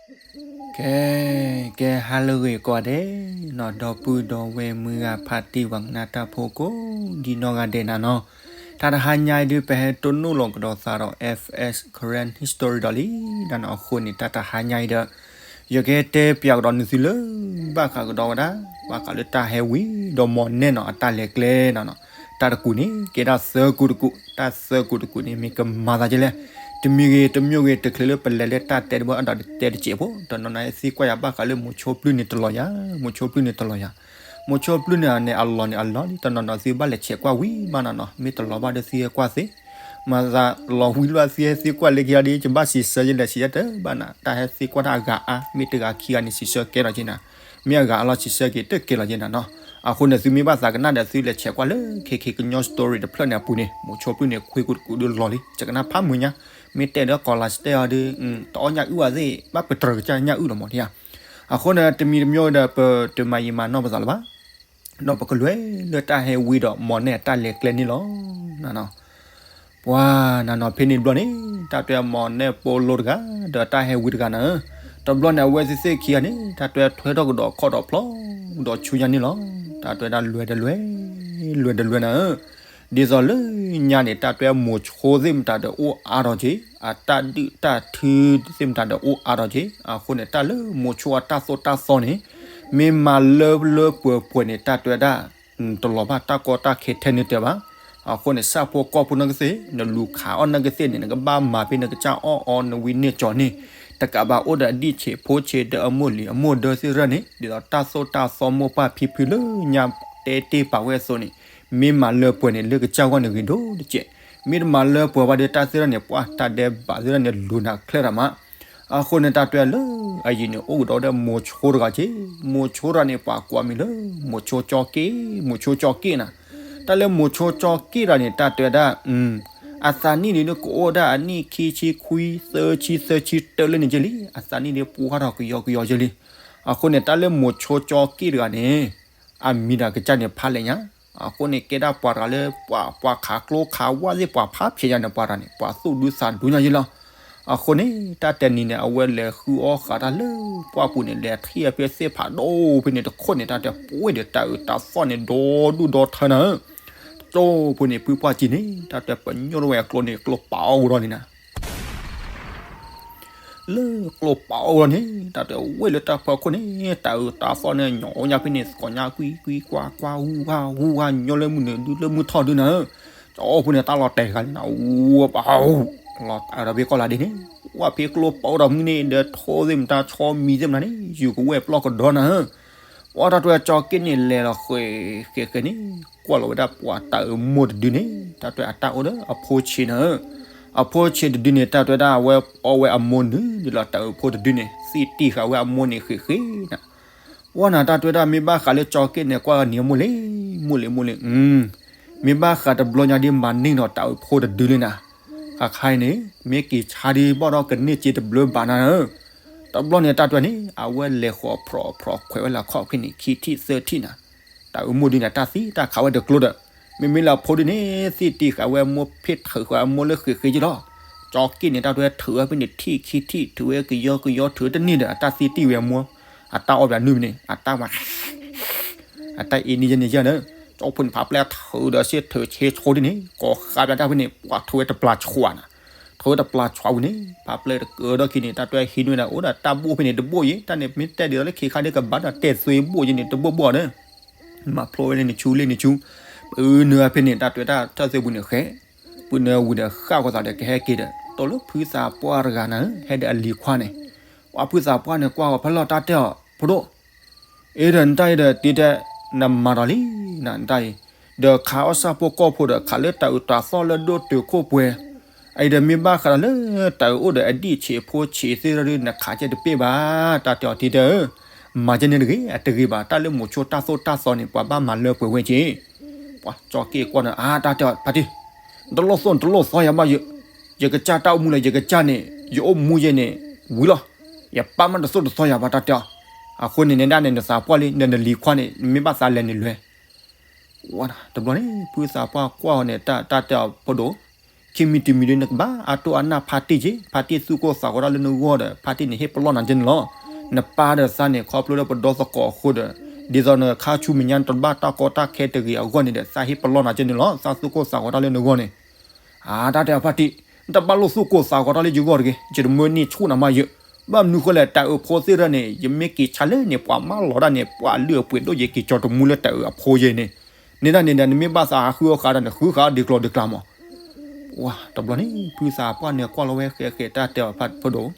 ကဲ, ကဲဟါလၢအဂ့ၤကိးဂၤဒဲးနီၤ, ဒီပုၢ်ဒီဝဲၢ်မုၢ်ဂၤဖါတံၢ်ပှၤကနၣ်တၢ်ဖိကိးဒံနီၢ်ဂၤဒဲးနၤနီၤ, တၢ်တဟါညါအံၤဒုး ပဟဲတိၢ်နီၣ်လီၤကဒီးသးဒီး F S Karen History ဒီးလံ, ဒီးနီၤအဃိန့ၣ် တၢ်တဟါညါအံၤဒီး ယကတဲပၠးကဒီးနသုလၢ ဘၣ်ဃးကဒီးဝဲဒၣ် ဘၣ်ဃးလၢတၢ်ဟဲဝံၤဒီးမီၢ်နဲၣ်နီၤ အတၢ်လဲၤကျဲနီၤနီၤ, တၢ်တကူးန့ၣ် ကဲဒၣ်သၢကူးတကူး, တၢ်သၢကူးတကူးန့ၣ် မ့ၢ်ကမၤသးဒ်လဲၣ်, တမံၤဂ့ၤတမံၤဂ့ၤ တချုးလၢပလဲၤလၢတၢ်တဲတဘိအဒီးတဲတစဲးဖိ, တနီၤနီၤဟဲသံကွၢ်ယၤဘၣ်ဃးလၢမိၤဆိပျုၢ်န့ၣ်တလီၤယၤ, မိၤဆိပျုၢ်န့ၣ်တလီၤယၤ, မိၤဆိပျုၢ်န့ၣ်န့ၣ် အလီၢ်န့ၣ်အလီၢ်လံ, တနီၤနီၤသုဘၣ်လဲၤဆဲးကွၢ်ဝံၤဘၣ်နီၤနီၤ, မ့ၢ်တလီၤဘၣ်ဒီးသုဟဲကွၢ်သ့ မၤသးလီၤဝံၤလၢသုဟဲသံကွၢ်လၢခံဂၤဒီး ယဘၣ်စံးဆၢယလဲၤစံးဆၢတဘၣ်နၤ, တၢ်ဟဲသံကွၢ်တၢ်အဂၤအါ, မ့ၢ်တဂၤခံဂၤန့ၣ် စံးဆၢကဲလီၤက့နၤ, မ့ၢ်အဂၤအါလီၤ စံးဆၢက့ၤတကဲလီၤက့နၤနီၤ. အဃိန့ၣ် သုမ့ၢ်ဘၣ်သးကနၣ်ဒီး သုလဲၤဆဲးကွၢ်လၢ ခဲခဲကညီ story တဖျၢၣ်န့ၣ်အပူၤန့ၣ် မိၤဆိပျုၢ်န့ၣ် ခွ့ကူတကူးဒုးလီၤလံ, ယကနၣ်ဖးမုာ်ညါ, မ့ၢ်တဲဒီးကီၤလၤစတဲအီၤဒုး တအီၣ်ညၣ်အုၣ်အီၤသ့ၣ် ဘၣ်ပတြၢၤကစၢ်ညၣ်အုၣ်လီၤမးဧါ. အဃိန့ၣ် တမံၤတမံၤဒီး ပတမၤယံာ်မၤနီၢ်ပသးလၢၤဘၣ်, ဒီးပကလဲၤလၢတၢ်ဟဲဝံၤဒီးမီၢ်နဲၣ်အတၢ်လဲၤကျဲန့ၣ်လီၤ. ပှၤနၤနီၤ ဖဲန့ၣ်တဘျီန့ၣ် တၢ်တဲမီၢ်နဲၣ်ပိလိတဂၤ ဒီးတၢ်ဟဲဝံၤတဂၤနၤဧၢ, တဘျီန့ၣ် အဝဲသ့ၣ်သ့ၣ်ခံဂၤန့ၣ် တၢ်တဲထွဲထီၣ်ကဒီးခီၣ်ဒီးဖျီဒီးဆူညါန့ၣ်လီၤ. တၢ်တဲဒၣ်လွဲၢ်တလွဲၢ် လွဲၢ်တလွဲၢ်နၤဧၢ, ဒ်သိးလၢညါန့ၣ် တၢ်တဲမိၤဆိသ့ၣ်မတၤဒီးအိၣ်အါထီၣ်က့ၤ, အတၢ်ဒုၣ်တၢ်ထုသ့ၣ်မတၤဒီးအိၣ်အါထီၣ်က့ၤ, အဃိန့ၣ် တၢ်လၢမိၤဆိအတၢ်သိၣ်တၢ်သီန့ၣ် မ့ၢ်မၤလၢလၢပှဲၤပှဲၤန့ၣ် တၢ်တဲဒၣ် တလီၤဘၣ်တၢ်ကီတၢ်ခဲထဲန့ၣ်တဲဘၣ်. အဃိန့ၣ် ဆၣ်ဖိကီၢ်ဖိနီၢ်ကသ့ၣ် နလူၤခးအီၣ်နီၢ်ကသ့ၣ်န့ၣ် နကဘၣ်မၤဖဲနကစၢ်အီၣ်အီနဝံန့ၢ်ကၠီၤန့ၣ်, တကးဘၣ်အိၣ်ဒီးအဒံၣ်ဆံးဖိဆံးဒီးအမိၢ်လံၤအမိၢ်ဒၢသ့ၣ်ရၢၣ်န့ၣ် ဒ်သိးတၢ်သိၣ်တၢ်သီမိၢ်ပၢ်ဖံဖုလၢညါတဲတ့ၢ်ပာ်ဝဲအသိးန့ၣ်, မ့ၢ်မၤလၢပှဲၤန့ၣ် လၢကစၢ်ဂီၢ်န့ၣ်ဂ့ၤဒိၣ်တက့ၢ်. မ့ၢ်တမၤလၢပှဲၤဘၣ်ဒီး တၢ်သ့ၣ်ရၢၣ်န့ၣ် ပှၤတၢ်ဒဲးဘးသ့ၣ်ရၢၣ်န့ၣ် လူၤနၤချၢၣ်တၢ်မး. အဃိန့ၣ် တၢ်တဲလၢအယံၤန့ၣ် အိၣ်ကဒီးဒီးမိၤဆိတဂၤက့ၤ, မိၤဆိတဂၤန့ၣ် ပှၤကိးမံၤလၢ မိၤဆိကၠီက့ၣ်, မိၤဆိကၠီက့ၣ်နၤ. တၢ်လၢမိၤဆိကၠီက့ၣ်တဂၤန့ၣ် တၢ်တဲဒၣ် အသးနံၣ်ဒုးကအိၣ်ဒၣ်အနံၣ်ခံဆံခွံ သၢဆံ သၢဆံတၢလၢန့ၣ်က့ၤလံ, အသးနံၣ်ဒုးပှဲၤထီၣ်ကယီကယီက့ၤလံ. အဃိန့ၣ် တၢ်လၢမိၤဆိကၠီက့ၣ်တဂၤန့ၣ် အမံၤဒီးကစၢ်န့ၣ်ဖးလဲၣ်ညါ. အဃိန့ၣ် ကဲဒၣ်ပှၤတဂၤလၢ ပှၤ ပှၤခးကျိခးဝါသ့ၣ် ပှၤဖးဖျဲးညါန့ၣ် ပှၤတဂၤန့ၣ် ပှၤသူၣ်ဒူသးဒူညါယ့လီၤ. အဃိန့ၣ် တၢ်တနံၤန့ၣ် အဝဲလဲၤဃုအီၣ်ဃာ်တၢ်လၢပှၢ်ပူၤန့ၣ် လဲၤထံၣ်အဖဲသ့ၣ်ဖးဒိၣ်ဖဲန့ၣ်တခိၣ်န့ၣ် တၢ်တဲပှ့ၤဒီးတၢ်အုးတၢ်သီၣ်န့ၣ် ဒီဒူၣ်ဒီထၢနၤဧၢ. ကၠိဖိန့ၣ် ဖုပှၢ်ကံန့ၣ် တၢ်တဲပညိၣ်ထီၣ်ဝဲအကျိန့ၣ် ကျိပာ်အီၣ်ကဒီးလံနၤ လၢကျိပာ်အီၣ်ဝဲလီၤန့ၣ် တၢ်တဲဝဲလၢတၢ်ဖီခိၣ်န့ၣ် တၢ်အုးတၢ်သီၣ်န့ၣ် ညီညါဖဲန့ၣ် သကိးညါကွံကွံကွၢ်ကွၢ် ဟူဟါဟူဟါ ညီလၢမုၢ်နုာ်ဒုလၢမုၢ်ထီၣ်ဒုနၤဧၢ. ကၠိဖိန့ၣ် တၢ်လီၤတဲာ်တဂၤလံနၤ ဝပာ် လီၤတဲာ်ဒီးဖဲကီၢ်လၤဒ့န့ၣ် ဝဲဖဲကျိပာ်အိၣ်ဒီးမုၢ်န့ၣ် ဒီးထိသ့ၣ်မတၤဆီမံၤသ့ၣ်မတၤန့ၣ် ယူၤကဝဲၢ်ပျီၢ်ကဒီးနၤဧၢ. ပှၤတၢ်တဲကၠီက့ၣ်န့ၣ် လဲၤလီၤဃဲၤဃဲၤဃဲၤန့ၣ် ကွၢ်လီၤဝဲဒၣ်ပှၤတၢ်အုးမိၢ်တဒုန့ၣ် တၢ်တဲအတၢ်အိၣ်ဒီးအဖိဆံးနၤဧၢ. အဖိဆံးတဒုန့ၣ် တၢ်တဲဒၣ်အဝဲအီဝဲအမိၢ်နုာ်လီၤ တၢ်အုးဖိတဒုန့ၣ် သ့ၣ်တံၢ်ဃာ်ဝဲအမိၢ်န့ၣ်ဃဲၤဃဲၤနၤ. ပှၤနၤ တၢ်တဲဒၣ်မ့ၢ်ဘၣ်ဃးလၢကၠီက့ၣ်န့ၣ် ကွၢ်ဂၤနံၤအမိၢ်လံ မိၢ်လံမိၢ်လံ မ့ၢ်ဘၣ်ဃးတဘျီညါဒ်မၤန့ၢ်ဒီးတၢ်အုးဖိတဒုလံနၤ. ခါခါအံၤန့ၣ် မ့ၢ်က့ၤဆါဒ်ဘၣ်ဒီးကန့ၢ်စ့တဘျုးဘၣ်နၤဧၢ. တဘျီန့ၣ် တၢ်တဲန့ၣ် အဝဲလဲၤဃီၤဖြီၣ်ဖြီၣ်ခွဲးဝဲလၢခီၣ်ဖံးန့ၣ် ခံထံၣ်သၢထံၣ်နၤ. တၢ်အုးမိၢ်ဒုန့ၣ် တၢ်သံတၢ်ခးဝဲတကျိဒီး မ့မ့ၢ်လၢအဖိဒုန့ၣ် သ့ၣ်တံၢ်ဃာ်ဝဲအမိၢ် ဖ့ၣ်ထုးဃာ်အမိၢ်လၢဃဲၤဃဲၤက့ၤလီၤ. ကၠီက့ၣ်န့ၣ် တၢ်တဲထုးဝဲဖဲန့ၣ် ထံၣ်ခံထံၣ် ထုးဝဲကယီကယီ ထုးတန့ၢ်ဒီး အတၢ်သ့ၣ်တံၢ်ဝဲအမိၢ် အတၢ်အီၣ်ဘၣ်နုာ်ဖဲန့ၣ် အတၢ်ဝဲ အတၢ်အ့န့ၣ်ယဲန့ၣ်ယဲဒီး ကၠီဖိန့ၣ် ဖးပျဲၢ်ထုးဒီးစ့ထုးဆ့ဆိဒ်န့ၣ် ကိးဃာ်ပျဲၢ်တၢ်ဖဲန့ၣ် ပှၤထုးဝဲတပျၢ်ဆွးနၤ. ထုးဝဲတပျၢ်ဆွးဝံၤန့ၣ် ဖးပျဲၢ်တကၢဒီးခံန့ၣ် တၢ်တဲဟံးန့ၢ်ဝဲဒၣ်အိၣ်ဒီးတၢ်ဘိၣ်ဖဲန့ၣ်တဘိၣ်ယဲ တၢ်န့ၣ်မ့ၢ်တဲဒ်သိးလၢခံခါဒ်ကဘၣ်ဒီးတဲသွ့ဘိၣ်ယဲန့ၣ် တဘိၣ်ဘိၣ်ဒီး မၤဖျိဝဲလၢနဆူလၢနဆူ ပုၢ်နုာ်ဖဲန့ၣ် တၢ်တဲတၢ်ထၢၣ်သ့ၣ်ပူၤန့ၣ်ဃဲၤ ပုၢ်နုာ်ဝံၤဒီးဃၣ်ဃီသးဒီးကဟဲက့ၤဒီး တိၢ်လၢဖုသးပှၢ်တဂၤနၤဧၢ ဟဲဒီးအလံၤခွါန့ၣ် ပှၤဖုသးပှၢ်န့ၣ် ကွၢ်ဂီၤဖဲလီၤတၢ်တဲအီၤ ဖိဒိၣ် အ့ဒီးနတၢ်အံၤဒီး တ့တဲ နမၤဒီးလံ နတၢ်အံၤ ဒီးခးအီၣ်ဆၣ်ဖိကီၢ်ဖိဒီး ခးလၢတၢ်အုးတၢ်သီၣ်လၢဒိၣ်တုာ်ခိၣ်ပှဲၤ အအံၤဒီးမ့ၢ်ဘၣ်ဃးဒီးလၢ တၢ်အုးအိၣ်ဒီးအဒံၣ်ဆံးဖိဆံးသ့ၣ်ဒီး နခးကဲတပ့ၢ်ဘၣ် တၢ်တဲအီၤတ့တဲဧၢ မၤကဲန့ၣ်တဂ့ၤ အတဂ့ၤဘၣ် တၢ်လၢမိၤဆိတၢ်သိၣ်တၢ်သီန့ၣ် ပှၤဘၣ်မၤလၢပှဲၤဝဲက့ၤ ပှၤကၠီက့ၣ်ကွၢ်န့ၣ် အါ တၢ်တဲအီၤ ဖါတံၢ် နတလိၣ်သိၣ် နတလိၣ်သီယၤဘၣ် ယကစၢ်တၢ်အိၣ်မူလၢ ယကစၢ်န့ၣ် ယအိၣ်မူယဲန့ၣ် ဝံၤလီၤ ယပၢ်မးတသိၣ်တသီယၤဘၣ် တၢ်တဲအီၤ အဃိန့ၣ် နဒၣ်န့ၣ် နသးပှၢ်လံ နနလံၤခွါန့ၣ် မ့ၢ်ဘၣ်သးလဲၤန့ၣ်လွဲ တဘျီန့ၣ် ဖုသးပှၢ်ကွၢ်အီၤန့ၣ် တၢ်တဲအီၤ ဖိဒိၣ် ခံမံၤတမံၤဒီး နကဘၣ်အတိၢ်အနၢ်ဖါတံၢ်က့ၤ, ဖါတံၢ်သူၣ်ကိၢ်သးဂီၤတၢ်လၢနဂီၢ်ဒီး ဖါတံၢ်န့ၣ်ဟ့ၣ်ပလီၢ်နၤကဲန့ၣ်လီၤ. နပၢ်ဒီးသးန့ၣ် ခီဖျိလၢပဒီသကိးအဃိဒီး ဒ်သိးနခါဆူမဲာ်ညါနတဘၣ်တၢ်ကီတၢ်ခဲတဂ့ၤအဂီၢ်န့ၣ်ဒီး သးဟ့ၣ်ပလီၢ်နၤကဲန့ၣ်လီၤ. သးသူၣ်ကိၢ်သးဂီၤတၢ်လၢနဂီၢ်န့ၣ် အါ တၢ်တဲအီၤဖါတံၢ်, နတဘၣ်လိၣ်သူၣ်ကိၢ်သးဂီၤတၢ်လၢယဂီၢ်တဂ့ၤ, ယတမၢန့ၢ်ဆူၣ်နၤမးယဲၢ်. ဘၣ်မနုၤဃိလဲၣ်, တၢ်အုးဖိသ့ၣ်တဖၣ်န့ၣ် ယမ့ၢ်က့ၤဆါလၢန့ၣ် ပှၤမၢလီၤတၢ်န့ၣ် ပှၤလုၢ်အပှ့ၤဒိၣ်ယဲၢ်က့ၤကၠီတမူလၢတၢ်အုးအဖိယဲၢ်န့ၣ်, န့ၣ်ဒၣ်န့ၣ်ဒီး နမ့ၢ်ဘၣ်သးဟးဃုအီၣ်ဃာ်တၢ်န့ၣ် ဃုဃာ်ဒ်ကျီဒ်ကျါမး. ပှၤတဘျီန့ၣ် ဖုသးပှၢ်န့ၣ်ကွၢ်လီၤဝဲဃဲးဃဲး တၢ်တဲအီၤဖါတံၢ်ဖိဒိၣ်,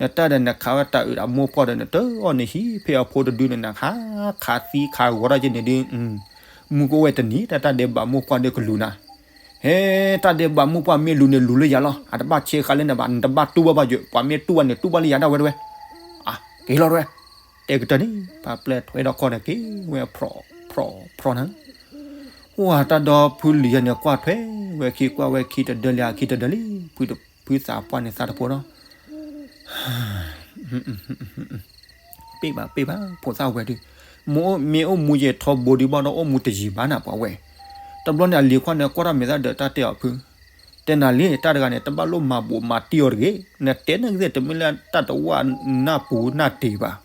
နတၢ်ဒီးနခးဝဲတၢ်အုးအမိၢ်ပှၢ်ဒီး နတအီၣ်န့ၣ်ဟံၣ်ဖဲအဖိတဒုန့ၣ် နခးခးသံခးဂီၤတၢ်ကဲန့ၣ်ဒုး, မူကအိၣ်ဝဲတနံၤ တၢ်တၢ်ဒဲးဘးမိၢ်ပှၢ်ဒီးကလူၤနၤ. ဟဲ, တၢ်ဒဲးဘးမိၢ်ပှၢ်မ့ၢ်လူၤန့ၣ် လူၤလၢယၤလီၤ. အတဘၣ်ဆဲးဃာ်လၢနဘၣ်, နတဘၣ်တူၢ်ဘၣ်ဘၣ်ယဲၢ်, ပှၤမ့ၢ်တူၢ်ဘၣ်န့ၣ် တူၢ်ဘၣ်လၢယၤဒၣ်ဝဲတဝဲ. အါ, က့ၤလီၤတဝဲ. တဲကတၢၢ်န့ၣ် ပှၤပျဲၢ်ထွဲဒီးခီၣ်န့ၣ် က့ၤဝဲဖြီၣ်ဖြီၣ်ဖြီၣ်နၤ. ဝၤတၢ်ဒီဖုလံၤယဲၢ်န့ၣ် ကွၢ်ထွဲဝဲခံ ကွၢ်ဝဲခံတဒၢလံ အခံတဒၢလံ, ဖုသးပှၢ်န့ၣ်သးတဖိဒီး ပ့ၢ်ဘၣ်ပ့ၢ်ဘၣ် ဖိသၣ်ဝဲဒုး, မ့ၢ်အိၣ်မူယဲၢ်ထီဘိဒုးဘၣ်ဒီး အိၣ်မူတယံာ်ဘၣ်နၤပှၤဝဲ. တဘျီန့ၣ် အလံၤခွါန့ၣ် ကွၢ်တၢ်မဲာ်သၣ်ဒီး တၢ်တဲအီၤဖု, တဲနၤလံ တၢ်တဂၤန့ၣ် တဘၣ်လိၣ်မၤဘိးမၤတံၢ်အီၤတဂ့ၤ, နတဲန့ၣ်ကသ့ၣ်တမ့ၢ်လၢတၢ်တဝၣ်နၢ်ပူၤနၢ်တ့ၢ်ဘၣ်.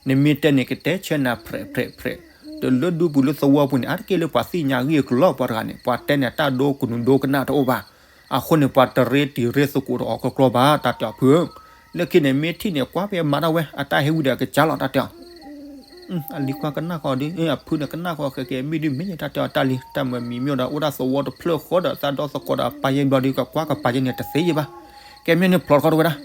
နမ့ၢ်တဲန့ၣ် ကတဲဆၢနၤဖြဲးဖြဲးဖြဲး, ဒီးလၢဒူပူၤလၢသဝီပူၤန့ၣ် အါတက့ၢ်လၢပှၤသ့ၣ်ညါဂ့ၢ်အကျိၤလီၤ ပှၤတဂၤန့ၣ် ပှၤတဲန့ၣ် တၢ်ဒိကနူၤဒိကနၣ်တအိၣ်ဘၣ်. အဃိန့ၣ် ပှၤတရ့တံၤရ့သကိးဒီးအီၤကျီကျီဘၣ် တၢ်တဲအီၤဖုဧၢ. လၢခံန့ၣ် မ့ၢ်ထံၣ်န့ၣ် ကွၢ်ဖဲအမၤတၢ်ဝဲ အတၢ်ဟ့ၣ်ဝံၤဒီးအကစၢ်လီၤ တၢ်တဲအီၤ. အလံၤခွါကနၣ်ဃီဒုး အဖုန့ၣ် ကနၣ်ဃီဃဲးဃဲး မ့ၢ်ဒုးမ့ၢ်ယဲၢ် တၢ်တဲအီၤ တၢ်လံၤ တၢ်မၤမံၤမ့ၢ်ဒီး အိၣ်ဒၣ်သဝီတဖျၢၣ်ဃီဒီး သးဒီသကိးဒီးအပၢ်ယဲၢ်ဘျီဒုး ကကွၢ်ကပၢ်ယဲၢ်န့ၣ် တသ့ယဲၢ်ဘၣ်. ကဲမ့ၢ်န့ၣ်ဖျိးတခီတဝဲဒၣ်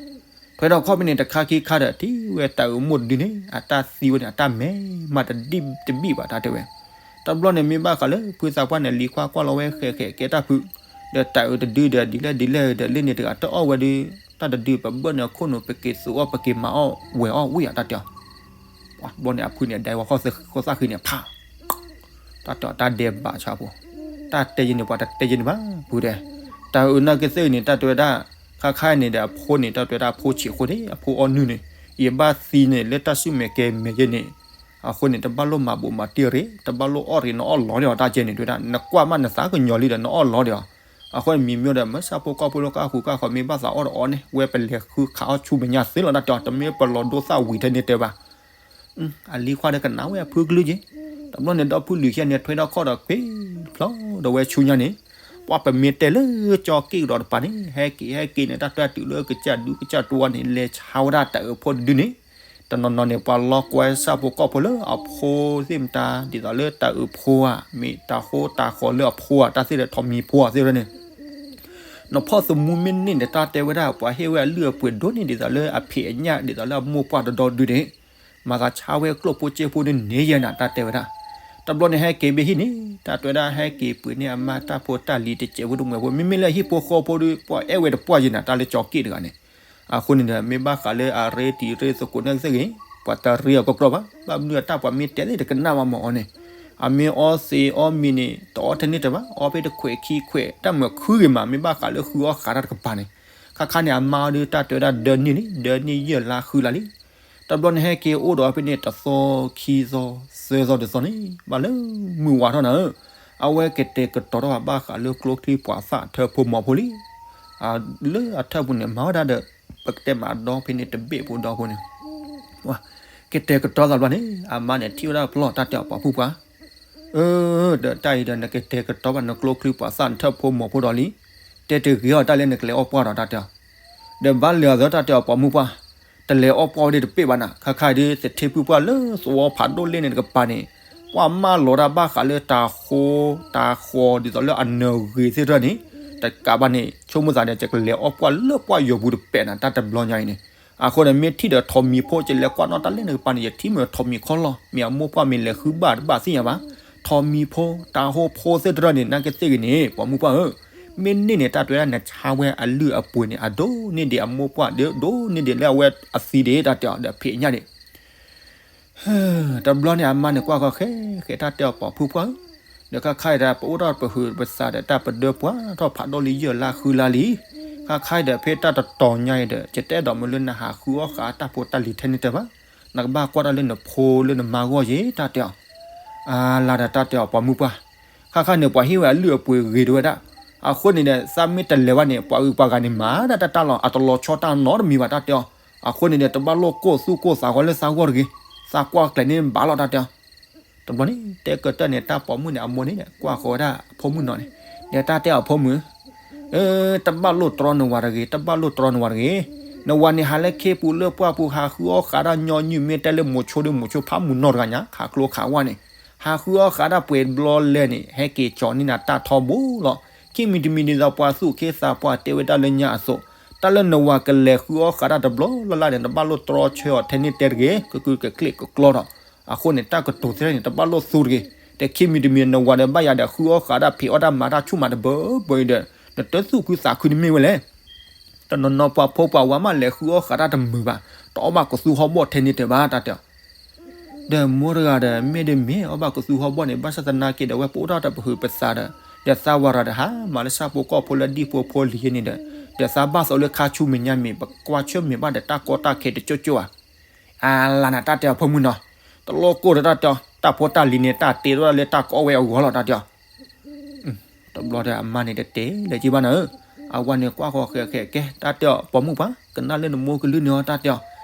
ထွဲဒီးခီၣ်ဖဲန့ၣ် တခါခံခါဒီး ထံၣ်ဝဲတၢ်အုးမိၢ်တဒုန့ၣ် အတၢ်သံဝဲန့ၣ် အတၢ်မဲာ်မးတဒံၣ်တဘံၣ်ဘၣ် တၢ်တဲဝဲ. တဘျီန့ၣ် မ့ၢ်ဘၣ်ဃးလၢ ဖုသးပှၢ်န့ၣ် လံၤခွါကွၢ်လီၤဝဲဃဲးဃဲး ကဲတၢ်ဖု, ဒီးတၢ်အုးတဒုဒီး ဒ်လဲၣ်ဒ်လဲၣ်ဒီး လၢန့ၣ်တဂၤတအီၣ်ဝဲဒုး တၢ်တဒုပဘၢၣ်န့ၣ်အခိၣ်နူာ် ပက့ၤသူအီၣ် ပက့ၤမၤအီၣ်ဝဲၤအီၣ်ဝံၣ်ဧါ တၢ်တဲအီၤ. တဘျီန့ၣ် အဖုန့ၣ် ဒဲဝဲဃီၣ်ဃိသၣ်ဃံန့ၣ် ဖး တၢ်တဲအီၤ တၢ်ဒဲးဘးဆါဖိ, တၢ်တဲယဲန့ၣ် ပှၤတတဲယဲန့ၣ်ဘၣ် ဖုတဲ. တၢ်အုးနာ်က့သ့ၣ်န့ၣ် တၢ်တဲဝဲဒၣ် ခါခါန့ၣ်ဒီး အဖိန့ၣ် တၢ်တဲဝဲဒၣ် အဖိဆံးအဃိန့ၣ် အဖိအီၣ်နုၢ်န့ၣ် ယဘၣ်သံန့ၣ် လၢတၢ်ဆူၣ်မဲာ်ကဲမဲာ်ယဲန့ၣ်, အဃိန့ၣ် တဘၣ်လိၣ်မၤဘိးမၤတံၢ်ရ့ၣ်, တဘၣ်လိၣ်အီၣ်ရ့ၣ် နအီၣ်လီၤဒီးအီၤ တၢ်ကဲန့ၣ် တဲဝဲဒၣ် နကွၢ်မးနသးကညီၤလံဒီး နအီၣ်လီၤဒီးအီၤ. အဃိန့ၣ် မံၤမ့ၢ်ဒီး မ့ၢ်ဆၣ်ဖိကီၢ်ဖိလၢကါဃုာ်ကါဃီၤ မ့ၢ်ဘၣ်သးအီၣ်ဒီးအီၣ်န့ၣ် ဝဲပလဲၤဃုခးအီၣ်ဆူမဲာ်ညါသ့လီၤ တၢ်တဲအီၤ တမ့ၢ်ပလီၤဒိသၣ်ဝံၤထဲန့ၣ်တဲဘၣ်. အလံၤခွါဒီးကနၣ်ဝဲအဖုကလုၢ်က့ၤ, တဘျီန့ၣ် ဒီဖုလံၤခံဂၤန့ၣ် ထွဲထီၣ်ခီၣ်ဒီးကွံာ်ဖျိဒီးဝဲဆူညါန့ၣ်, ပှၤပမ့ၢ်တဲလၢကၠီက့ၣ်ကဒီးတပၤန့ၣ် ဟဲက့ၤဟဲက့ၤန့ၣ် တၢ်တွဲၢ်တုၤလၢကစၢ်ဒူကစၢ်တဝါန့ၣ် လဲၤဆါဝဲဒၣ်တၢ်အုးဖိတဒုန့ၣ်, တနီၤနီၤန့ၣ် ပှၤလီၤကွဲဆၣ်ဖိကီၢ်ဖိလၢအဖိသ့ၣ်မတၤ ဒ်သိးလၢတၢ်အုးဖိဧါ မ့ၢ်တၢ်ဃိတၢ်ဃီၤလၢအဖိဧါ တၢ်သ့ၣ်ဒီးထိးမံၤဖိဧါသ့ၣ်န့ၣ် နဖီၣ်သမူမ့ၢ်န့ၢ်န့ၣ် တၢ်တဲဝဲဒၣ် ပှၤဟ့ၣ်ဝဲအလုၢ်အပှ့ၤဒိၣ်န့ၢ်ဒ်သိးလၢအဖံးအညၣ် ဒ်သိးလၢအမိၢ်ပှၢ်တဒီဒုန့ၣ်, မၤသးဆါဝဲကျိၣ်ဖိစ့ဖိန့ၣ်န့ၣ်ယဲနၤ တၢ်တဲဝဲဒၣ်. တဘျီန့ၣ်ဟဲက့ၤဘၣ်ဟံၣ်န့ၣ် တၢ်တဲဝဲဒၣ် ဟဲက့ၤပှ့ၤန့ၢ်အမါတၢ်ဖိတၢ်လံၤတစဲးဖိတမှဲၤဖိ မ့မ့ၢ်လၢအဟံၣ်ဖိဃီဖိဒီး ပှၤအဲၣ်ဝဲတပှၢ်ယဲနၤ တၢ်လၢကၠီက့ၣ်တဂၤန့ၣ်. အဃိန့ၣ်ဒီး မ့ၢ်ဘၣ်ဃးလၢအရ့တံၤရ့သကိးန့ၣ်သ့ၣ်ဂ့ၤ ပှၤတရ့အီၤကီကီဘၣ် ဘၣ်မနုၤအတၢ်ပှၤမ့ၢ်တဲသ့ၣ်တကနၣ်ဘၣ်မ့ၢ်အီၤန့ၣ်, အမ့ၢ်အီသံးအီမံၤန့ၣ် တအီထဲန့ၣ်တဘၣ် အီဖဲတခွဲးခံခွဲး တၢ်မၤခုဂ့ၤမး မ့ၢ်ဘၣ်ဃးလၢဃုအီၣ်ဃာ်တၢ်တကပၤန့ၣ်, ခါခါန့ၣ် အမါအီၤဒီး တၢ်တဲဝဲဒၣ်ဒၢနံၣ်လံ ဒၢနံၣ်ယဲၢ်လါဃုလါလံ. တဘျီန့ၣ်ဟဲက့ၤအိၣ်ဒီးဖဲန့ၣ် တသီခံသီ သၢသီတသီန့ၣ် ဘၣ်လၢမုၢ်ဝါထီၣ်နၤဧၢ, အဝဲကတဲာ်ကတီၤထီၣ်ဘၣ်ဃးလၢကျိချံမျိာ်သၣ်ထၢဖိမီၤဖိလံ. လၢအထၢၣ်ပူၤန့ၣ် မၤဝဲဒၣ်ဒီး ပကတဲမၤဒီဖဲန့ၣ်တဘ့ၣ်ဖိဒီဖိန့ၣ်, ကတဲာ်ကတီၤသးဘျီန့ၣ် အမါန့ၣ်ထံၣ်ဝဲဒၣ်ပျီၢ် တၢ်တဲအီၤပှၤဖုပှၢ် အၢ ဒီးတၢ်အံၤဒီး နကတဲာ်ကတီၤဘၣ်နကျိချံမျိာ်သၣ်နထၢၣ်ဖိမီၤဖိဒီးလံ. တဲတဂ့ၤအီၤတၢ်လၢနကလဲၤအီၣ်ပှၢ်ဒီး တၢ်တဲအီၤ, ဒီးဘၣ်လဲၤအီၤသၢ တၢ်တဲအီၤပှၤမုၢ်ပှၢ်, တလဲၤအီၣ်ပှၢ်ဝဲဒၣ်တပ့ၢ်ဘၣ်နၤ, ခါခါအံၤဒုး သထ့ဖုပှၢ်လၢသဝီဖးဒိၣ်လ့ၣ်န့ၣ်တကပၤန့ၣ်, ပှၤမၢလီၤတၢ်ဘၣ်ဃးလၢတၢ်ဃိတၢ်ဃီၤ ဒ်သိးလၢအနၢၤဂ့ၤသ့ၣ်တဖၣ်န့ၣ်, တကးဘၣ်န့ၣ် ဆိကမိၣ်သးဒီး ယကလဲၤအီၣ်ပှၢ်လၢပှၢ်ယိာ်ပူၤတပဲာ်နၤ တၢ်တဘျီညါအံၤန့ၣ်. အဃိန့ၣ် မ့ၢ်ထံၣ်ဒီးထိးမံၤဖိ ယလဲၤကွၢ်နီၣ်တၢ်လၢနကပၤန့ၣ် ယထံၣ်မ့ၢ်ထိးမံၤခီလီၤ, မ့ၢ်အမိၢ်ပှၢ်မ့ၢ်လဲၤဃုဘၣ်တဘၣ်သ့ၣ်ညါဘၣ်. ထိးမံၤဖိ တၢ်ဟိဖိသ့ၣ်တဖၣ်န့ၣ် နာ်က့သ့ၣ်ဂ့ၤန့ၣ် ပှၤမုၢ်ပှၢ်ဧၢ, မ့ၢ်န့ၢ်န့ၣ် တၢ်တဲဝဲဒၣ်နဆါဝဲအလုၢ်အပှ့ၤန့ၣ် အဒိၣ်န့ၢ်ဒံးအမိၢ်ပှၢ်ဒီး ဒိၣ်န့ၢ်ဒံးလၢအဝဲအသံဒံး တၢ်တဲအီၤဒီးဖံးညၣ်ဒံး တဘျီန့ၣ် အမါန့ၣ်ကွၢ်ဃီဃဲဃဲ တၢ်တဲအီၤပှၤဖုပှၢ်ဧၢ, ဒီးခါခါအံၤဒီး ပအိၣ်ထီၣ်ပဟုးပသးဒီးတၢ်ပဒၢပှၤထီၣ်ဖးဒိၣ်လံယဲၢ်လါဃုလါလံ. ခါခါအံၤဒီး ဖဲတၢ်တတီၤညါအံၤဒီး ယတအဲၣ်ဒိးမုာ်လၢနဟးဃုအီၣ်ဃာ် တၢ်ဖိတၢ်လံၤထဲန့ၣ်တဲဘၣ်. နကဘၣ်ကွၢ်တၢ်လၢနဖိလၢနမါဂီၢ်ယဲ တၢ်တဲအီၤ. အါလါဒီးတၢ်တဲအီၤပှၤမုၢ်ပှၢ်, ခါခါန့ၣ် ပှၤဟ့ၣ်ဝဲအလုၢ်အပှ့ၤဂ့ၤတဝဲဒၣ် အဃိန့ၣ်ဒီး သးမ့ၢ်တလဲၤဘၣ်န့ၣ် ပှၤဂုၤပှၤဂၤန့ၣ် မၤဒၣ်တၢ်တၢ်လီၤ အတလီၤဆီတၢ်နီတမံၤဘၣ် တၢ်တဲအီၤ. အဃိန့ၣ်ဒီး တဘၣ်လိၣ်ကိၢ်သူၣ်ကိၢ်သးဂီၤလၢသးဂီၢ်တဂ့ၤ, သးကွၢ်ကျဲၤန့ၢ်ဘၣ်လီၤ တၢ်တဲအီၤ. တဘျီန့ၣ် တဲကတၢၢ်န့ၣ် တၢ်ပိာ်မုၣ်န့ၣ် အမိၢ်န့ၣ် ကွၢ်ဃီဝဲဒၣ်အဖိမုၣ်နီၤန့ၣ်, ဒီးတၢ်တဲအီၤ ဖိမုၣ် တဘၣ်လိၣ်တြီနဝၤတဂ့ၤ, တဘၣ်လိၣ်တြီနဝၤတဂ့ၤ. နဝၤန့ၣ် ဟးလၢခ့ပူၤလၢပှၢ်ပူၤ ဟးဃုအီၣ်ဃးတၢ်ညီနုၢ် မ့ၢ်တဲလၢမိၤဆိဒီး မိၤဆိဖးမုၢ်နီၢ်တဂၤညါ ခးကျိခးဝါန့ၣ်, ဟးဃုအီၣ်ဃးတၢ်ပှဲၤဘျီလဲၣ်န့ၣ် ဟဲက့ၤကၠီၤန့ၢ်နၤတၢ်ထီဘိလီၤ. ခံမံၤတမံၤဒ်သိးပှၤသူၣ်က့သးပှၢ်တဲဝဲဒၣ်လၢညါအသိး, တၢ်လၢနဝၤကလဲၤဃုအီၣ်ဃးတၢ်တဘျီလၢ်လၢ်န့ၣ် နဘၣ်လိၣ်တြီဆၢအီၤထဲန့ၣ်တဲတဂ့ၤ, ကကုကကျ့ၣ်ကကျီဒီး, အဃိန့ၣ် တၢ်ကတိၤသ့ၣ်န့ၣ် တဘၣ်လိၣ်သူတဂ့ၤ. ဒီးခံမံၤတမံၤ နဝၤဒီးဘၣ်ယၤဒီး ဃုအီၣ်ဃးတၢ်ဖံးအီၣ်တၢ်မၤတၢ်ဆူၣ်မးတဘၢဘၢအံၤဒီး နတသူၣ်ခုသးခုန့ၣ်မ့ၢ်ဝဲလဲၣ်. တနီၤနီၤပှၤဖိပှၤဝၤမးလဲၤဃုအီၣ်ဃးတၢ်တမုာ်ဘၣ်, တအီၣ်ဘၣ်ကသူဟီၣ်ဘီၣ်ထဲန့ၣ်တဲဘၣ် တၢ်တဲအီၤ. ဒီးမိၢ်တဂၤဒီး မ့ၢ်ဒ်မ့ၢ်အီၣ်ဘၣ်ကသူဟီၣ်ဘီၣ်န့ၣ် ဘၣ်ဆၣ်သနာ်က့ဒီး ဝဲပအိၣ်ထီၣ်တၢ်ပဟုးပသးဒီး, ဒီးသးဝၤရၤဒီးဟးမၤလၢဆၣ်ဖိကီၢ်ဖိလၢဒံၣ်ဖိဖိလံၤယဲန့ၣ်ဒီး, ဒီးသးဘၣ်သိးလၢခါဆူမဲာ်ညါမ့ၢ် ပကွၢ်ဆၢၣ်မဲာ်ဘၣ်ဒီးတၢ်ကီတၢ်ခဲတကၠိကၠိဧါ. အလၤနၤ တၢ်တဲအီၤ ဖိမုၣ်နီၤ, တလိၣ်ကိၢ်ဒီးတၢ်တဲအီၤ, တၢ်ဖိတၢ်လံၤန့ၣ် တၢ်တ့ထီၣ်ဒၣ်လၢတၢ်ကအီၣ်ဝဲအဂီၢ်လီၤ တၢ်တဲအီၤ. တဘျီဒီးအမါန့ၣ်တတဲလၢၤက့ဘၣ်နၤဧၢ, အဝၤန့ၣ်ကွၢ်ဃီၤဃဲးဃဲးကဲ တၢ်တဲအီၤ ပိာ်မုၣ်ပှၤ ကနၣ်လၢနမိၢ်ကလုၢ်န့ၣ်အီၤ တၢ်တဲအီၤ,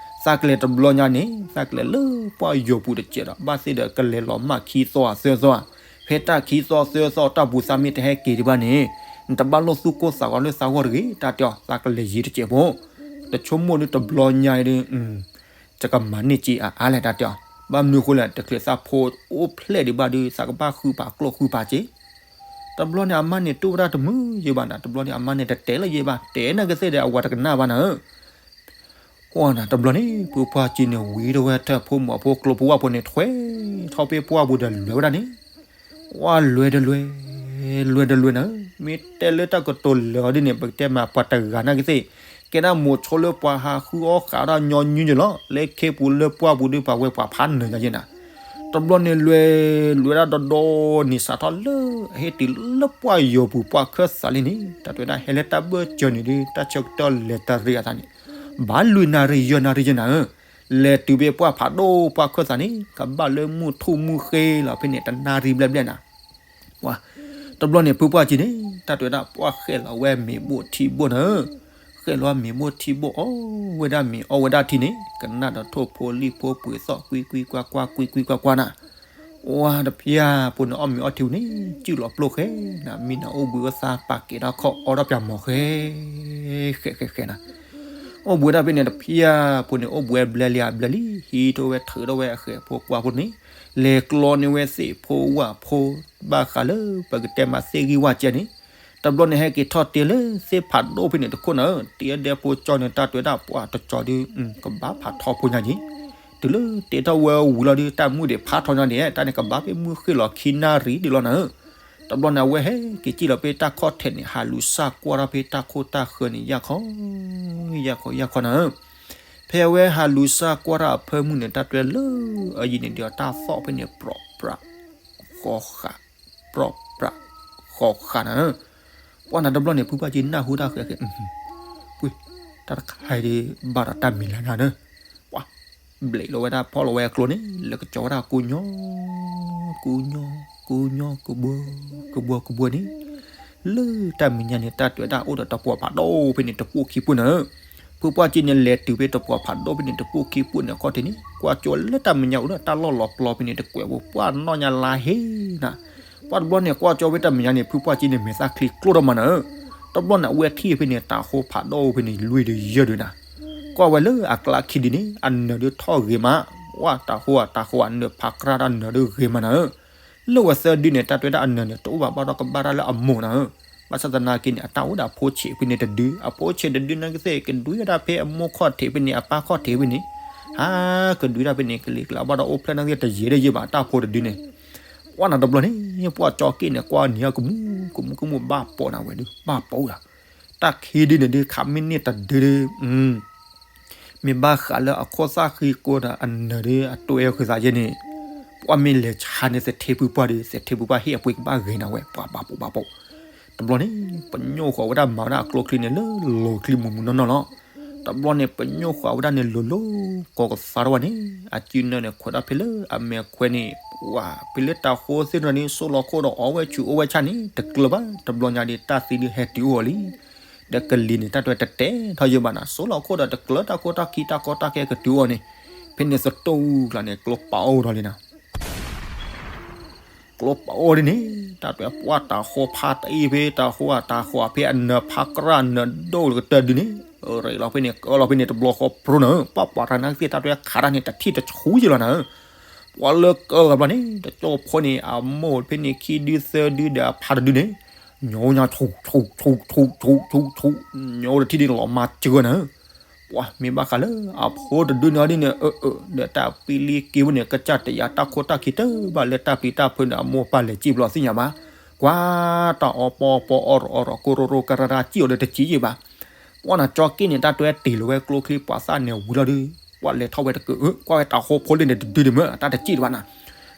သးကလဲၤတဘျီညါန့ၣ် သးကလဲၤလၢပှၢ်ယိာ်ပူၤတစဲးဒီး ဘၣ်သ့ၣ်ဒီးကလဲၤလီၤမၢ်ခံသီသၢသီဧါ, ဖဲတၢ်ခံသီသၢသီတၢ်ပူၤ သးမ့ၢ်တဟဲက့ၤဒံးဘၣ်န့ၣ်, နတဘၣ်လိၣ်သူၣ်ကိၢ်သးဂီၤလၢသးဂီၢ်တဂ့ၤ တၢ်တဲအီၤ, သးကလဲၤယံၤတစဲးဖိ, တဆိကမိၣ်ဒ်တဘျီညါအံၤဒ် ကမၤန့ၢ်က့ၤအါအါလဲၣ် တၢ်တဲအီၤ, ဘၣ်မနုၤအဃိလဲၣ် တချုးသးဖိအိၣ်ဖျဲၣ်ဒံးဘၣ်ဒီး သးကဘၣ်ဃုပာ်ကျိၣ်ဃုပာ်စ့. တဘျီန့ၣ်အမါန့ၣ်တူၢ်ဝဲဒၣ်တမုာ်ယဲဘၣ်နၤ, တဘျီန့ၣ်အမါန့ၣ်တတဲလၢၤယဲဘၣ်, တဲနာ်က့သ့ၣ်ဒီးအဝၤတကနၣ်ဘၣ်နၤဧၢ. အိၣ်နၤ တဘျီန့ၣ် ဖုပှၢ်ကံန့ၣ် ဝံၤတဝဲထၢၣ်ဖိမီၤဖိကျိဖိဝၣ်ဖိန့ၣ် ထွဲထီၣ်ဖဲပှၢ်ပူၤဒီးလဲၤဝဲဒၣ်န့ၣ်, ဝၣ်လဲၤတလဲၤ, လဲၤတလဲၤနၤဧၢ, မ့ၢ်တဲလၢတၢ်ကတိၤလဲၤအီၤဒ်န့ၣ် ပကတဲမးပှၤတဂၤနာ်က့သ့ၣ်, ကဲဒၣ်မိၤဆိလၢပှၤဟးဃုအီၣ်ဃးတၢ်ညီနုၢ်ယဲလီၤ, လၢခ့ပူၤလၢပှၢ်ပူၤဒီးပှၤဝဲပှၤဖးနၢၤယဲနၤ. တဘျီန့ၣ်လဲၤ, လဲၤဒၣ်ဒီဒီန့ၣ် စးထီၣ်လၢအဟ့ၣ်တုၤလၢပှၢ်ယိာ်ပူၤ ပှၢ်ခၢၣ်သးလံန့ၣ် တၢ်တဲဝဲဒၣ်ဟဲလၢတၢ်ဘၢၣ်စၢၤန့ၣ်ဒီး တၢ်ဆၢကတီၢ်လဲၤတရံးအသးန့ၣ် ဘၣ်လွံၢ်နၣ်ရံၣ်ယဲၢ်နၣ်ရံၣ်ယဲနၤဧၢ, လဲၤတုၤဖဲပှၢ်ဖးဒိၣ်ပှၢ်ခၢၣ်သးန့ၣ် ကဘၣ်လၢမုၢ်ထူၣ်မုၢ်ဃ့လီၤဖဲန့ၣ် တနၣ်ရံၣ်ဘျဲၣ်ဘျဲၣ်နၤ. တဘျီန့ၣ် ဖုပှၢ်ကံန့ၣ် တၢ်တဲဝဲဒၣ်ပှၢ်ဃဲၣ်လီၤဝဲမ့ၤဘိၣ်ထံဘိၣ်နၤဧၢ, ဃဲၣ်လီၤဝဲမ့ၤဘိၣ်ထံဘိၣ် အီၣ်ဝဲဒၣ်မ့ၤအီၣ်ဝဲဒၣ်ထံန့ၣ် ကနၣ်ဒီးထိၣ်ဖိလံၣ်ဖိပှ့ၤသီၣ်ကွံကွံကွၢ်ကွၢ်ကွံကွံကွၢ်ကွၢ်နၤ. ဝါတဖၠၣ်ဖိန့ၣ် အီၣ်မ့ၤအီၣ်ထံဝံၤန့ၣ် စုၣ်လီၤပျိၢ်ဃဲနၤ, မံနၤအိၣ်ဘှံးအိၣ်သါပာ်ကဲၤထီၣ်ခီၣ်အီထီၣ်ပၠးမီၤဃဲ ဃဲဃဲဃဲနၤ. အိၣ်ဘှံးဒၣ်ဖဲန့ၣ်တဖၠၣ်ဖိန့ၣ် အိၣ်ဘှံးဝဲဘျဲလံအဘျဲလံ ဟံးထီၣ်ဝဲထုးထီၣ်ဝဲအဃဲၤဖိကွၢ်ဖိန့ၣ် လဲၤကျီန့ၢ်ဝဲသ့ၣ်ဖိဝၣ်ဖိ ဘၣ်ဃးလၢပကတဲမးသ့ၣ်ဂံၢ်ဝၣ်ကဲန့ၣ် တဘျီန့ၣ် ဟဲက့ၤထီၣ်တ့လၢသ့ၣ်ဖးဒိၣ်ဖဲန့ၣ်တခိၣ်နၤဧၢ, တ့ဒဲဖိကၠီန့ၣ် တၢ်တဲဝဲဒၣ်ပှၢ်တကၠီဒုး ကဘၣ်ဖးထီဖိညါက့ၤ, တုၤလၢတ့ထီၣ်ဝဲဝံၤလီၤဒုး တၢ်မုၢ်ဒံးဖးထီညါန့ၣ် တၢ်န့ၣ်ကဘၣ်ဖဲမုၢ်ဃ့ၢ်လီၤခံနၣ်ရံၣ်ဒံးလီၤနၤဧၢ. တဘျီန့ၣ် အဝဲဟဲက့ၤစံၣ်လီၤဖဲတၢ်ခီၣ်ထံးန့ၣ် ဟးလူၤစၢ်ကွၢ်ထီၣ်ဖဲတၢ်ခိၣ်တၢ်ဃၢၤန့ၣ် ယၢ်ခီ ယၢ်ခီ ယၢ်ခီနၤဧၢ. ဖဲအဝဲဟးလူၤစၢ်ကွၢ်ထီၣ်အဖၢမုၢ်န့ၣ် တၢ်တဲလၢအယံၤန့ၣ်ဒီး တၢ်သီၣ်ဖဲန့ၣ် ပြီၣ်ပြး ဃီဃး ပြီၣ်ပြး ဃီဃးနၤဧၢ. ပှၢ်နၤတဘျီန့ၣ် ဖုပှၢ်ကံနၢ်ဟူတၢ်ဃဲဃဲ ပှ့ၤ တၢ်တခါအံၤဒ်ဘၣ်ဒီးတၢ်မံၤလၢနၤဧၢ. ပှၢ် ဘျဲးလီၤဝဲဒၣ်ဖီၣ်လီၤဝဲအကျိန့ၣ် လဲၤကကၠီၤဝဲဒၣ်ကိညီ ကိညီ ကိညီ ကဘှီ ကဘှီ ကဘှီန့ၣ် လၢတၢ်မဲာ်ညါန့ၣ် တၢ်တဲဝဲဒၣ်အိၣ်ဒီးတပှီၤဖးဒိၣ်ဖဲန့ၣ် တပူၣ်ခံပူၣ်နၤဧၢ. ဖုပှၢ်ကံန့ၣ် လဲၤတုၤဖဲတပှီၤဖးဒိၣ်ဖဲန့ၣ် တပူၣ်ခံပူၣ်န့ၣ် အခီၣ်ထံးန့ၣ် ကွၢ်ကၠီလၢတၢ်မဲာ်ညါအိၣ်ဒီးတၢ်လီၢ်လီၤပျီဖဲန့ၣ် တကွဲးဖိ ပှၢ်နီၣ်ညါလါဟ့နၤ. ပှၢ်တဘျီန့ၣ် ကွၢ်ကၠီဖဲတၢ်မဲာ်ညါန့ၣ် ဖုပှၢ်ကံန့ၣ် မဲာ်သၣ်ချံကျိၣ်ထီၣ်မးနၤဧၢ. တဘျီန့ၣ် အဝဲထံၣ်ဖဲန့ၣ် တၤဟိဖးဒိၣ်ဖဲန့ၣ် လွံၢ်ဒီးယဲၢ်ဒုးနၤ. ကွၢ်ဝဲလၢအကျါခံဒုန့ၣ် အနၢၤဒုးထီၣ်ဂ့ၤမး, ပှၢ်တၤဟိ တၤဟိ အနၢၤဖးကြၢ်တၢ်နၢၤဒုးဂ့ၤမးနၤဧၢ. လၢဝဲသၢဒုန့ၣ် တၢ်တဲဝဲဒၣ်အနၢၤန့ၣ် တအိၣ်ဘၣ်ဘၣ်ဒီးကဘၣ်တၢ်လၢအမိၢ်နၤဧၢ. ဘၣ်ဆၣ်သနာ်က့န့ၣ် အတၢ်အိၣ်ဒီးအဖိဆံးဖဲန့ၣ်တဒု, အဖိဆံးတဒုနာ်က့သ့ၣ် ကဒွံဝဲဒၣ်ဖဲအမိၢ်ခီၣ်ထံးဖဲန့ၣ် အပၢ်ခီၣ်ထံးဖဲန့ၣ်, ဟးကဒွံဒၣ်ဖဲန့ၣ် ကလံၤကျါဘၣ်ဒီးအိၣ်ဖျဲၣ်နာ်က့သ့ၣ် တယံာ်ဒၣ်ယံာ်ဘၣ် တၢ်ဖိတဒုန့ၣ်. ပှၢ်နၤတဘျီန့ၣ် ပှၢ်ကၠီက့န့ၣ် ကွၢ်နံၤအကမူၣ် ကမူၣ်ကမူၣ် ဘၣ်ပိာ်နၤဝဲဒုး ဘၣ်ပိာ်ဧါ. တၢ်ခံဒုန့ၣ်ဒုး ခးမ့ၢ်န့ၢ်တဒုဒုး မ့ၢ်ဘၣ်ဃးလၢအခိၣ်သၣ်ဃံကိဒီးအနၢၤဒုး အတွဲဃုာ်သးယဲန့ၣ်, ပှၢ်မ့ၢ်လဲၤဆါန့ၢ်သထ့ဖုပှၢ်ဒီး သထ့ဖုပှၢ်ဟ့ၣ်အပှ့ၤကဘၣ်ဂ့ၤနၤဝဲ ပှၤဘၣ်ပိာ်ဘၣ်ပိာ်. တဘျီန့ၣ် ပညိၣ်ဃီၤဝဲဒၣ်မၤဝဲဒၣ်အကျိချံန့ၣ်လၢလီၤချံမူးမူးနီၢ်နီၢ်လီၤ. တဘျီန့ၣ် ပညိၣ်ဃီၤဝဲဒၣ်န့ၣ်လိၤလိၤ ကိးကသါထီၣ်ဝဲန့ၣ် အစုနၢန့ၣ် ခွဲးဒၣ်ဖဲလၢအမဲာ်ခွဲးန့ၣ် ပှၤဖဲလၢတၤဟိသ့ၣ်တဖၣ်န့ၣ် စိလီၤခိၣ်ဒီးအီဝဲဆူးအိၣ်ဝဲဆၣ်န့ၣ် တကျၢၤဘၣ်, တဘျီညါဒီး တၢ်သံဒုးဟဲတုၤအိၣ်အီၤလံ. ဒီးကလံၤန့ၣ် တၢ်တဲတတဲထီၣ်ယဲၢ်ဘၣ်နၤ, စိလီၤခိၣ်ဒီးတကျၢၤတၢ်ခိၣ်တၢ်ခံ တၢ်ကီတၢ်ခဲကတုၤအိၣ်န့ၣ်, ဖဲန့ၣ်သတူၢ်ကျါန့ၣ် ကျိပာ်အိၣ်ထီၣ်လံနၤ ကျိပာ်အိၣ်ဒ်န့ၣ်, တၢ်တဲပှၤတၤဟိဖးတအ့ၣ်ဖဲ တၤဟိအတၤဟိဖဲအနၢၤဖးကြၢ်နၢၤဒိၣ်ကတၢၢ်ဒုန့ၣ်, ရ့လီၤဖဲန့ၣ် ကၢလီၤဖဲန့ၣ်တဘျီဃီပြူနၤ, ပှၤပှၤတၢ်နၢ်ကသ့ၣ်တၢ်တဲခးတၢ်န့ၣ် တထံၣ်တဆူယလီၤနၤ, ပှၤလၢကၢလီၤဘျီန့ၣ် တကၠိဖိန့ၣ် အမိၢ်ဖဲန့ၣ်ခံဒုသၢဒုဒီးအဖးတဒုန့ၣ်, ညီညါဆူးဆူးဆူးဆူးဆူးဆူးဆူး, ညီတထံၣ်ဒ်န့ၣ်လီၤမၤစၢၤနၤ ပှၤမ့ၢ်ဘၣ်ဃးလၢအဖိတဒုန့ၣ်ဒ်န့ၣ်, အၢ အၢ ဒီးတၢ်ပံလံက့ၤဝဲန့ၣ် ကစၢ်တယၤတၢ်ခိၣ်တၢ်ခံတဘၣ်လၢတၢ်ပျံၤတၢ်ဖုးန့ၣ် အမိၢ်ပၢ်လဲၤစံၣ်ဘျီသ့ၣ်ညါဘၣ်, ကွၢ်တၢ်အီပီအီပီအီရီၤအီရီၤ ကိရိရိကရၤရၤစံၣ်အီၤဒီးတစံၣ်ယဲၢ်ဘၣ်, ပှၤနၤကၠီက့ၣ်န့ၣ် တၢ်တွဲတ့ၢ်လီၤဝဲကျိချံပှၤသၣ်န့ၣ်ဝံၤလီၤဒုး, ပှၤလဲၤထီၣ်ဝဲတကုး, ကွၢ်ဝဲတၤဟိဖိလၢန့ၣ်တဒုဒုးမ့ၢ် တၢ်တစံၣ်တဘၣ်နၤ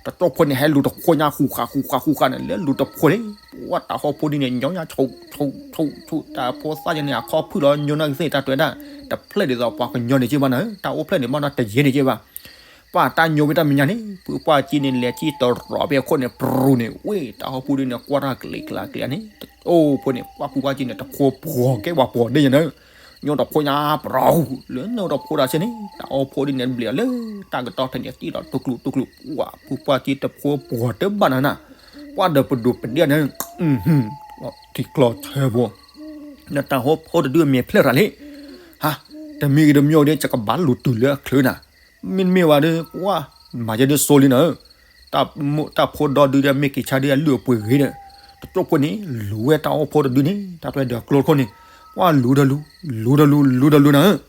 တကၠိဖိန့ၣ် ဟဲလူၤတဖိညါဃူဃာ်ဃူဃာ်ဃူဃာ်န့ၣ် လၢလူၤတဖိန့ၣ်, ပှၤတၤဟိဖိဒ်န့ၣ် ညီညါဆူးဆူးဆူးဆူး, တၢ်ဖိသၣ်ယဲန့ၣ် အခီၣ်ဖုၣ်လီၤ ညီနၢ်ကသ့ၣ်တၢ်တဲဝဲဒၣ်, တဖျၢၣ်ဒ်သိးပှၤကညီန့ၣ်က့ၢ်ဘၣ်နၤ, တၢ်အိၣ်ဖျဲၣ်န့ၣ် ဘၣ်နီတယဲန့ၣ်က့ၢ်ဘၣ်, ပှၤတၢ်ညိဝဲတၢ်မဲာ်ညါန့ၣ် ဖုပှၢ်ကံန့ၣ် လဲၤကံၣ်တရီၤဖဲအခိၣ်န့ၣ် ပြူန့ၣ် ဝ့ၢ်တၤဟိဖိဒ်န့ၣ် ကွၢ်တၢ်ကလံၤကျါကျဲန့ၣ် တကၠိဖိန့ၣ် ပှၤဖုပှၢ်ကံန့ၣ် တဖိပှီၤကဲပှၤပှီၤဒ်ယဲန့ၣ် ညီတဖိညါပြူ လၢနတဖိတၢ်ဆဲန့ၣ် တၤဟိဖိဒ်န့ၣ် ဘျဲးအီၤလၢတၢ်ကတီၢ်ဖဲန့ၣ် စံၣ်ဒီးတူၢ်ကျူတူၢ်ကျူ, ပှၤဖုပှၢ်ကံတဖိပှီၤတဘၣ်နၤနၤ, ပှၤဒီးပဒိၣ်ပဒ့ၣ်န့ၣ် ထံကျီဆၢဖိ, နတၤဟိဖိတဒုအမဲာ်ဖျၢၣ်ရၤလံ, ဟါ, တမံၤဂ့ၤတမံၤဂ့ၤဒီး ယကဘၣ်လူၤတုၤလၢအချုးနၤ, မ့တမ့ၢ်ဘၣ်ဒီး ပှၤ မၤယဲဒ်စိလံနၤ တၢ်ဖိဒီဒုဒီး မ့ၢ်က့ၤဆါဒုအလုၢ်အပှ့ၤဂ့ၤဒီး, တကၠိဖိန့ၣ် လူၤဝဲတၤဟိဖိတဒုန့ၣ် တၢ်တွဲဒီးကျိခိၣ်န့ၣ်, ပှၤလူၤဒီးလူၤ, လူၤဒီးလူၤ, လူၤဒီးလူၤနၤ,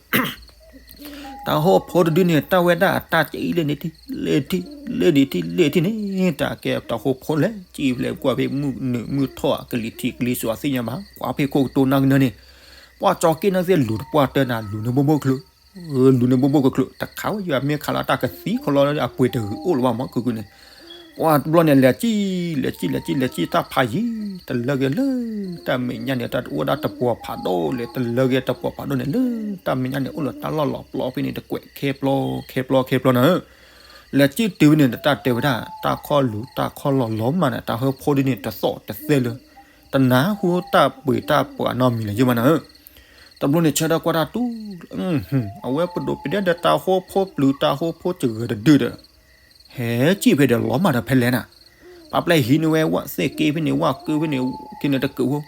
တၤဟိဖိတဒုန့ၣ် တၢ်ဝဲဒၣ်အတၢ်ကအံၣ်လၢန့ၣ်ထံ, လၢထံ, လၢန့ၣ်ထံ, လၢထံန့ၣ်, တၢ်ကဲတၤဟိဖိလဲၣ်, စံၣ်ဖျဲးကွၢ်ဖဲမုၢ်နုာ်မုၢ်ထီၣ် ကလံၤထံးကလံၤစိးသ့ၣ်ညါဘၣ်, ကွၢ်ဖဲခိၣ်ကတိၤနၢ်ကနၢန့ၣ်, ပှၤကၠီက့ၣ်နၢ်သ့ၣ်လူၤတပှၢ်တၢၢ်နၤ လူၤန့ၢ်ဘိဘိကချုး လူၤန့ၢ်ဘိဘိကချုး တခါဝဲယွၤမ့ၢ်ခးလီၤတၢ်ကသံခီလီၤ အပှ့ၤတဂ့ၤအိၣ်လၢၤဘၣ်မး ကုၢ်ကုၢ်န့ၣ်, ပှၤတဘျီန့ၣ် လဲၤစံၣ် လဲၤစံၣ် လဲၤစံၣ် လဲၤစံၣ် တၢ်ဖးယံၤ တလၢက့ၤလၢ တၢ်မဲာ်ညါန့ၣ် တၢ်အိၣ်ဝဲဒၣ်တပှီၤဖးဒိၣ်လဲၣ် တလၢက့ၤတပှီၤဖးဒိၣ်န့ၣ် လၢတၢ်မဲာ်ညါန့ၣ် အိၣ်လၢတၢ်လီၢ်လီၤပျီဖဲန့ၣ် တကွဲးခဲပျီ ခဲပျီ ခဲပျီနၤ, လဲၤစံၣ်တုၤဝဲန့ၣ် တၢ်တဲဝဲဒၣ် တၢ်ခီၣ်လူၤတၢ်ခီၣ်လီၤလီၤမးန့ၣ် တၢ်ဟၢဖီဒ်န့ၣ် တသီၣ်တသဲလၢ တနၢ်ဟူတၢ်ပှ့ၤတၢ်ပှၤနီတမံၤလၢၤယဲၢ်မးနၤဧၢ, တဘျီန့ၣ်ဆၢထၢၣ်ကွၢ်တၢ်တူၢ်, အဝဲပဒိၣ်ပဒ့ၣ်ဒီးတၤဟိဖိပျုၤတၤဟိဖိစဂၢၢ်တဒုဒီး, ဟဲစံၣ်ဖဲဒီးလီၤမးဒီးဖဲလဲၣ်နၤ, ပာ်ပျဲဟံးန့ၢ်ဝဲဝဲသ့ၣ်က့ဖဲန့ၣ် ဝဲကုၢ်ဖဲန့ၣ် က့ၤန့ၣ်တကုးဖိ,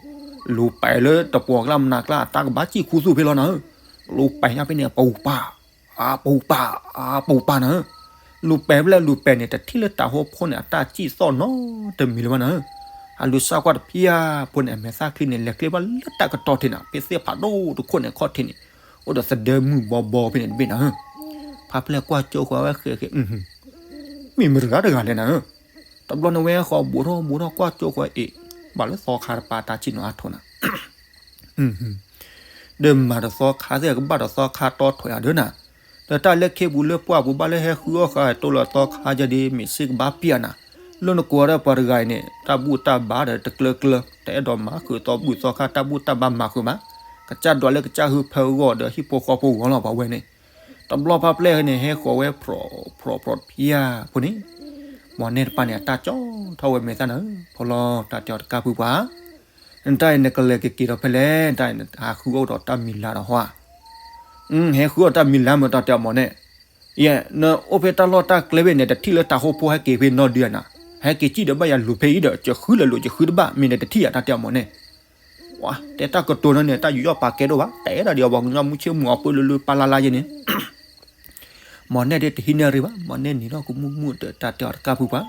လူၤပဲာ်လၢတပှီၤကျါမနၤကျါ အတၢ်ကဘၣ်စံၣ်ခူသူၣ်ဖဲလီၤနၤဧၢ, လူၤပဲာ်ညါဖဲန့ၣ် ပူၤပာ် အပူၤပာ် အပူၤပာ်နၤဧၢ, လူၤပဲာ်ဖဲလဲၣ်လူၤပဲာ်န့ၣ် တထံၣ်လၢတၤဟိဖိန့ၣ် အတၢ်စံၣ်သီၣ်နီတမံၤလၢၤဘၣ်နၤဧၢ, အလူၤစၢ်ကွၢ်တဖျၢၣ်ဖိန့ၣ် အမဲာ်သၣ်ချံန့ၣ် လဲၤကျဲဘၣ်လၢတၢ်ကတီၢ်ထံးနၤ ဖဲသ့ၣ်ဖးဒိၣ်တခိၣ်န့ၣ်ခီၣ်ထံးန့ၣ်, အိၣ်ဒီးသဒၢမုၢ်ဘီဘီဖဲန့ၣ်တဘ့ၣ်နၤဧၢ, ဖါပျဲၢ်ကွၢ်ကၠိဃီဝဲဃဲးဃဲး မ့ၢ်မတၤတဂၤလဲၣ်နၤဧၢ, တဘျီန့ၣ်ဝဲဃီၤဘူးထီၣ်ဘူးထီၣ်ကွၢ်ကၠိဃီအံၤ, ဘၣ်လၢသီခါတပၤတၢ်စံၣ်နီၤအါထီၣ်နၤ ဒီးမၤဒီးသီခါသ့ၣ်ကဘၣ်ဒီးသီခါတီထွဲအဒၢနၤ, ဒီးတၢ်လၢခ့ပူၤလၢပှၢ်ပူၤဘၣ်လၢဟဲဃုအီၣ်ဃာ်တိၢ်လၢသီခါယဲဒ် မ့ၢ်စ့ၢ်ကဘၣ်ပျၢ်နၤ, လၢနကိးဒီးပှၤတဂၤအံၤန့ၣ် တၢ်ဘူၣ်တၢ်ဘါဒီးတကျၢၤကျၢၤ တအဲၣ်ဒိးမၤဃုာ်သီဘူၣ်သီခါတၢ်ဘူၣ်တၢ်ဘါမၤဃုာ်ဘၣ်, ကစၢ်ဒွးလၢကစၢ်ဟၢဖၢဂီၢ်ဒီးဟံၣ်ဖိဃီဖိဂီၢ်လီၤပှၤဝဲန့ၣ်, တဘျီဖါပျဲၢ်န့ၣ် ဟဲဃီၤဝဲဖြီၣ်ဖြီၣ်ဖြီၣ်တဖျၢၣ်ဖိန့ၣ်, မီၢ်နဲၣ်တပၤန့ၣ် အတၢ်ကၠီထီၣ်ဝဲမဲာ်သၣ်နၤဧၢ, ဖိလီၤတၢ်တဲအီၤတကါဖုပှၤ နတၢ်အံၤနကလဲၤကက့ၤဒီးဖဲလဲၣ်, နတၢ်အံၤနဟးဃုအီၣ်ဒီးတၢ်မံၤလါဒီးဟီဧါ, ဟဲဃုအီၣ်တၢ်မံၤလါမ့ၢ်တၢ်တဲအီၤမီၢ်နဲၣ်, ယဲ, နအိၣ်ဖဲတၢ်လီၢ်တၢ်ကျဲဘ့ၣ်န့ၣ် တထံၣ်လၢတၤဟိဖိဟဲက့ၤဖဲနီၢ်ဒုးဧါနၤ, ဟဲက့ၤစံၣ်ဒီးဘၣ်ယၤလူၤဖဲအံၤဒီး ယဃုလၢာ်လိာ်ယဃုတဘၣ် မ့ၢ်န့ၣ်တထံၣ်ယၤတၢ်တဲအီၤမီၢ်နဲၣ်, တဲတၢ်ကတိၤန့ၣ် တၢ်ယူးယီၣ်ပာ်ကဲဒိၣ်ဘၣ် တအဲၣ်ဒိးဒံးအီၤ ပှၤကညီမူဆ့မူအီၤပၢလၢလၢပၢ်လၢ်လၢ်ယဲန့ၣ် မီၢ်နဲၣ်ဒ်တဟံးန့ၢ်ရံၣ်ဘၣ်, မီၢ်နဲၣ်နံၤထီၣ်ကမူၣ်မူၣ်ဒီးတၢ်တဲအီၤတကါဖုပှၤ,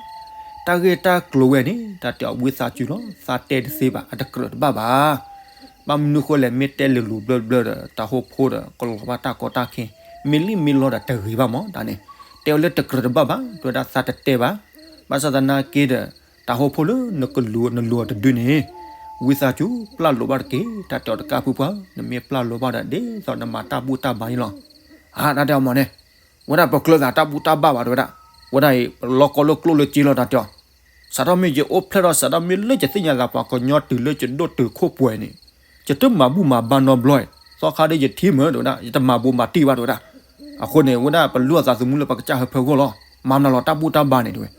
တၢ်ဂ့ၢ်တၢ်ကျိၤဝဲန့ၣ် တၢ်တဲအီၤဝံသးစူၤလီၤ, သးတဲတသ့ဘၣ် အတကြၢးတဘၣ်ဘၣ်, ဘၣ်မနုၤဃိလဲၣ် မ့ၢ်တဲလိၤလိၤဘျၢဘျၢဒီး တၤဟိဖိဒီးကလီၤဘၣ်တၢ်ကီတၢ်ခဲ, မ့ၢ်လံၣ်မ့ၢ်လီဒီးတဂ့ၤဘၣ်မီၢ်တၢ်န့ၣ်, တဲအီၤလၢတကြၢးတဘၣ်ဘၣ် တဲဝဲဒၣ်သးတတဲဘၣ်, ဘၣ်ဆၣ်သနာ်က့ဒီး တၤဟိဖိလၢနကလူၤနလူၤအီၤတဒုန့ၣ်, ဝံသးစူၤပျၢ်လိာ်ဘၣ်တက့ၢ်, တၢ်တဲအီၤတကါဖုပှၤ, နမ့ၢ်ပျၢ်လိာ်ဘၣ်ဒီး ဒ်သိးနမၤတၢ်ဘူၣ်တၢ်ဘါန့ၣ်လီၤ. အါ တၢ်တဲအီၤမီၢ်န့ၣ်, ဝဲဒၣ်ပကျၢၤသးတၢ်ဘူၣ်တၢ်ဘါဘၣ်တဲဝဲဒၣ်, ဝဲဒၣ်အံၤ လီၤကီလၢကျိၣ်လၢစ့လီၤတၢ်တဲအီၤ, စးထီၣ်မ့ၢ်ယအိၣ်ဖျဲၣ်ထီၣ် စးထီၣ်မ့ၢ်လၢယသ့ၣ်ညါသးပှၤကညီတုၤလၢယဒိၣ်တုၤခိၣ်ပှဲၤန့ၣ်, ယတမၤဘူၣ်မၤဘါနီတဘျီ, သီခါဒီးယထံၣ်မၢ်တဲဝဲဒၣ်, ယတမၤဘူးမၤတံၢ်ဘၣ်တဲဝဲဒၣ်, အဃိန့ၣ် ဝဲဒၣ်ပလုၢ်အသးသမူလၢပကစၢ်ဟၢဖၢဂီၢ်လီၤ, မၤမနုၤလီၤတၢ်ဘူၣ်တၢ်ဘါန့ၣ်တဲဝဲ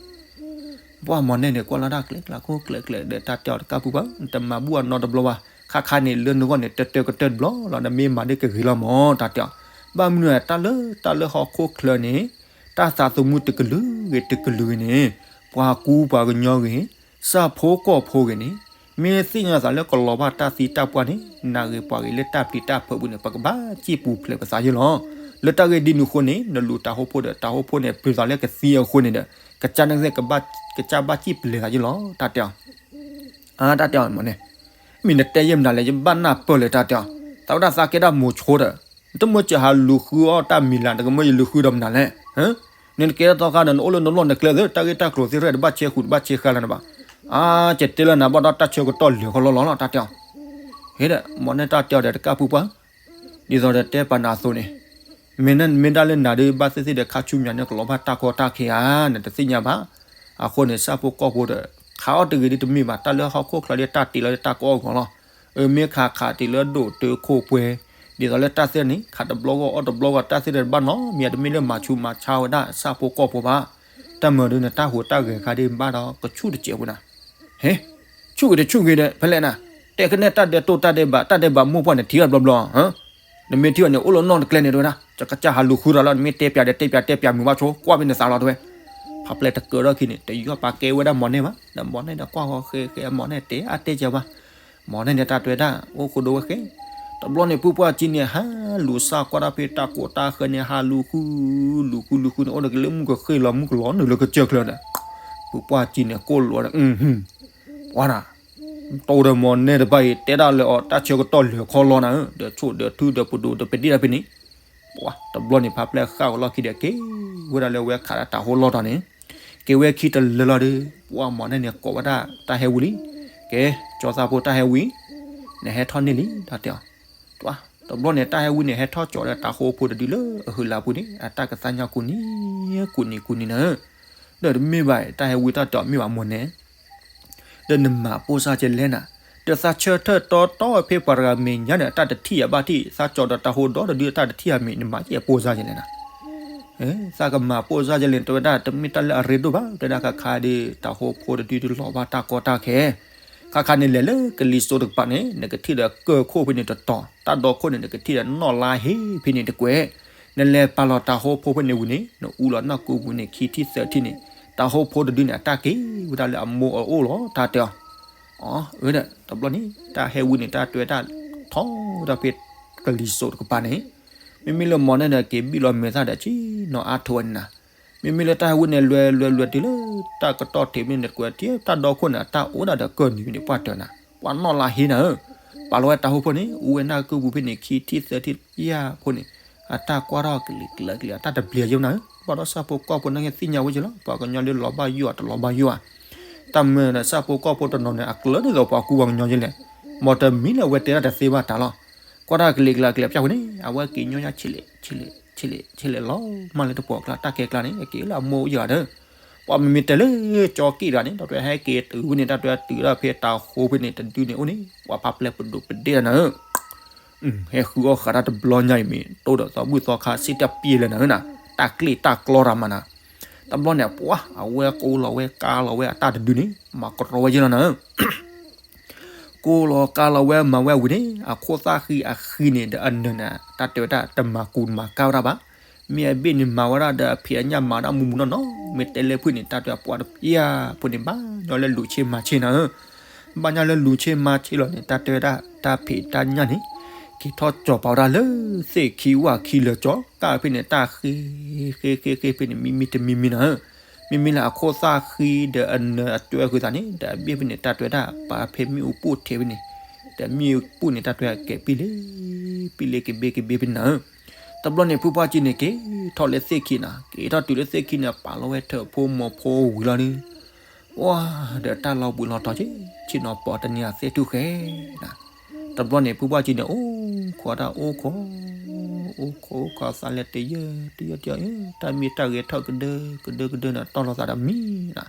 ပှၢ်မီၢ်နဲၣ်န့ၣ် ကွၢ်လီၤတၢ်ကျဲကျါခိၣ်ကျဲကျဲဒီး တၢ်တဲအီၤတကးပူၤပှၢ် တမၤဘူၣ်အနီတဘျီဘၣ်, ခါခါန့ၣ် လၢနဂီၢ်န့ၣ် တၢတၢကတၢၢ်တဘျီလီၤ, နမ့ၢ်မၤဒ်ကဂ့ၤလီၤမၢ် တၢ်တဲအီၤ. ဘၣ်မနုၤ တၢ်လၢ တၢ်လၢဟီၣ်ခိၣ်ချၢန့ၣ် တၢ်သးသမူတကလုာ်ဂ့ၤတကလုာ်ဂ့ၤန့ၣ် ပှၤကူပှၤကညီဂ့ၤ ဆၣ်ဖိကီၢ်ဖိဂ့ၤန့ၣ် မ့ၢ်သ့ၣ်ညါသးလၢကလီၤဘၣ်တၢ်သံတၢ်ပှၢ်န့ၣ် နဂ့ၤပှၤဂ့ၤလၢတၢ်ပျံၤတၢ်ဖုးပူၤန့ၣ် ပကဘၣ်စံၣ်ပူၤဖျဲးပသးယ့ၢ်လီၤ. လၢတၢ်ဂ့ၢ်ဒ်နုၤအဃိန့ၣ် နလူၤတၢ်ဟိဖိဒီး တၢ်ဟိဖိန့ၣ် ပျံၤသးလၢကသံအဃိန့ၣ်ဒီး ကစၢ်နကသ့ၣ် ကစၢ်ဘၣ်စံၣ်ပျဲသးယ့ၢ်လီၤ တၢ်တဲအီၤ. တၢ်တဲအီၤမၢ်န့ၣ် မ့ၢ်နတဲယဲၢ်မနုၤလဲၣ် ယဘၣ်နၢ်ပၢၢ်လၢတၢ်တဲအီၤ, သးဝဲဒၣ်သးကဲဒၣ်မိၤဆိဒီး နတမၢစၢၤဟးလူၤဃုအီၣ်တၢ်မံၤလၢ် နကမၢယလူၤဃုဒီးမနုၤလဲၣ်. နကဲထီၣ်သီခါဒီး နအိၣ်လၢနလီၢ်နကျဲသ့ တၢ်ဂ့ၢ်တၢ်ကျိၤသ့ၣ်ရဲၣ် တဘၣ်ဆဲးဃုာ်တဘၣ်ဆဲးဃါလၢနဘၣ်. အါ ကတဲလၢနဘၣ်ဒီးတၢ်ဆၢကတီၢ်လဲၤခီလီလီၤလီၤ တၢ်တဲအီၤ. ဟ့ဒီး မီၢ်နဲၣ်တၢ်တဲအီၤဒီးတကးပူၤပှၢ် ဒ်သိးဒီးတဲပာ်နၤအသိးန့ၣ် မ့ၢ်နမ့ၢ်ဒၣ်လၢနၤဒီး ဘၣ်သ့ၣ်သ့ၣ်ဒီးခါဆူညါန့ၣ် ကလီၤဘၣ်တၢ်ကီတၢ်ခဲဧါ နတသ့ၣ်ညါဘၣ်. အဃိန့ၣ် ဆၣ်ဖိကီၢ်ဖိဒီး ခးအီၣ်တဂ့ၤဒ်တမ့ၢ်ဘၣ် တၢ်လၢဟီၣ်ခိၣ်ချၢဒ်တၢ်တ့လီၤဒ်တၢ်ကအီၣ်ဂီၤလီၤ. အမ့ၢ်ခးခးတ့လၢဒိၣ်တုာ်ခိၣ်ပှဲၤ ဒ်သိးလၢတၢ်သ့ၣ်န့ၣ် ခးတဘျီဂီၢ်အီၣ်တဘျီဂီၢ်တၢ်သ့ၣ်တဖၣ်နီတမံၤ တမ့ၢ်လၢမၤဆူးမၤဆါဝဲဒၣ်ဆၣ်ဖိကီၢ်ဖိဘၣ်. တၢ်မၤဒုးန့ၣ် တၢ်ဟူးတၢ်ဂဲၤခါဒ်ဘၣ်ဒီးကဆူၣ်တစဲးဖိနၤ ဟ့ ဆူၣ်ဂ့ၤတဆူၣ်ဂ့ၤဒီး ဖဲလဲၣ်နၤ တဲကနဲၣ်တၢ်ဒဲးတိၢ်တၢ်ဒဲးဘး တၢ်ဒဲးဘးမိၢ်ပှၢ်န့ၣ် ထံၣ်အီၤတဘျီဘျီ နမ့ၢ်ထံၣ်အီၤန့ၣ် အိၣ်လၢနီၢ်တကျဲန့ၣ် တဲဝဲဒၣ် ကစၢ်ဟးလူၤဃုဒီးလီၤ နမ့ၢ်တဲပၠးဒီးတဲပၠးတဲပၠးမုာ်ဘၣ်ဆိ ကွၢ်ဖဲန့ၣ်သးလီၤတဲဝဲ. ဖးပျဲၢ်တကၢထီၣ်ခံန့ၣ် တယီၢ်ပာ်ကဲဝဲဒၣ်မီၢ်နဲၣ်ဘၣ် ဒီးမီၢ်နဲၣ်ဒီးကွၢ်ဃီဃဲဃဲ မီၢ်နဲၣ်တဲအါတဲကဲဘၣ် မီၢ်နဲၣ်န့ၣ် တၢ်တဲဝဲဒၣ် အိၣ်ဃိဒိဝဲဃဲ တဘျီန့ၣ် ဖုပှၢ်ကံန့ၣ် ဟးလူၤစၢ်ကွၢ်တၢ်ဖဲတၢ်ကိးတၢ်ဃၢၤန့ၣ် ဟးလူၤဃု လူၤဃုလူၤဃုန့ၣ် အိၣ်ဒီးက့ၤလၢမုၢ်ကဃ့ၢ်လီၤ မုၢ်ကလီၤနုာ်လၢကစၢၢ်ချၢဒီး ဖုပှၢ်ကံန့ၣ် ကိၣ်လီၤဒီး ပှၢ်နၤ တိၢ်ဒီးမီၢ်နဲၣ်တဖၣ်အံၤ တဲဒၣ်လၢအီၤ တၢ်ဆၢကတီၢ်လဲၤခီလီနၤဧၢ ဒီးဆိၣ်ဒီးထုဒီးပဒိၣ်ဒီးပဒ့ၣ်တၢ်ဖဲန့ၣ် ပှၢ် တဘျီန့ၣ် ဖးပျဲၢ်ဃၣ်ဝဲလီၢ်ခံဒီးက့ၤဝဲဒၣ်လၢဝဲခးဒၣ်တၢ်ဟိလီၢ်တီၤန့ၣ် က့ၤဝဲခံတလၢလီၤဒီး ပှၢ်မီၢ်နဲၣ်န့ၣ် ကိးဝဲဒၣ်တၢ်ဟဲဝံလံ ကဲ ကၠီသးဖိတၢ်ဟဲဝံ နဟဲထီၣ်န့ၢ်လံ တၢ်တဲအီၤ တဘျီန့ၣ် တၢ်ဟဲဝံန့ၣ် ဟဲထီၣ်ကၠီဒီးတၢ်ဟိဖိတဒုလၢအဟုးလၢ်ပူၤန့ၣ် အတၢ်ကသါညါကူၣ်န့ၣ် ကူၣ်န့ၣ်ကူၣ်န့ၣ်နၤဧၢ ဒီးတမ့ၢ်ဘၣ် တၢ်ဟဲဝံတၢ်တဲအီၤမ့ၢ်ဘၣ်မီၢ်နဲၣ် ဒီးနမၤပိၢ်စၢ်ကလဲၣ်နၤ ဒီးသးဆၢထၢၣ်တီတီဖဲပှၤတဂၤမဲာ်ညါန့ၣ် အတၢ်တထံၣ်အဘၣ်ထံၣ် သးကၠီဒီးတၢ်ဟိဒီတဒုအတၢ်တထံၣ်အမံၤ နမၤကဲပိၢ်စၢ်ကလဲၣ်နၤ သးကမၤပိၢ်စၢ်ကလဲၣ် တဲဝဲဒၣ် တမ့ၢ်တၢ်လၢအရ့ဒိၣ်ဘၣ် တဲဒၣ်ခါခါဒီး တၢ်ဟိဖိတဒုတလီၤဘၣ်တၢ်ကီတၢ်ခဲ ခါခါန့ၣ်လဲၤလၢကလံၤစိးတကပၤန့ၣ် နကထံၣ်ဒီးကၢၢ်ခိၣ်ဖဲန့ၣ်တတီၤ တၢ်ဒီခိၣ်န့ၣ် နကထံၣ်ဒီးနီၣ်လါဟ့ဖဲန့ၣ်တကွဲး နလဲၤပာ်လီၤတၢ်ဟိဖိဖဲန့ၣ်ဝံၤန့ၣ် နအူလီၤနီၢ်ကူပူၤန့ၣ် ခံထံၣ်သၢထံၣ်န့ၣ် တၢ်ဟိဖိတဒုန့ၣ် အတၢ်က့ၤဝဲဒၣ်လၢအမိၢ်အအိၣ်လီၤ တၢ်တဲအီၤ အၢ ဒီးတဘျီန့ၣ် တၢ်ဟဲဝံန့ၣ် တၢ်တဲဝဲဒၣ်ထီၣ်ဝဲဒၣ်ဖဲကလံၤစိးတကပၤန့ၣ် မ့မ့ၢ်လၢမီၢ်နဲၣ်န့ၣ် က့ၤဘံၣ်လီၤမဲာ်သၣ်ဒီးဆ့ၣ်နီၤအါထိးဝဲန့ၣ်နၤ မ့မ့ၢ်လၢတၢ်ဟဲဝံန့ၣ် လွဲလွဲလွဲတုၤလၢတၢ်ကတီၢ်ထံးဖဲန့ၣ်တကွဲး ထံၣ်တၢ်ဒီခိၣ်န့ၣ် အတၢ်အိၣ်ဒၣ်ဒီးကၢၢ်နံၤဖဲန့ၣ် ပှၢ်တၢၢ်နၤ ပှၢ်နီၣ်လါဟ့နၤဧၢ ပာ်လီၤဝဲတၢ်ဟိဖိန့ၣ် အူဝဲနၢ်ကူပူၤဖဲန့ၣ် ခံထံၣ်သၢထံၣ်ယါဖိန့ၣ် အတၢ်ကွၢ်ထီၣ်ကလံၤကလံၤ အတၢ်တဘျံးယဲၢ်နၤဧၢ ဘၣ်ဒီးဆၣ်ဖိကီၢ်ဖိန့ၣ်သ့ၣ်ညါဝဲက့ၤလီၤ ပှၤကညီလၢလီၤဘၣ်ယိၣ်ဧါတလီၤဘၣ်ယိၣ်ဧါ တၢ်မၤဒီးဆၣ်ဖိကီၢ်ဖိတနီၤန့ၣ် အကျၢၤဒ်သိးပှၤကူပှၤကညီယဲၢ်လဲၣ် မ်တမံၤလၢအဝဲတဲဒၣ်တသ့ဘၣ်တၢ်လီၤ ကွၢ်တၢ်ကလံၤကလံၤကလံၤပျၢ်ဝဲန့ၣ် အဝဲက့ၤညီယါဆံးလဲၣ် ဆံးလဲၣ် ဆံးလဲၣ် ဆံးလဲၣ်လီၤ မၤလၢတပှီၢ်ကျါ တၢ်ကဲကျါန့ၣ် အက့ၤလၢအမိၢ်အိၣ်ယၤဒီး ပှၤမ့မ့ၢ်တဲလၢကၠီက့ၣ်တဂၤန့ၣ် ဒီးဟဲက့ၤတုၤဝဲန့ၣ် တၢ်တဲတုၤဒၣ်ဖဲတၢ်ဟိဖဲန့ၣ် တဒုန့ၣ်အိၣ်န့ၣ် ပှၤဖးပျဲၢ်ပဒိၣ်ပဒ့ၣ်နၤဧၢ ဟဲဃုအီၣ်ဃာ်တၢ်တဘျီညါအံၤမ့ၢ် တိၢ်ဒီးသီဘူၣ်သီခါစ့ၢ်တပျ့ၤလဲၣ်နၤဧၢနၤ တၢ်ကျ့ၣ်တၢ်ကျီတၢ်မၤနၤ တဘျီန့ၣ် ပှၤ အဝဲကိးလီၤဝဲကါလီၤဝဲအတၢ်တဒုန့ၣ် မၤကရီဝဲယဲၢ်လီၤနၤဧၢ ကိးလီၤကါလီၤဝဲမၤဝဲဝံၤန့ၣ် အခိၣ်သၣ်ဃံအဃံန့ၣ် ဒီးအနၢၤန့ၣ် တၢ်တဲဝဲဒၣ်တမၤကူးမၤကၤဝဲဒၣ်ဘၣ် မ့ၢ်အဘ့ၣ်န့ၣ်မၤဝဲဒၣ်ဒီးအဖံးအညၣ်မၤဒၣ်မူမူနီၢ်နီၢ် မ့ၢ်တဲလၢဖုၣ်န့ၣ် တၢ်တဲပှၤတဖံးဖိန့ၣ် ဘၣ်ညီလၢလူၤဆ့မၤဆ့နၤဧၢ ဘၣ်ညီလၢလူၤဆ့မၤဆ့လီၤန့ၣ် တၢ်တဲဝဲဒၣ်တၢ်ဖံးတၢ်ညၣ်န့ၣ် က့ၤထီၣ်ကၠီၤပာ်ဝဲဒၣ်လၢသ့ၣ်ခံဝၣ်ခံလၢာ်ကၠီ ကါဖဲန့ၣ် တၢ်ဃ့ ဃ့ဃ့ဃ့ဖဲန့ၣ် မံမံတမံမံနၤဧၢ မ့မ့ၢ်လၢအခိၣ်သၣ်ဃံဒီးအနၢၤအတွဲဃုာ်သးန့ၣ် ဒီးအဘ့ၣ်ဖဲန့ၣ် တၢ်တဲဝဲဒၣ် ပာ်ဖဲမ့ၣ်အူပိၢ်ထဲဖဲန့ၣ် ဒီးမ့ၣ်အူပိၢ်န့ၣ် တၢ်တဲဝဲကဲၤပံလ့ ပံလ့ကဘ့ကဘ့ဖဲန့ၣ်နၤဧၢ တဘျီန့ၣ် ဖုပှၢ်ကံန့ၣ် က့ၤထီၣ်လၢသ့ၣ်ခံနၤ က့ၤထီၣ်တုၤလၢသ့ၣ်ခံန့ၣ် ပာ်လီၤဝဲထၢၣ်ဖိမီၤဖိဝံၤလီၤဒီး ဝါ ဒီးတၢ်လီၤဘှံးလီၤတီၤက့ၤ ဆ့ၣ်နီၤပိာ်တနံၤအသ့ၣ်ထူၣ်ဃဲနၤ တဘျီန့ၣ် ဖုပှၢ်ကံန့ၣ် အိၣ်ခိးတၢ်အိၣ်ခိး အိၣ်ခိးအိၣ်ခိးသးလဲၤတယၢၢ်တယၢၢ်တယၢၢ် တၢ်မ့ၢ်တၢ်ဂဲၤထီၣ်ကဒၢကဒၢကဒၢန့ၣ် တီၢ်လီၤသးဒီးမံနၤ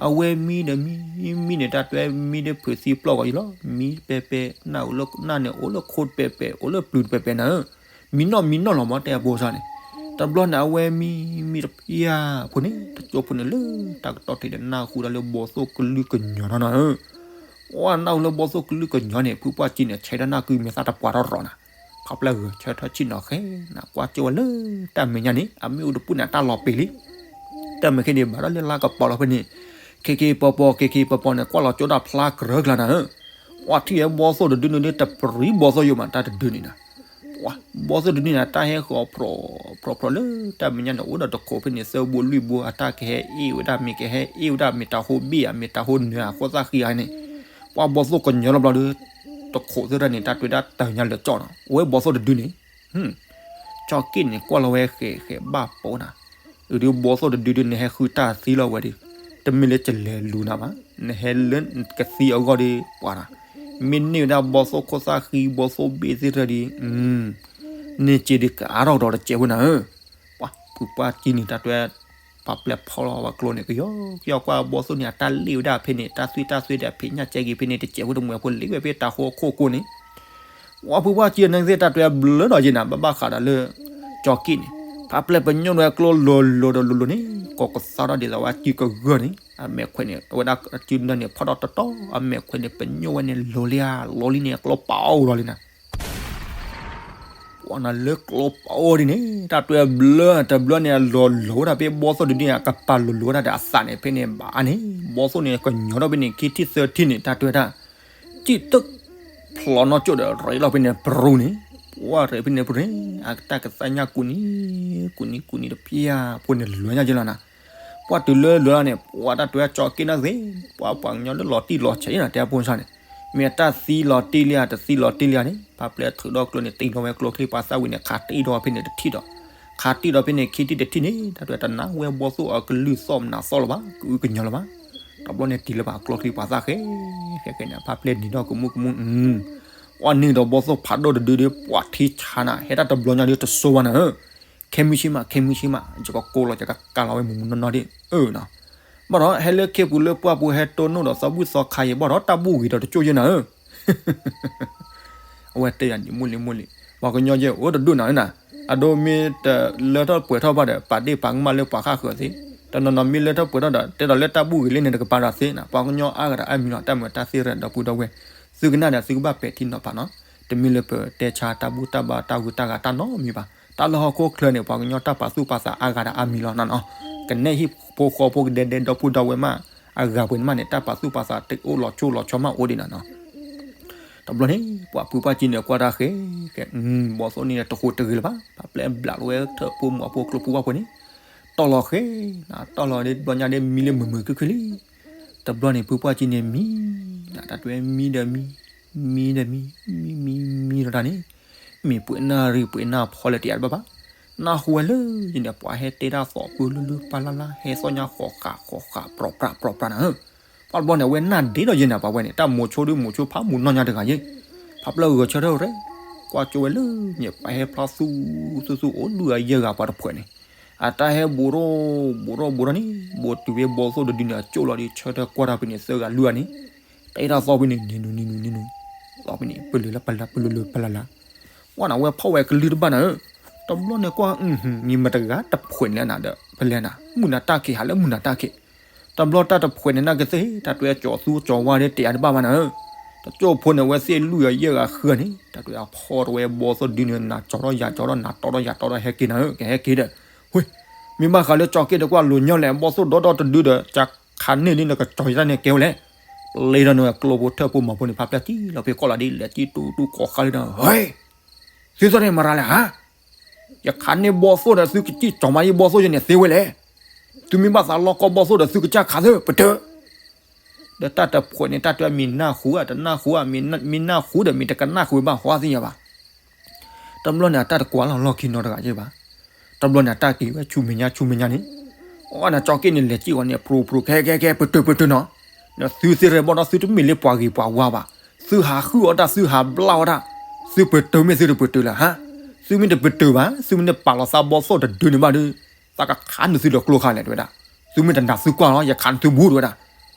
အဝဲမံဒီးမံ မံန့ၣ် တၢ်တဲမံဒီးဖုးသံပျီၢ်ဂီၤယံၤလီၤ မံပဲပဲ နၢ်အိၣ်လၢနၢ်န့ၣ် အိၣ်လၢခိတပဲပဲ အိၣ်လၢပျုၤတပဲပဲနၤဧၢ မံနီၢ်မံနီၢ်လီၤမ့ၢ်တဲအဖိစၢ်န့ၣ် တဘျီန့ၣ်အဝဲမံ မံတဖျၢၣ်ဖိန့ၣ် တကၠိဖိန့ၣ်လၢတၢ်ကတီၢ်ထံးဒီးနၢ်ဟူဒီးလၢဘီသိၣ်ကလုၢ်ကညီၤနီၤနီၤဧၢ, အနၢ်ဟူလၢဘီသိၣ်ကလုၢ်ကညီၤန့ၣ် ဖုပှၢ်ကံန့ၣ် ဆဲးတၢ်နၢ်ကုမ့ၢ်သၣ်တပှၢ်ထီၣ်ရီၤနၤ, ခီဖျိဂဲၤဆၢထၢၣ်ဆ့ၣ်နီၤဃဲနၤ ကွၢ်ကၠိဝဲလၢတၢ်မဲာ်ညါန့ၣ် အမ့ၣ်အူတပူၤန့ၣ် အတၢ်လီၤပ့ၤလံ တၢ်မဲာ်ခဲန့ၣ် ဘၣ်ဒီးလၢလါကပီၤလီၤဖဲန့ၣ်, ခ့ခ့ပီပီ ခ့ခ့ပီပီန့ၣ် ကွၢ်လီၤကၠိဒၣ်ဖျါကြၢးကျါနၤဧၢ, ပှၤထံၣ်ဝဲဘီသိၣ်တဒုန့ၣ် တပရံဘီသိၣ်ယိာ်မး တၢ်တဒုန့ၣ်နၤ, ပှၤဘီသိၣ်တဒုန့ၣ် တၢ်ဟဲဃီၤဖြီဖြီဖြီလၢတၢ်မဲာ်ညါန့ၣ် အိၣ်ဒီးတခိးဖဲန့ၣ် သၢဘိလွံၢ်ဘိ အတၢ်ကဟဲအ့ၣ်ဝဲဒၣ် မ့ၢ်ကဟဲအ့ၣ်ဝဲဒၣ် မ့ၢ်တၢ်ဟိဘ့ၣ်ဧါ မ့ၢ်တၢ်ဟိနၢၤဧါ ဃိသၣ်ဃံဧါန့ၣ်, ပှၤဘီသိၣ်ကညီၤလီၤဘျီဒီး တခိးသ့ၣ်တဖၣ်န့ၣ် တၢ်တွဲဒၣ်တၢ်ညါလၢာ်ကၠီနီၤ အဝဲဘီသိၣ်တဒုန့ၣ် ကၠီက့ၣ်န့ၣ် ကွၢ်လီၤဝဲဃဲးဃဲးဘၣ်ပိာ်နၤ, အဒုးဘီသိၣ်တဒုဒုန့ၣ် ဟဲဃုတၢ်သံလီၤဝဲဒီး တမ့ၢ်လၢကလဲၤလူၤနၤဘၣ်, နဟဲလၢကသံအဂီၢ်ဒီးပှၤနၤ, မ့ၢ်န့ၢ်ဝဲဒၣ်ဘီသိၣ်ခိၣ်သၣ်ဃံ ဘီသိၣ်ဘ့ၣ်သ့ၣ်တဖၣ်ဒီး န့ၢ်စ့ဒီးကအါထီၣ်ကဒီးတစဲးဖိနၤဧၢ, ပှၤဖုပှၢ်ကံန့ၣ် တၢ်တွဲ ပှၤပျဲဖီလီၤဝဲကျိန့ၣ် ကယီကယီကွၢ်ဘီသိၣ်န့ၣ် အတၢ်လ့ၣ်ဝဲဒၣ်ဖဲန့ၣ် တၢ်သွံၣ်တၢ်သွဲဒီးဖံးညၣ်ကဲက့ၤဖဲန့ၣ် တစဲးဖိတမှဲၤဖိလ့ၣ်ဝဲဖဲတၢ်ဃိခိၣ်ကိၣ်န့ၣ် ပှၤဖုပှၢ်ကံအနၢ်သ့ၣ် တၢ်တွဲဘျၢဒီးယဲနၤ ဘၣ်ဘၣ်ဃးဒီးလၢ ကၠီက့ၣ်န့ၣ် ဖးပျဲၢ်ပညိၣ်ဝဲကျိလိၤလိၤဒီးလိၤလိၤန့ၣ် ကိးကသါထီၣ်ဒ်သိးဝဲစုကဂၢၢ်န့ၣ် အမဲာ်ခွဲးန့ၣ် အဝဲဒၣ်စုနၢန့ၣ် ဖီၣ်ထီၣ်တတီၤ အမဲာ်ခွဲးန့ၣ် ပညိၣ်ဝဲန့ၣ် လိၤလံဧါ လိၤလံန့ၣ် အကျိပာ်အိၣ်လီၤလံနၤ ပှၤနၤလၢကျိပာ်အိၣ်ဒ်န့ၣ် တၢ်တွဲဘျၢတဘျီန့ၣ် အလီၤလိၤဝဲဒၣ်ဖဲဘီသိၣ်တဒုန့ၣ် အကပၤလိၤလိၤဝဲဒၣ်ဒီးအသးန့ၣ် ဖဲန့ၣ်ဘၣ်န့ၣ် ဘီသိၣ်န့ၣ် ကညီၤထီၣ်ဖဲန့ၣ် ခံထံၣ်သၢထံၣ်န့ၣ် တၢ်တွဲတၢ် စံၣ်တဖျိးနီၢ်ကၠိၣ်ဒီး ရဲးလီၤဖဲန့ၣ်ပရူၤန့ၣ် ပှၤရဲးဖဲန့ၣ်ပရူၤန့ၣ် အတၢ်ကသါညါကူးနံၤ ကူးနံၤကူးနံၤတဖျၢၣ်ဖိန့ၣ် လဲၤညါက့လီၤနၤ ပှၤတုၤလၢလဲၤလီၤန့ၣ် ပှၤတၢ်တွဲကၠီက့ၣ်နၢ်သ့ၣ် ပှၤပှၤကညီလၢလီၤတံၢ်လီၤဆဲးနီၤ တဲအဖိဆါန့ၣ် မ့ၢ်အတၢ်သံလီၤတံၢ်လံဧါ တသံလီၤတံၢ်လံဧါန့ၣ် ဖးပျဲၢ်ထုးဒီၣ်ကျိန့ၣ် တ့ထီၣ်ဝဲကျိချံပှၤသၣ်ဝံၤန့ၣ် ခးတ့ထီၣ်ဖဲန့ၣ်တထံၣ်ဒီး ခးတ့ထီၣ်ဖဲန့ၣ် ခံထံၣ်တထံၣ်န့ၣ် တၢ်တွဲတနၢ်ဝဲဘီသိၣ်အကလုၢ်သီၣ်မနၤသီၣ်လၢၤဘၣ် ကအုကညီၤလၢၤဘၣ် တဘျီန့ၣ်တံၤလၢၤဘၣ် ကျိချံပှၤသၣ်ဃဲ ဃဲဃဲန့ၣ် ဖးပျဲၢ်နံၤထီၣ်ကမူကမူ အီၣ်န့ၢ်ဒီးဘီသိၣ်ဖးဒိၣ်တဒုဒီး ပှၤထံဆါနၤ ဟဲတၢ်တဘျီညါဒီးတစိဝဲနၤဧၢ ခဲမုၢ်ဆ့မး ခဲမုၢ်ဆ့မး ယကကိးလီၤ ယကကးလီၤဝဲမုၢ်မုၢ်နီၢ်နီၢ်ဒ် အၢနီၤ ဘၣ်ဒီးဟဲလၢခ့ပူၤလၢပှၢ်ပူၤ ဟဲတိၢ်နီၣ်ဒီးသီဘူၣ်သီခါယဲ ဘၣ်ဒီးတၢ်ဘူၣ်ဂ့ၤဒီးတကၠိၣ်ယဲနၤဧၢ အဝဲတဲယၤန့ၣ် မိၢ်လံမိၢ်လံ ပှၤကညီယဲအိၣ်တဒူၣ်နၤဧၢနၤ အဒိမ့ၢ်တလၢထီၣ်ပှဲၤထီၣ်ဘၣ်ဒီး ပာ်ဒ့ၣ်ပာ်ကမၣ်လၢပှၤဃၣ်ဃၢၤသ့ တနီၤနီၤမ့ၢ်လၢထီၣ်ပှဲၤထီၣ်ဒီး တဲဒီးလၢတၢ်ဘူၣ်ဂ့ၤလံန့ၣ် တကပၤဒီးသ့နၤ ပှၤကညီအါဂၤဒီးအါမံၤလီၤ တၢ်မုာ်တၢ်သ့ရဲၣ်ဒီပုၢ်ဒီဝဲၢ် သုကနၣ်ဒီး သုကဘၣ်ပဲာ်ထံနီၤဖးနီၤ တမ့ၢ်လၢပတဲဆါတၢ်ဘူၣ်တၢ်ဘါတၢ်ဂုၤတၢ်ဂၤတၢ်နီတမံၤဘၣ် တၢ်လၢဟီၣ်ခိၣ်ချၢန့ၣ် ပှၤကညီတၢ်ပာ်သူၣ်ပာ်သးအါဂၤဒီးအါမံၤလီၤနီၤနီၤ ကနဲၣ်ဟံၣ်ဖိဃီဖိကဒဲဒဲဒီပုၢ်ဒီဝဲၢ်မး အဂၤပှဲၤန့ၣ်မးန့ၣ် တၢ်ပာ်သူၣ်ပာ်သးတအိၣ်လီၤဆိလီၤဆီမးအိၣ်ဒံးနီၤနီၤ တဘျီန့ၣ် ပှၤဖုပှၢ်ကံန့ၣ် ကွၢ်တၢ်ဃဲ ဃဲ ဘီသိၣ်န့ၣ်တဃိးတဂ့ၤလၢၤဘၣ် ဖးပျဲၢ်ဘျးလီၤဝဲထၢၣ်ဖိမၤဖိကျိဖိဝၣ်ဖိန့ၣ် တီၢ်လီၤဃဲ နၤတီၢ်လီၤဒ်တဘျီညါဒ်မံလၢမုာ်မုာ်ခုၣ်ခုၣ်လံ တဘျီန့ၣ် ဖုပှၢ်ကံန့ၣ်မံ နၤတၢ်တွဲမံဒီးမံ မံဒီးမံ မံမံမံလီၤတၢ်န့ၣ် မ့ၢ်ပှဲၤနၢ်ရံၣ်ပှဲၤနၢ်ဖီလဲၤတယးတဘၣ်ဘၣ် နၢ်ဟူဝဲလၢယန့ၣ် ပှၤဟဲတဲတၢ်သီၣ်ပၢလၢလၢပၢ်လၢ်လၢ် ဟဲသီၣ်ညါဃီၤဃးဃီၤဃးပြီပြီပြီနၤဧၢ ပှၤတဘျီန့ၣ် အဝဲနၢ်ဒ့ဒီးယဲနၤ ပှၤဝဲန့ၣ် တၢ်မိၤဆိဒုးမိၤဆိဖးမုၢ်နီၢ်ညါတဂၤယဲ ဖးပျဲၢ်ဂဲၤဆၢထၢၣ်ရဲၣ် ကွၢ်ကၠိဝဲလၢန့ၣ် ပှၤဟဲဖျါသူသူသူ အိၣ်ဒုးအယဲၢ်ဂၤပှၤတဖှဲးန့ၣ် အတၢ်ဟဲဘူးထီၣ်ဘူးထီၣ်ဘူးထီၣ်န့ၣ် ဘူးတုၤဖဲဘီသိၣ်တဒုန့ၣ် အကၠိၣ်လီၤဒီး ဆၢထၢၣ်ကွၢ်တၢ်ဖဲန့ၣ် သၢဂၤလွံၢ်ဂၤန့ၣ် တဲတၢ်သီၣ်ဖဲန့ၣ် နံၤနူၤနံၤနူၤနံၤနူၤ သီၣ်ဖဲန့ၣ် ပလုာ်လၢပလၢ် ပလုာ်လၢပလၢ်လၢ် ဝဲနၤဝဲဖီၣ်ဝဲကလုၢ်တဘၣ်နၤဧၢ တဘျီန့ၣ်ကွၢ် မ့ၢ်မတဂၤတဖှဲးန့ၣ်လၢနၤဒီး ဖဲလဲၣ်နၤ မုၢ်နၤတၢ်ခံး ဟးလၢမုၢ်နၤတၢ်ခံး တဘျီတၢ်တဖှဲးန့ၣ် နကသ့ၣ် တၢ်တွဲကၠီၤသူကၠီၤဝါဒီး တယးတဘၣ်ဘၣ်နၤဧၢ တကၠိၢ်ဖိန့ၣ် အဝဲသ့ၣ်လွံၢ်ဂၤယဲၢ်ဂၤဃုဂၤန့ၣ် တၢ်တွဲအဖီၣ်တဝဲဘီသိၣ်ဒုန့ၣ် နၤကၠီၤထီၣ်ယၤကၠီၤထီၣ် နၤတီထီၣ်ယၤတီထီၣ် ဟဲက့ၤနၤဧၢ ကဟဲက့ၤဒီး ဝ့ၢ် မ့ၢ်ဘၣ်ဃးလၢကၠီၤက့ၣ်ဒီးကွၢ်လိၤညီလဲၣ် ဘီသိၣ်ဒီဒီတဒုဒီး ကခးန့ၢ်ဒ်နကကၠီၤယတၢ်န့ၣ်ကဲဝဲလဲၣ် ပျဲဒီးနဝဲကျိဖိထၢၣ်ဖိမၤဖိန့ၣ် ဖးပျဲၢ်တံၢ်လီၤဖဲကီၢ်လီၤဒ် လဲၤကံၣ်တူတူကိးဃါလံဒီး ဟဲ သုသီၣ်န့ၣ်မၤရၤလဲၣ်ဧါ ယခးန့ၢ်ဘီသိၣ်ဒီး သုကစံၣ်ကၠီၤမးယဘီသိၣ်ယန့ၣ်သ့ဝဲလဲၣ် သုမ့ၢ်ဘၣ်သးလီကီဘီသိၣ်ဒီး သုကစၢ်ခးသၢ ပတၢၢ် ဒီးတၢ်တဖှဲးန့ၣ် တၢ်တွဲမ့ၢ်နၢ်ဟူဧါ တနၢ်ဟူဧါ မ့ၢ်နၢ်ဟူဒီး မ့ၢ်တကနၣ်ဃုာ်ဘၣ် ဟီသ့ၣ်ညါဘၣ် တဘျီန့ၣ် အတၢ်တကွၢ်လီၤလီၢ်ခံနီတဂၤယဲဘၣ်. တဘျီန့ၣ် အတၢ်က့ၤဝဲဆူမဲာ်ညါဆူမဲာ်ညါန့ၣ်, အီၣ်နၤကၠီက့ၣ်န့ၣ် လဲၤစံၣ်အီၤန့ၣ် ပြူပြူ ခဲခဲခဲ ပတုာ်ပတုာ်နီၤ, နသုသ့ၣ်ရဲၣ်ဘီၣ်ဒီး သုတမ့ၢ်လၢပှၤဂ့ၤပှၤဝါဘၣ်, သုဟးဃုအီၣ်တၢ် သုဟးဘျၣ်အီၣ်တၢ်, သုပတုာ်မ့ၢ်သုတပတုာ်လၢၤဧါ, သုမ့ၢ်တပတုာ်ဘၣ် သုမ့ၢ်တပာ်လီၤသးဘီၣ်သိၣ်တဒုန့ၣ်ဘၣ်ဒီး သးကခးနသုဒီးကျိခါလဲၣ် တဲဝဲဒၣ်, သုမ့ၢ်တနာ်သုကွၢ်လီၤ ယခးနသုဘူးတဲဝဲဒၣ်,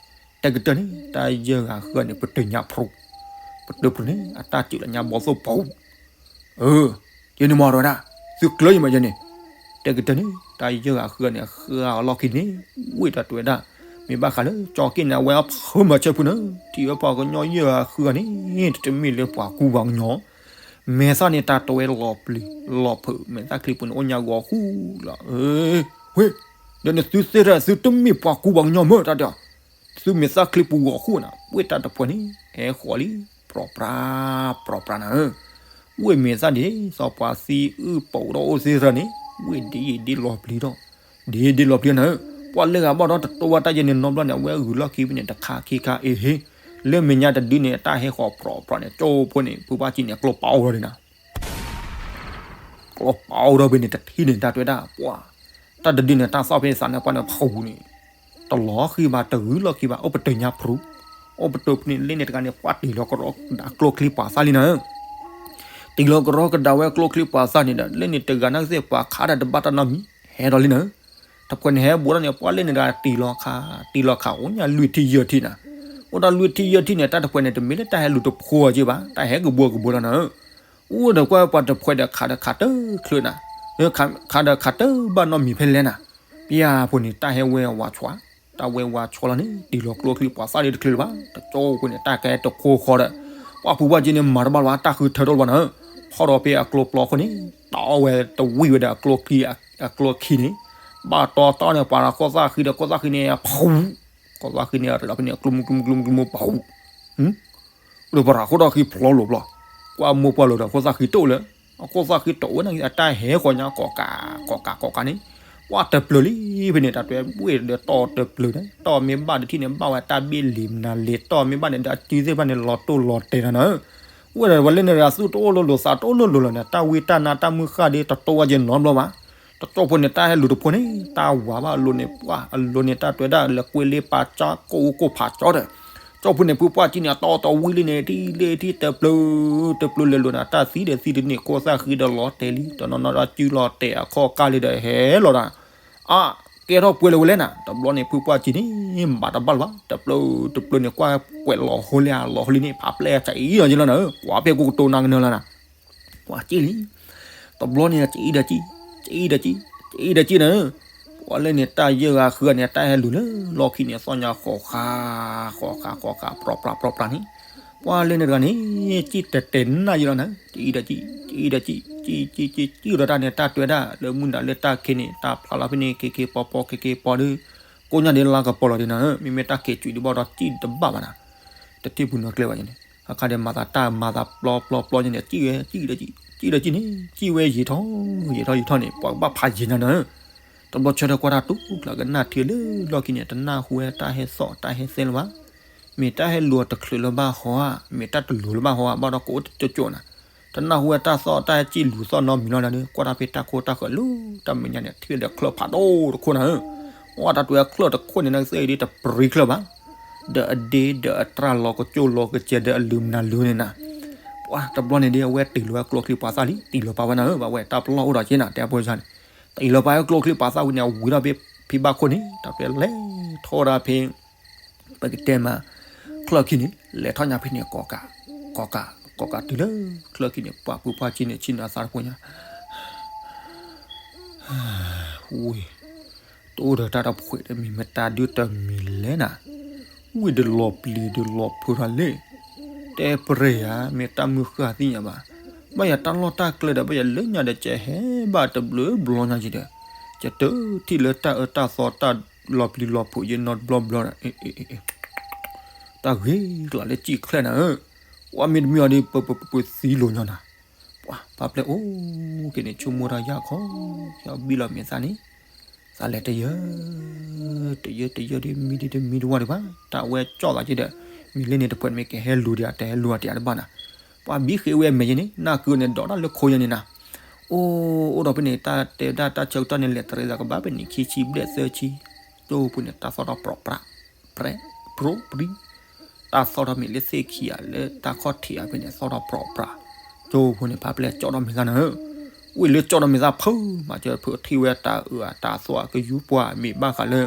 တဲကတၢၢ်န့ၣ် တၢ်ယဲၢ်ဂၤဃၢန့ၣ် ပတုာ်ညါပြူ, ပတုာ်ပြူန့ၣ် အတၢ်စံၣ်လီၤညါဘီၣ်သိၣ်ပူၤ, အၢ, ယန့ၣ်မ့ၢ်တဲဝဲဒၣ်, သုကျၢၤယမ့ၢ်ယဲန့ၣ်, တဲကတၢၢ်န့ၣ် တၢ်ယဲၢ်ဂၤဃုဂၤန့ၣ် ဃၢအီၤလီၢ်ခံန့ၣ် ဝ့ၢ်တၢ်တွဲဒၣ်, မ့ၢ်ဘၣ်ဃးလၢကၠီက့ၣ်န့ၣ် အဝဲအဖုမၤဆၢဖုနၢ်, ထံၣ်ဝဲပှၤကညီယဲၢ်ဂၤဃုဂၤန့ၣ် တမ့ၢ်လၢပှၤကူပှၤကညီ, မဲာ်သၣ်န့ၣ် တၢ်တွဲလီၤပျံၤလီၤဖုး, မဲာ်သၣ်ချံပူၤန့ၣ် အိၣ်ညါဂီၤဃူလီၤ, ဝ့ၢ်, ဒီးန့ၣ်သုသ့ၣ်တဖၣ် သုတမ့ၢ်ပှၤကူပှၤကညီမ့ၢ် တၢ်တဲအီၤ, သုမဲာ်သၣ်ချံပူၤဂီၤဃူနၤ, ဝ့ၢ်တၢ်တဖုန့ၣ် ဟဲဃီၤလံ, ပြိးပြါ, ပြိးပြါနၤဧၢ, ဝ့ၢ်မဲာ်သၣ်ဒ်သိးပှၤသံအုၣ်ပိာ်ဒီးအိၣ်သ့ၣ်တဖၣ်န့ၣ် ဝ့ၢ်ဒ်ယံာ်ဒ်လီၤပျံၤဒီး, ဒ်ယံာ်ဒ်လီၤပျံၤနၤဧၢ, ပှၤလၢဂၤဘၣ်ဒီးတတိၢ်ဘၣ်တၢ်ယဲၢ်န့ၣ်နီတဘျီန့ၣ် အဝဲဂုၤလီၢ်ခံဖဲန့ၣ် တခါခံခါအ့ဟ့, လၢမဲာ်ညါတဒုန့ၣ် တၢ်ဟဲဃီၤပြိးပြါန့ၣ် ကၠိဖိန့ၣ် ဖုပှၢ်ကံန့ၣ် ကျိပာ်အိၣ်ဒီးန့ၣ်နၤ ကျိပာ်အိၣ်ဒီးဖဲန့ၣ် တထံၣ်န့ၣ် တၢ်တွဲဒၣ်ပှၤ, တၢ်တဒုန့ၣ် တၢ်သီၣ်ဖဲသးန့ၣ် ပှၤန့ၣ်ဖူးန့ၣ်, တလီၤဃံဘၣ် တဂုၤလီၢ်ခံဘၣ် အိၣ်ပတုာ်ညါဖရူး, အိၣ်ပတုာ်ဖဲန့ၣ် လၢန့ၣ်တဂၤန့ၣ် ပှၤတ့ၢ်လီၤကရီကဒါကျိချံပှၤသၣ်လံနၤဧၢ, တ့ၢ်လီၤကရီကဒါဝဲကျိချံပှၤသၣ်န့ၣ်ဒီး လၢန့ၣ်တဂၤန့ၣ်ကသ့ၣ် ပှၤခးတၢ်တဘၣ်တၢ်နီတမံၤ ဟဲဒီးလံနၤဧၢ, တဖုန့ၣ်ဟဲဘူးဒီးန့ၣ် ပှၤလၢန့ၣ်တဂၤတ့ၢ်လီၤခး, တ့ၢ်လီၤခးအိၣ်ညါလွံၢ်ထံၣ်ယဲၢ်ထံၣ်နၤ, အိၣ်ဒီးလွံၢ်ထံၣ်ယဲၢ်ထံၣ်န့ၣ် တၢ်တဖုန့ၣ် တမ့ၢ်လၢတၢ်ဟဲလူၤတဖိးက့ဘၣ် တၢ်ဟဲကဘီကဘီလီၤနၤဧၢ အိၣ်ဒီးကွၢ်ပှၤတဖုဒီးခးဒီးခးတချုးနၤ, ခးဒီးခးတဘၣ်နီတမံၤဖဲလဲၣ်နၤ, ပယီၤဖိန့ၣ် တၢ်ဟဲဝဲဝးဆှီ, တၢ်ဝဲဝးဆှီလီၤန့ၣ် တ့ၢ်လီၤကျိချံပှၤသၣ်လံတချုးလၢၤဘၣ်, တကၠိဖိန့ၣ် တၢ်ကဲတခိဃီဒီး, ပှၤဖုပှၢ်ကံန့ၣ် မၤတဘၣ်လၢၤဘၣ် တၢ်ဃုထၢထီၣ်လၢၤဘၣ်နၤဧၢ, ဖီၣ်ဒီးဖဲအကျိပျီခိၣ်န့ၣ် တၢ်အီၣ်ဝဲတဝံၣ်ဝဲဒီးအကျိခံန့ၣ်, ဘၣ်တီတီန့ၣ် ပှၤဒီးကီၢ်သၣ်ဃံဒီးကီၢ်သၣ်ဃံန့ၣ် ဖူး, ကီၢ်သၣ်ဃံန့ၣ် ရ့လီၤဖဲန့ၣ် ကျိမူကျိမူကျိမူကျိမူဖူး ဒီးပှၤရၤဃိဒီးဃံဖျီလိာ်ဘျီ, ကွၢ်မိၢ်ပှၢ်လိာ်ဒီးကီၢ်သၣ်ဃံတအိၣ်လၢၤ, အကီၢ်သၣ်ဃံတအိၣ်န့ၣ် အတၢ်ဟဲဃီၤညါကိးကး, ကိးကး ကိးကးန့ၣ်, ပှၤတပျၢၤလံ, ဖဲန့ၣ် တၢ်တွဲဝ့ၢ်ဒီးတီၢ်တပျၢၤန့ၣ်, တီၢ်မ့ၢ်ဘၣ်တထံၣ်န့ၣ် ဘၣ်ဝဲတၢ်ဘ့ၣ်လံမနၤလံ, တီၢ်မ့ၢ်ဘၣ်န့ၣ်ဒီးအစုသ့ၣ်တဖၣ်န့ၣ် လီၤတိၢ်လီၤတဲာ်နၤနၤဧၢ, အိၣ်ဒီးပှၤလၢန့ၣ်ဒီးသူၣ်တအိၣ်လိၤလိၤသးတအိၣ်လိၤလိၤလီၤန့ၣ် တၢ်ဝံတၢ်နါတၢ်မုၢ်ဃၢ်ဒီးတတိၢ်ဝဲက့ၤနီတဘျီဘၣ် တကၠိဖိန့ၣ် တၢ်ဟဲလူၤတဖိးန့ၣ် တၢ်ဝၤဘၣ်အလိၤန့ၣ် ပှၤအလိၤန့ၣ် တၢ်တွဲဒၣ်လၢကွ့လ့ပာ်ကၠီ ကိၣ်အူကိၣ်ဖးကၠီဒီး ကၠိဖိန့ၣ် ဖုပှၢ်ကံန့ၣ် အတီအတီဝံၤလံန့ၣ် ထံၣ်လ့ထံၣ်တပျၢၤ တပျၢၤလဲၤလိၤနၤ တၢ်သံဒီးသံတန့ၢ် ကီၢ်သၣ်ဃံဒီးလီၤတဲာ်လံ တနီၤနီၤဒီးစုလီၤတဲာ်အခီၣ်ကၢ်လံဒီးဟဲလီၤဒီး အါ ကဲထီၣ်ပှဲၤလၢၤဝဲလဲၣ်နၤ တဘျီန့ၣ် ဖုပှၢ်ကံန့ၣ် မၤတဘၣ်လၢၤဘၣ် တပျၢၤတပျၢၤန့ၣ် ကွၢ်ကွဲးလီၤဟိလၢအလီၤဟိလံန့ၣ် ဖးပျဲၢ်အစအံၤလီၤယလီၤနၤ ကွၢ်ဖဲကိကတိၤနၤကနၢၤလီၤနၤ ကွၢ်ကံလံ တဘျီန့ၣ် ကံအံၤဒီးကံ ကံအံၤဒီးကံ ကံအံၤဒီးကံနၤ ပှၤလၢန့ၣ် တၢ်ယဲၢ်ဂၤဃုဂၤန့ၣ် တၢ်ဟဲလူၤလၢလီၢ်ခံန့ၣ် သီၣ်ညါဃီၤဃာ် ဃီၤဃာ်ဃီၤဃာ် ပြီပြးပြီပြးန့ၣ် ပှၤလၢန့ၣ်တဂၤန့ၣ် ကံတဲာ်တဲာ်နၢ်ယလီၤနၤ ကံအံၤဒီးကံ ကံအံၤဒီးကံ ကံကံကံကံဒီးတၢ်န့ၣ် တၢ်တွဲဒၣ်လၢမုၢ်နၤလၢတၢ်ခ့န့ၣ် တၢ်ဖျါလီၤဖဲန့ၣ် ခ့ခ့ပီပီခ့ခ့ပီဒီး ကိးညါဒ်လါကပီၤလီၤဒ်နၤ မ့မ့ၢ်တၢ်ခ့ကွံာ်ဒ်ဘၣ်ဒီး ကံတဘၣ်ဘၣ်နၤ တထံၣ်ပူၤနီၤကျဲဘၣ်န့ၣ် အခါဒီးမၤသးတၢ်မၤသးပျီပျီပျီန့ၣ် ကံဝဲ ကံဒီးကံ ကံဒီးကံန့ၣ် ကံဝဲယံာ်ထီၣ် ယံာ်ထီၣ်ယံာ်ထီၣ်န့ၣ် ပှၤကဘၣ်ဖးယံာ်ညါနၤဧၢ တဘျီဆၢထၢၣ်ကွၢ်တၢ်တူၢ်ကျးကနၣ်ထံလၢလီၢ်ခံန့ၣ် တနၢ်ဟူဝဲတၢ်ဟဲသီၣ်တၢ်ဟဲသဲလၢၤဘၣ် မ့ၢ်တၢ်ဟဲလူၤအီၤတချုးလၢၤဘၣ်ဟီဧါ မ့ၢ်တၢ်တလူၤလၢၤဘၣ်ဟီဧါ ဘၣ်ဒီးကအိၣ်တကၠိကၠိနၤ တနၢ်ဟူဝဲတၢ်သီၣ်တၢ်ဟဲကံလူၤသီၣ်နီတမံၤလီၤနၤဒီး ကွၢ်တၢ်ဖဲတၢ်ခိတၢ်ဃၢၤလၢတၢ်မဲာ်ညါန့ၣ် ထံၣ်ဒီးချၢၣ်ဖးဒိၣ်တခိၣ်နၤဧၢ အတၢ်တွဲချၢၣ်တခိၣ်န့ၣ် နကသ့ၣ်အံၤဒ်တပရံၤချၢၣ်ဘၣ် ဒီးအဒ့ဒီးအတြၢ်လီၤကကၠိလီၤကစဲးဒီးအလုၢ်မနုၤလုၢ်န့ၣ်နၤ ပှၤတဘျီန့ၣ်ဒီး အဝဲတ့ၢ်လီၤဝဲကျိချံပှၤသၣ်လံ တ့ၢ်လီၤပာ်ဝဲနၤဧၢ ဘၣ်ဝဲတၢ်ပလီၢ်အိၣ်ဒီးက့နၤ တဲအဖိစၢ်န့ၣ် တ့ၢ်လီၤပာ်ဝဲကျိချံပှၤသၣ်ဝံၤန့ၣ် အဝံၤထီၣ်ဖဲဖံဘၣ်ခိၣ်န့ၣ် တၢ်တွဲလဲၤထီၣ်ဒၣ်ဖဲ ပကတဲမး ချၢၣ်ခံန့ၣ် လဲၤထီၣ်ညါဖဲန့ၣ် ကိးကး ကိးကး ကိးကးတုၤလၢ ချၢၣ်ခံန့ၣ် ပှၤဖုပှၢ်ကံန့ၣ် ဆ့ၣ်နီၤသးတဖိညါ ဝံၤ တအိၣ်ဒီးတၢ်တဖှဲးတမံၤ မ့ၢ်တၢ်ဒုးတမံၤလဲၣ်နၤ ဝံၤဒီးလီၤပျံၤဒီးလီၤဖုးထီၣ်လံ တဲပရ့ၤဧါ မ့ၢ်တၢ်မုၢ်ဃၢ်သ့ၣ်ညါဘၣ် ဘၣ်ယၤတၢ်လီၢ်တၢ်ကျဲဒီး ဘၣ်ယၤလၢညါဒီးကဟဲဘၣ်တဘျုးဘျီညါက့ၤဒီး ကတထံၣ်လၢတၢ်အၢတၢ်သီတၢ်လီၤပျံၤလီၤဖုးယဲနီတဘျီဘျီဒီး တၢ်ဂ့ၤကျးလၢကံၣ်ချၢၣ်နၤဧၢ, ပှၤမ့တမ့ၢ်အီၤဒီးပပပပသံလိာ်ညီနၤ, ပှၤဖါပျဲၢ်အိၣ်က့ၤန့ၣ် ဆိကမိၣ်တၢ်ယၢ်ခီ, ယဘံၣ်လီၤမဲာ်သၣ်န့ၣ်, သးလဲၤတယၢ, တယၢတယၢဒီး မံဒံးတမံတဝၢ်ဒံးဘၣ်, တၢ်ဝဲကၠီၣ်သးက့ဒီး, မ့ၢ်လၢန့ၣ်တဖှဲးမ့ၢ်ကဟဲလူၤဒံး တဟဲလူၤအီၤတယၢ်တဘၣ်နၤ, ပှၤဘံၣ်ဃ့ဝဲအမဲာ်ယဲန့ၣ် နၢ်ကုန့ၣ် ဒိးတၢ်လၢခိယဲန့ၣ်နၤ, အိၣ်, အိၣ်ဒီးဖဲန့ၣ် တၢ်တဲဒၣ်တၢ်ဆၢကတီၢ်န့ၣ် လဲၤတရံးသးကဘၣ်ဖဲန့ၣ် ခံဆံဘျဲၣ်သၢဆံ, ကၠိဖိန့ၣ် တၢ်သီၣ်ထီၣ်ပြီးပြး ပြဲး, ပြီးပြံ, တၢ်သီၣ်ထီၣ်မ့ၢ်လၢသ့ၣ်ခံဂၤလၢတၢ်ခီၣ်ထံးဂၤဖဲန့ၣ် သီၣ်ထီၣ်ပြီးပြး, ကၠိဖိန့ၣ် ဖါပျဲၢ်ကၠီၣ်ထီၣ်မဲာ်သၣ်နၤဧၢ, ဝံၤလၢကၠီၣ်ထီၣ်မဲာ်သၣ်ဖုးမး ကၠီၣ်ဖုးထံၣ်ဝဲတၢ်အၢအတၢ်သီၣ်အကယူၢ်ပှၤမ့ၢ်ဘၣ်ဃးလၢ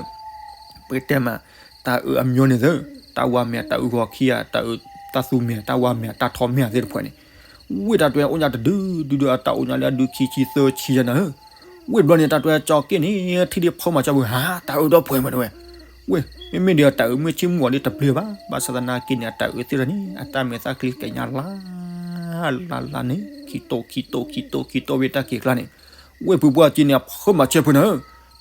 ပကတဲမး တၢ်အၢအမျိၤန့ၣ်သၢ, တၢ်ဝါမဲာ်တၢ်အုၣ်ဂီၤခံဂၤ တၢ်အၢတၢ်သူမဲာ် တၢ်ဝါမဲာ်တၢ်ထီမဲာ်သ့ၣ်တဖှဲးန့ၣ်, ဝံၤတၢ်တွဲအိၣ်ညါတဒု, ဒုဒုအတၢ်အိၣ်ညါလၢအဒုခံဆံသၢဆံယဲနၤဧၢ, ဝ့ၢ်ဘျီန့ၣ် တၢ်တွဲကၠီက့ၣ်န့ၣ် ထံၣ်ဒ်ဖုမၤကၠီပူၤ ဟါ တၢ်အုးဒီဖှဲးမးတဲဝဲ, ဝ့ၢ် မ့မ့ၢ်ဒီးတၢ်အုးမ့ၢ်ဆ့ၣ်မူအီၤဒ်တပျုၤဘၣ်, ဘၣ်ဆၣ်သနာ်က့န့ၣ် အတၢ်အုးသ့ၣ်တဖၣ်န့ၣ် အတၢ်မဲာ်သၣ်ချံကညါလၢ် လၢ်လၢ်န့ၣ် ခံတိၢ်ခံတိၢ်ခံတိၢ်ခံတိၢ်ဝဲတၢ်ခံးကျါန့ၣ်, ဝ့ၢ်ဖုပှၢ်ကၠီန့ၣ် အဖုမၤဆၢဖုနၤ,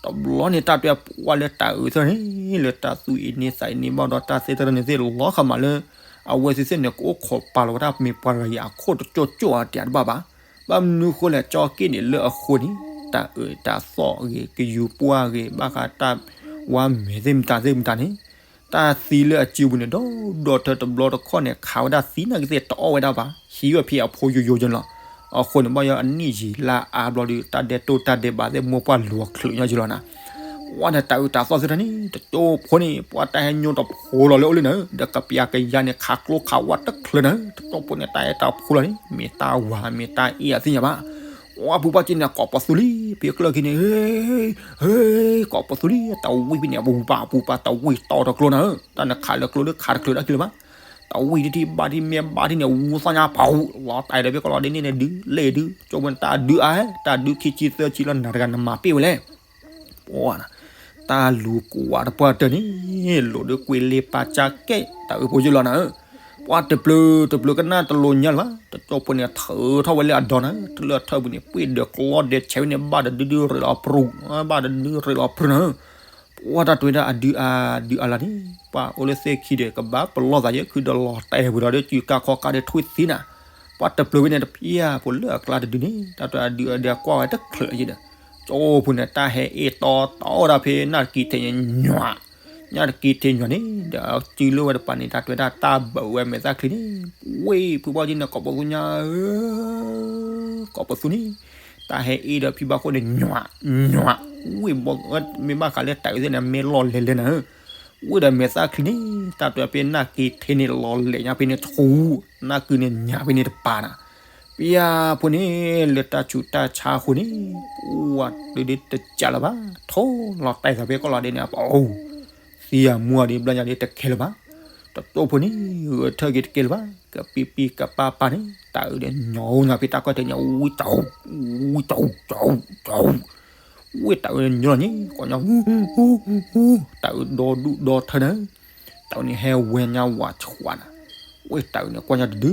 တဘျီန့ၣ် တၢ်တွဲပှၢ်လၢတၢ်အုးသ့ၣ်တဖၣ်န့ၣ် လၢတၢ်သူၣ်အံၤန့ၣ်သးအံၤန့ၣ်ဘၣ်ဒီး တၢ်သ့ၣ်တဖၣ်န့ၣ်သ့ၣ်လီၤဃာ်မးလၢ အဝဲသ့ၣ်သ့ၣ်န့ၣ် ကအိၣ်ခိးပာ်လီၤဝဲဒၣ်မ့ၢ်ပှၤတဂၤအံၤအခိၣ်တကၠိၢ်ကၠိၢ်အတၢ်တဘၣ်ဘၣ်. ဘၣ်မနုၤဃိလဲၣ် ကၠီက့ၣ်န့ၣ်လၢအဃိန့ၣ် တၢ်အုးတၢ်သီၣ်ဂ့ၤ ကယူၤပှၢ်ဂ့ၤ ဘၣ်ဃးတၢ်ဝါမဲာ်သ့ၣ်မတၤသ့ၣ်မတၤန့ၣ် တၢ်သံလၢအစုပူၤန့ၣ် ဒီဒီထၢတဘျီတခီၣ်န့ၣ် ခးဝဲဒၣ်သံနာ်က့သ့ၣ်တအီၣ်ဝဲဒၣ်ဘၣ် ဟံးဝဲဖဲအဖိယိယိက့လီၤ. အဃိန့ၣ် ဘၣ်ယီအနံၣ်ယံာ်လါအါဘျီဒီး တၢ်ဒဲးတိၢ်တၢ်ဒဲးဘးသ့ၣ် မိၢ်ပှၢ်လူၤချုးညီက့လီၤနၤ. ဝဲန့ၣ် တၢ်အုးတၢ်သီၣ်သ့ၣ်တဖၣ်န့ၣ် တကၠိဖိန့ၣ် ပှၤတၢ်ဟဲညိတဖိလီၤလၢအိၣ်လံနၤ, ဒီးကပျၢ်ကယၤန့ၣ် ခးကျိခးဝါတချုးနၤ, တကၠိဖိန့ၣ် တၢ်ဟဲတၢ်ဖိလီၤန့ၣ် မ့ၢ်တၢ်ဝၤ မ့ၢ်တၢ်အ့ၣ်အသ့ၣ်ညါဘၣ်. ဝဲဖုပှၢ်ကၠီန့ၣ် ကိးပသူလံ ဖဲကျၢၢ်ခံန့ၣ် ဟ့ ဟ့ ကိးပသူလံ တၢ်ဝံၣ်ဖဲန့ၣ် အပူၤပာ်ပူၤပာ် တၢ်ဝံၣ်တီတကျိနၤ, တၢ်နခးလၢကျိဒီးခးတချုးတၢ်ခံလၢၤဘၣ်. တၢ်ဝံၣ်တထံၣ်ဘၣ်ထံၣ်မ့ၢ်ဘၣ်ထံၣ်န့ၣ် ဝူသီၣ်ညါဖးဝူ လီၤတဲာ်ဒီးဖဲကီၢ်လီၤဒ့န့ၣ်န့ၣ် ဒုးလဲၣ်ဒုး ကၠိဖိန့ၣ် တၢ်ဒုးအါ တၢ်ဒုးခံဆံသၢဆံလီၤ နၤတဂၤနမၤပ့ၢ်ဝဲလဲၣ် ပှၤ တၢ်လူၤကွၢ်တပှၢ်တၢၢ်န့ၣ် လိာ်ဒုးကွံာ်လ့ပာ်ကၠီက့ၣ် တၢ်အုးဖိယိလီၤနၤဧၢ, ပှၤတပျုၤတပျုၤကနၣ်တလိၤညါလၢၤဘၣ်, တကၠိဖိန့ၣ် ထုးထီၣ်ဝဲလၢအဒီနၤ, တလၢအထၢပူၤန့ၣ် ပှ့ၢ်ဒီးကျီဒီးဆဲးဝဲန့ၣ် ဘၣ်တဒုဒုရ့းလီၤပြူၤ, ဘၣ်တဒုဒုရ့းလီၤပြူၤနၤဧၢ, ပှၤတၢ်တွဲဒၣ်အဒုးအါဒုးအါလီၤန့ၣ် ပှၤအိၣ်လၢသ့ၣ်ခံဒီး ကဘၣ်ပလီၢ်သးယဲ ခုဒီးလီၤတဲာ်ပူၤဒီးဒုးကါခီကါဒီးထွံၣ်သံနၤ, ပှၤတပျုၤဝဲန့ၣ်တဖျၢၣ်ဖိလၢအကျါတဒုန့ၣ် တၢ်တွဲအဒုးအါဒုးအါကွၢ်ဝဲတချုးယဲဒီး ကၠိဖိန့ၣ် တၢ်ဟဲအ့ၣ်တီတီဝဲဒၣ်ဖဲနၢ်တကံထံးန့ၣ် ညွး, နၢ်တကံထံးညွးန့ၣ် ဒီးစုလိဝဲတပၤန့ၣ် တၢ်တွဲဒၣ်တၢ်ဘၢးဝဲမဲာ်သၣ်ချံန့ၣ်, ဝ့ၢ်ဖုပှၢ်ကၠီန့ၣ် ကိးပသူညါဧၢ, ကိးပသူန့ၣ်, တၢ်ဟဲအ့ၣ်ဒီးဖံဘၣ်ဃိန့ၣ် ညွး, ညွး, ဝ့ၢ်ဘီ မ့ၢ်ဘၣ်ဃးလၢတၢ်အုးသ့ၣ်န့ၣ် မ့ၢ်လီၢ်လဲၤလဲၤနၤဧၢ, ဝ့ၢ်ဒီးမဲာ်သၣ်ချံန့ၣ် တၢ်တွဲဖဲနၢ်ကံထံးန့ၣ် လီၤလဲၤညါဖဲန့ၣ်ဆူ, နၢ်ကုန့ၣ်ညါဖဲန့ၣ်တပၤနၤ, ပယါဖိန့ၣ် လၢတၢ်ဆူးတၢ်ဆါအဃိန့ၣ် ပှၤဒုးဒုးတကးလၢၤဘၣ်, ထိၣ်လီၤတဲာ်သးဖဲကီၢ်လီၤဒ့န့ၣ် အပအိၣ်, သံအမူအီၤဒ်ဘျီညါဒ်တကဲလၢၤဘၣ်, တကၠိဖိန့ၣ် ဂဲၤထၢၣ်က့ၤတကဲလၢၤဘၣ်, ကပံပံကပၤပၤန့ၣ် တၢ်အုးဒီးညိးညါဖဲတၢ်ကီၢ်ထံးန့ၣ် ဝံၣ်တၢ်, ဝံၣ်တၢ်, တၢ် ဝ့ၢ်တၢ်အုးန့ၣ်ညိးလီၤန့ၣ် ကွၢ်ညါ ဟူ ဟူ ဟူ ဟူ တၢ်အုးဒီဒူၣ်ဒီထၢနၤ, တၢ်အုးန့ၣ်ဟဲဝဲညါဝးဆှးနၤ, ဝ့ၢ်တၢ်အုးန့ၣ် ကွၢ်ညါတဒု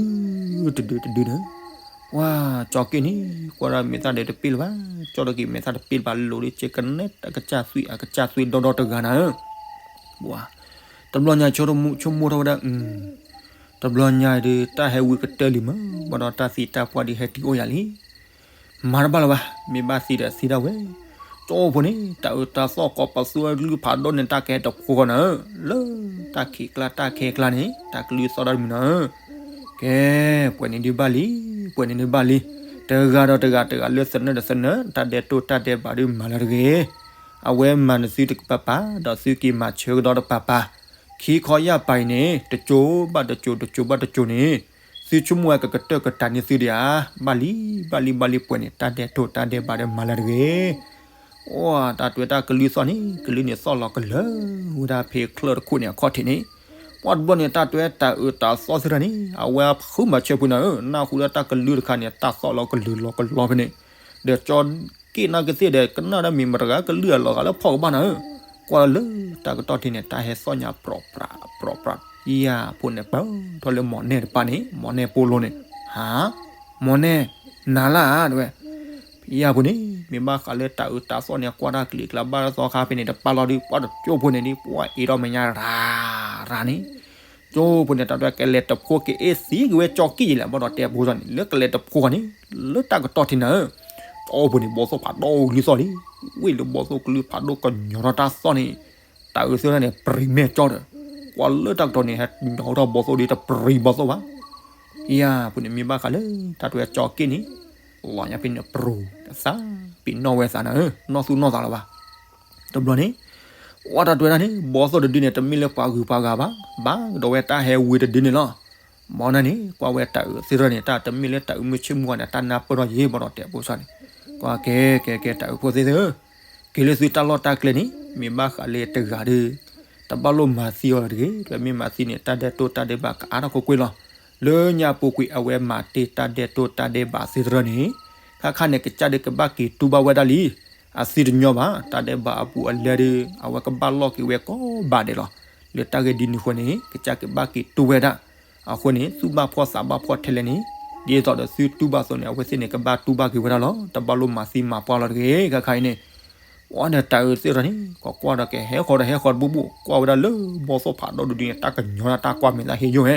တဒု တဒုန့ၣ်, ပှၤ ကၠီက့ၣ်န့ၣ် ကွၢ်ဒီးမဲာ်သၣ်ဒီးတပ့ၢ်လၢၤဘၣ်, ကၠီဒီးက့ၤမဲာ်သၣ်တပ့ၢ်လၢၤဘၣ် လိာ်ဒ်ကဲကနဲ တၢ်ကစၢ်သွံၣ် အကစၢ်သွံၣ်ဒီဒီတဂၤနၤဧၢ, ပှၤ တဘျီညါဆိကမိၣ်ထီၣ်ဝဲဒၣ် တဘျီညါဒီး တၢ်ဟဲဝံၤကတၢၢ်လံမး ဘၣ်ဒီးတၢ်သံတၢ်ပှၢ်ဒုးဟဲတုၤအိၣ်ယၤလံ မၤတဘၣ်လၢၤဘၣ်, မ့ၢ်ဘၣ်သံဒီးသံဒၣ်ဝဲ, ကၠိဖိန့ၣ် တၢ်အုးတၢ်သီၣ်ကိးပသူအကလုၢ်ဖးဒိၣ်န့ၣ် တၢ်ကဟဲတဖိဃီနၤဧၢ, လၢတၢ်ခံးကျါတၢ်ခဲကျါန့ၣ် တၢ်ကလုၢ်သီၣ်ဒီးတမံၤနၤဧၢ, ကဲ ပှဲၤန့ၣ်ဒုးဘၣ်လံ, ပှဲၤန့ၣ်ဒုးဘၣ်လံ, တဂၤဒီးတဂၤ တဂၤလၢသနၢၣ်ဒီးသနၢၣ် တၢ်ဒဲးတိၢ်တၢ်ဒဲးဘးဒုးမၤလၢတဂ့ၤ, အဝဲမၤနသုတကပၤပၤ ဒီးသုက့ၤမၤဆၢကဒီးတပၤပၤ ခံခီယၢ်ပၤအံၤန့ၣ် တကၠိဘၣ်တကၠိ တကၠိဘၣ်တကၠိန့ၣ် သုဆိကမိၣ်ဝဲကကတၢၢ်ကတၢၢ်န့ၢ်သုဒံးဧါ, ဘၣ်လံ ဘၣ်လံ ဘၣ်လံ ပှဲၤန့ၣ် တၢ်ဒဲးတိၢ်တၢ်ဒဲးဘးဒီးမၤလၢတဂ့ၤ, အိ တၢ်တွဲတၢ်ကလုၢ်သီၣ်န့ၣ် ကလုၢ်န့ၣ်သီၣ်လီၤကလၢၤဝဲဒၣ်ဖဲချၢၣ်တခိၣ်န့ၣ်အခီၣ်ထံးန့ၣ်, ပှၤတဘျီန့ၣ် တၢ်တွဲတၢ်အုးတၢ်သီၣ်သ့ၣ်တဖၣ်န့ၣ် အဝဲဖုမၤဆၢဖုနၤဧၢ, နၢ်ဟူလၢတၢ်ကလုၢ်တခါန့ၣ် တၢ်သီၣ်လီၤကလၢၤလီၤကလီဖဲန့ၣ်, ဒီးကၠီ က့ၣ်နာ်က့သ့ၣ်ဒီး ကနၣ်ဒၣ်မ့ၢ်မတဂၤကလုၢ်အလီၤဂာ်လၢဖီၣ်ကဘၣ်နၤဧၢ, ကွၢ်လၢတၢ်ကတီၢ်ထံးန့ၣ် တၢ်ဟဲသီၣ်ညါပြီၣ်ပြး ပြီၣ်ပြး, ယၤဖိန့ၣ် ပၢၢ်ထီၣ်လၢမီၢ်နဲၣ်တပၤန့ၣ် မီၢ်နဲၣ်ပိလိန့ၣ်, ဟါ, မီၢ်နဲၣ်, နၤလၢဧါ တဲဝဲ, ယၤဖိန့ၣ် မ့ၢ်ဘၣ်ဃးလၢတၢ်အုးတၢ်သီၣ်န့ၣ် ကွၢ်တၢ်ကလံၤကျါဘၣ်သီခါဖဲန့ၣ် တပာ်လီၤဒုး ပှၤတကၠိဖိန့ၣ်ဒ် ပှၤအ့ၣ်ထီၣ်မဲာ်ညါရၤရၤန့ၣ် ကၠိဖိန့ၣ် တၢ်တွဲကလဲၤတဖိက့ၤအ့ၣ်သံက့ၤဝဲကၠီက့ၣ်ယံၤလဲၣ် ဘၣ်ဒီးတဲဖိစီန့ၣ် လၢကလဲၤတဖိဃီန့ၣ် လၢတၢ်ကတီၢ်ထံးနၤဧၢ, ကၠိဖိန့ၣ် ဘီၣ်သိၣ်ဖးဒိၣ်ကလုၢ်သီၣ်လံ, ဝ့ၢ်လၢဘီၣ်သိၣ်ကလုၢ်ဖးဒိၣ်ကညီၤထီၣ်တၢ်သီၣ်န့ၣ်, တၢ်အုးသ့ၣ်တဖၣ်န့ၣ် ပြံၤမဲာ်ကၠီဒီး, ကွၢ်လၢတၢ်ကတီၢ်န့ၣ် ဟဲညီၤထီၣ်ဘီၣ်သိၣ်ဒီးတပြံၤဘီၣ်သိၣ်ဘၣ် ယၤဖိန့ၣ် မ့ၢ်ဘၣ်ဃးလၢ တၢ်တွဲကၠီက့ၣ်န့ၣ် လီၤညါဖဲန့ၣ်ပြူၤ သးပ့ၤနီၣ်ဝဲသးနၤဧၢ, နီၢ်သူၣ်နီၢ်သးလၢၤဘၣ်. တဘျီန့ၣ် ကွၢ်တၢ်တွဲတၢ်န့ၣ် ဘီၣ်သိၣ်တဒုန့ၣ် တမ့ၢ်လၢပှၤဂုၤပှၤဂၤဘၣ်, ဘၣ်ကဒီးဝဲတၢ်ဟဲဝံၤတဒုန့ၣ်လီၤ. မ်နၤန့ၣ် ကွၢ်ဝဲတၢ်အုးသ့ၣ်တဖၣ်န့ၣ် တၢ်တမ့ၢ်လၢတၢ်အုးမုၢ်ဆ့ၣ်မူဂၤန့ၣ် တၢ်နၢ်ပၢၢ်ထီၣ်ယံၤဘၣ်ဒီးတဲဖိစီန့ၣ်, ကွၢ်ကဲကဲကဲ တၢ်အုးဖိသ့ၣ်ဧၢ, က့ၤလၢသုတၢ်လီၢ်တၢ်ကျဲန့ၣ် မ့ၢ်ဘၣ်ဃးလၢတဂၤဒီး တဘၣ်လိၣ်မၤသံအီၤလီၤတဂ့ၤ, မ့ၢ်မၤသံန့ၣ် တၢ်ဒဲးတိၢ်တၢ်ဒဲးဘးကအါထီၣ်ကွ့ၢ်ကွ့ၢ်လီၤ. လၢညါပူၤကွံာ်အဝဲမၤတ့ၢ်တၢ်ဒဲးတိၢ်တၢ်ဒဲးဘးသ့ၣ်တဖၣ်န့ၣ် ခါခါန့ၣ် ကစၢ်ဒုးကဘၣ်က့ၤတူၢ်ဘၣ်ဝဲဒၣ်လံ. အသံတညီဘၣ်, တၢ်ဒဲးဘးအဘူးအလဲဒီး အဝဲကဘၣ်လီၢ်က့ၤဝဲကိးဘးဒဲးလီၤ. လၢတၢ်ဂ့ၢ်ဒ်န့ၣ်အဃိန့ၣ် ကစၢ်ကဘၣ်က့ၤတူၢ်ဝဲဒၣ်. အဃိန့ၣ် သူၣ်ဘၣ်ဖှီၣ်သးဘၣ်ဖှီၣ်ထဲလဲၣ်န့ၣ် ဒ်သိးဒီးသုတူၢ်ဘၣ်အသိးန့ၣ် အဝဲသ့ၣ်န့ၣ် ကဘၣ်တူၢ်ဘၣ်က့ၤဝဲဒၣ်လီၤ. တဘၣ်လိၣ်မၤသံမၤပှၢ်လီၤတဂ့ၤ. ခဲခါအံၤန့ၣ် ပှၤဒီးတၤအုးသ့ၣ်ထီၣ်န့ၣ် ကကွၢ်ဒီးကဟဲဃီၤဒီးဟဲဃီၤတဘူၣ်ဘူၣ် ကွၢ်ဝဲဒၣ်လၢဘီၣ်သိၣ်ဖးဒိၣ်ဒုဒုန့ၣ် တၢ်ကညီၤဒၣ်တၢ်ကွၢ်မဲာ်သၣ်ဟ့ယိၣ်ဟဲ,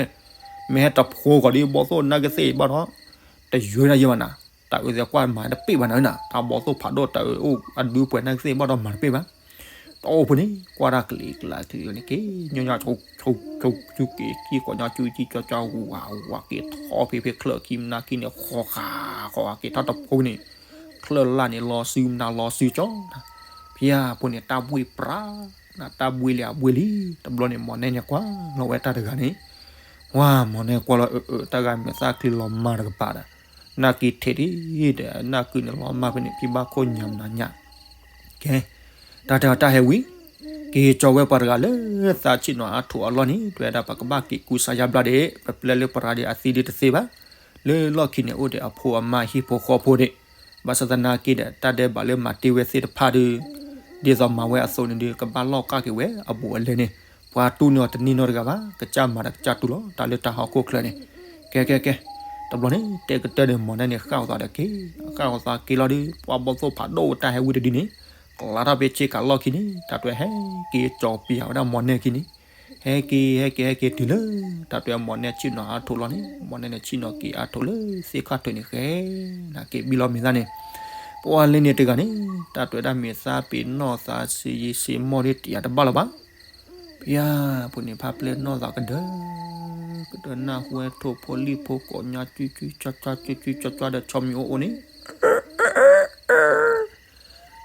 မ့ၢ်ဟဲတဖိဃီၤဒီးဘီၣ်သိၣ်နာ်က့သ့ၣ်ဘၣ်ဒီး တယွဲဒၣ်ယဲဘၣ်နၤ, တၤအုးသ့ၣ်ကွၢ်မၤတပ့ၢ်ဘၣ်နၤနၤ, တၢ်ဘီၣ်သိၣ်ဖးဒိၣ်တၤအုးအိၣ်အဒုပှဲၤနာ်က့သ့ၣ်ဘၣ်ဒီးမၤတပ့ၢ်ဘၣ်. တအိၣ်ဖိန့ၣ် ကွၢ်တၢ်ကလံၤကျါကလံၤန့ၣ်က့ၤ ညီညီဆိဆိက့ၤ ကံၢ်ကီၢ်ညီကၠူကံၢ်ကၠီကၠီ ဝူၤဝါဝူၤဝါက့ၤထီၣ်ဖံးဖံးချၢၣ်ခံမနၤခံန့ၣ် ဃီဃာ်ဃီၤက့ၤထီၣ်တဖိန့ၣ် ချၢၣ်လၢ်န့ၣ် လီၤစုမနၤလီၤစုကၠီနၤ, ဖဲအဖိန့ၣ် တၢ်ဘှံးပြး နတၢ်ဘှံးလံအဘှံးလံ. တဘျီန့ၣ် မီၢ်နဲန့ၣ်ကွၢ်လီၤဝဲတၢ်တဂၤန့ၣ်, ဝါ မီၢ်နဲကွၢ်လီၤအၢ အၢ တၢ်ဂၤမဲာ်သၣ်ချံလီၤမၢ်တကပၤဒီး နၢ်က့ၤထဲးဒံးဒီး နၢ်ကုန့ၣ်လီၤမၢ်ဖဲန့ၣ် ဖံဘၣ်ခိၣ်ညါမနၤညါ ကဲ, တၢ်တဲအီၤတၢ်ဟဲဝံၤ က့ၤကၠီဝဲပှၤတဂၤလၢသးဆ့ၣ်နီၤအါထီၣ်အလီၢ်န့ၣ် တဲဝဲဒၣ်ပကဘၣ်က့ၤကူစါယါဘျါဒီး ပပျဲလၢပရၤဒီးအသံဒ်တသ့ဘၣ်, လၢလီၢ်ခံန့ၣ်အိၣ်ဒီးအဖိအမါဟံၣ်ဖိဃီဖိဒီး, ဘၣ်ဆၣ်သနာ်က့ဒီး တၢ်ဒဲးဘးလၢမၤတ့ၢ်ဝဲသ့ၣ်တဖၣ်ဒီး ဒ်သိးမၤဝဲအသိးန့ၣ်ဒီး ကဘၣ်လီၢ်ကၢ်က့ၤဝဲအဘူးအလဲန့ၣ်, ပှၤတူၢ်န့ၢ်အီၤတန့ၢ်နီတဂၤဘၣ်, ကစၢ်မၤဒီးကစၢ်တူၢ်လီၤ တၢ်လၢတၢ်ဟီၣ်ခိၣ်ချၢန့ၣ်, ကဲကဲကဲ, တဘျီန့ၣ် တဲကတၢၢ်န့ၣ် မီၢ်နဲန့ၣ် ဃၣ်အသးဒီးက့ၤ, ဃၣ်အသးက့ၤလီၤဒီး ပှၤဘီၣ်သိၣ်ဖးဒိၣ်တၢ်ဟဲဝံတဒုန့ၣ်, ကလါထီၣ်ဖဲဆ့ကၤလီၢ်ခံန့ၣ် တၢ်တဲဟဲက့ၤကၠီပၠးဝဲဒၣ်မီၢ်နဲခံန့ၣ်, ဟဲက့ၤ ဟဲက့ၤ ဟဲက့ၤတုၤလၢ တၢ်တဲမီၢ်နဲဆ့ၣ်နီၤအါထီၣ်လီၤန့ၣ် မီၢ်နဲန့ၣ်ဆ့ၣ်နီၤက့ၤအါထီၣ်လၢသ့ၣ်ခီၣ်ထံးန့ၣ် ဃဲနၤက့ၤဘံလီၤမဲာ်သၣ်န့ၣ်, ပှၤလၢန့ၣ်တဂၤန့ၣ် တၢ်တဲဒၣ်မဲာ်သၣ်ပ့ၤနီၣ်သးစ့ယံၤစ့မီၢ်ဒ်တယၤတဘၣ်လၢၤဘၣ် ဖဲအဖိန့ၣ် ဖးပျဲၢ်နီၢ်သးကဒၢ, ကဒၢနၢ်ဟူဝဲထိၣ်ဖိလံၣ်ဖိကိးညါ ကၠူကၠူကၠီကၠီ ကၠူကၠူကၠီကၠီဒီး ဆီမံၤအိၣ်အိၣ်န့ၣ်,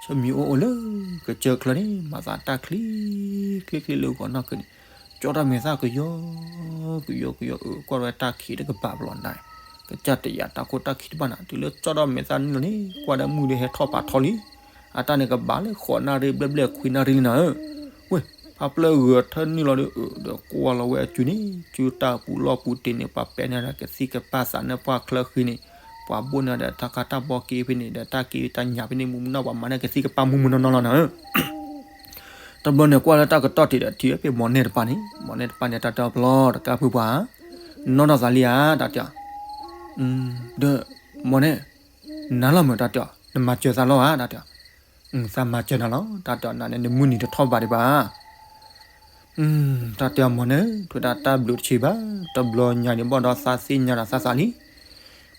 ဆီမံၤအိၣ်အိၣ်လၢ ကစၢၢ်ချၢန့ၣ် မၤသးတၢ်ချံ ချံချံလၢဂီၤနီၢ်ခုန့ၣ်, ကၠီထီၣ်မဲာ်သၣ်ကယီ ကယီကယီ အၢ ကွၢ်ဝဲတၢ်ခံးတကပၤပလီၢ်နၤ, ကစၢ်တယာ်တၢ်ခိၣ်တၢ်ခံးတဘၣ်နၤ တုၤလၢကၠီထီၣ်မဲာ်သၣ်နုာ်လီၤန့ၣ် ကွၢ်ဒီးမုၢ်ဒီးဟဲထီၣ်ဖးထီလံ အတၢ်န့ၣ်ကဘၣ်လၢဃိးနၣ်ရံၣ်ဘျဲၣ်ဘျဲၣ်ခွံနၣ်ရံၣ်လံနၤဧၢ, ဝ့ၢ် ဖးပျဲၢ်ဂဲၤထၢၣ်နုာ်လီၤဒီး ဒီးကွၢ်လီၤဝဲအစုန့ၣ် စုတၢ်ပူၤလီၢ်ပူၤတ့ၢ်န့ၣ် ပှၤပဲာ်န့ၢ်ဒီးကသံၣ်ကပၤသးန့ၣ် ပှၤချၢဃံန့ၣ်, ပှၤဘိၣ်န့ၢ်ဒီးတၢ်ကါတၢ်ဘီက့ဖဲန့ၣ် ဒီးတၢ်က့တၢ်ညၣ်ဖဲန့ၣ် မူမူနီၢ်ပှၤမၤန့ၢ်ကသံၣ်ကပၤမူမူနီၢ်နီၢ်လီၤနၤဧၢ တဘျီန့ၣ်ကွၢ်လၢတၢ်ကတီၢ်တ့ၢ်ဒီးထံၣ်ဝဲဖဲမီၢ်နဲတပၤန့ၣ်, မီၢ်နဲတပၤန့ၣ် တၢ်တဲအီၤပျီတကါဖုပှၤ, နီၢ်နီၢ်သးလံဧါ တၢ်တဲအီၤ, ဒီး မီၢ်နဲ, နၤလီၤမုၢ် တၢ်တဲအီၤ နမၤစၢၤသးလီၤဧါ တၢ်တဲအီၤ, သးမၤစၢၤနၤလီၤ တၢ်တဲအီၤ နၤန့ၣ်နမုၢ်နံၤတထီၣ်ဘးဒံးဘၣ် တၢ်တဲအီၤမီၢ်နဲ, ထွဲဒၣ်တၢ်ဘျုးတဆံးဘၣ်, တဘျီညါန့ၣ် ဘၣ်ဒီးသးသ့ၣ်ညါဒီးသးသးလံ,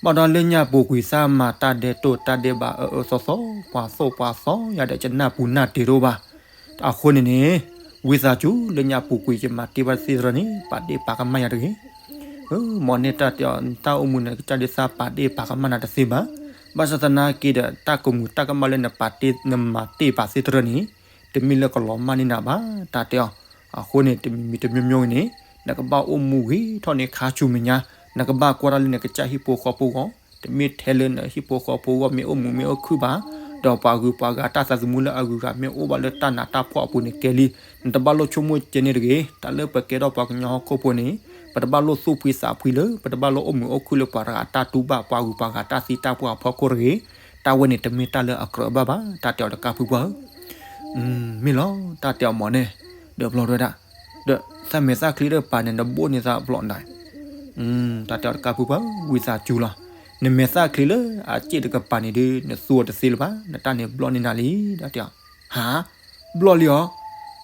ဘၣ်ဒီးလၢညါပူၤကွံာ်သးမၤတၢ်ဒဲးတိၢ်တၢ်ဒဲးဘးအၢအၢသီသီ, ပှၤသိၣ်ပှၤသီယၤဒီးယနၢ်ပူၤနၢ်တ့ၢ်တအိၣ်ဘၣ်, အဃိန့ၣ်န့ၣ်, ဝံသးစူၤလၢညါပူၤကွံာ်ယမၤတ့ၢ်ဘၣ်သ့ၣ်တရၢန့ၣ် ပာ်ဒ့ၣ်ပာ်ကမၣ်ယၤတဂ့ၤ မီၢ်နဲတၢ်တဲအီၤ နတၢ်အိၣ်မူန့ၣ် ကစၢ်ဒုးသးပာ်ဒ့ၣ်ပာ်ကမၣ်နၤတသ့ဘၣ်, ဘၣ်ဆၣ်သနာ်က့ဒီး တၢ်ကမူၤတၢ်ကမၣ်လၢနပာ်တ့ၢ်နမၤတ့ၢ်ပာ်သ့ၣ်တရၢန့ၣ်, တမ့ၢ်လၢကလီၤမၢ်န့ၢ်နၤဘၣ် တၢ်တဲအီၤ, အဃိန့ၣ် တမံၤမံၤတမံၤမံၤန့ၣ်, နကဘၣ်အိၣ်မူဂ့ၤထီၣ်န့ၣ်ခါဆူမဲာ်ညါ, နကဘၣ်ကွၢ်တၢ်လၢနကစၢ်ဟံၣ်ဖိဃီဖိဂီၢ်, တမ့ၢ်ထဲလၢနဟံၣ်ဖိဃီဖိဂီၢ်မ့ၢ်အိၣ်မုာ်မ့ၢ်အိၣ်ခုၣ်ဘၣ်, ဒီးပှၤဂုၤပှၤဂၤတၢ်သးသမူလၢအဂုၤအဂၤမ့ၢ်အိၣ်ဘၣ်လၢတၢ်နးတၢ်ဖှီၣ်အပူၤန့ၣ်ကဲလံ, နတဘၣ်လိၣ်ဆိကမိၣ်ကဲန့ၣ်တဂ့ၤ, တၢ်လၢပကဲထီၣ်ပှၤကညီဟီၣ်ခိၣ်ဖိန့ၣ်, ပတဘၣ်လိၣ်သူၣ်ဖှံသးဖှံလၢ ပတဘၣ်လိၣ်အိၣ်မုာ်အိၣ်ခုၣ်လၢပှၤတဂၤအတၢ်တူၢ်ဘၣ်ပှၤဂုၤပှၤဂၤတၢ်သံတၢ်ပှၢ်အဖီခိၣ်တဂ့ၤ, တၢ်ဝဲန့ၣ်တမ့ၢ်တၢ်လၢအကြၢးဘၣ်ဘၣ် တၢ်တဲအီၤတကါဖုပှၢ်ဧၢ မ့ၢ်လီၤ တၢ်တဲအီၤမီၢ်နဲ, ဒီးပျီထွဲဒၣ်, ဒီးသးမဲာ်သၣ်ချံတကပၤန့ၣ် နဘိၣ်န့ၢ်သးဘျီနၤ, တၢ်တဲအီၤတကါဖုပှၢ်ဧၢ ဝံသးစူၤလီၤ, နမဲာ်သၣ်ချံလၢအစ့ၣ်တကပၤန့ၣ်ဒီး နသူအီၤတသ့လၢၤဘၣ်, နတၢ်န့ၣ်ဘျီန့ၢ်နၤလံ တၢ်တဲအီၤ, ဟါ, ဘျီလံဧါ,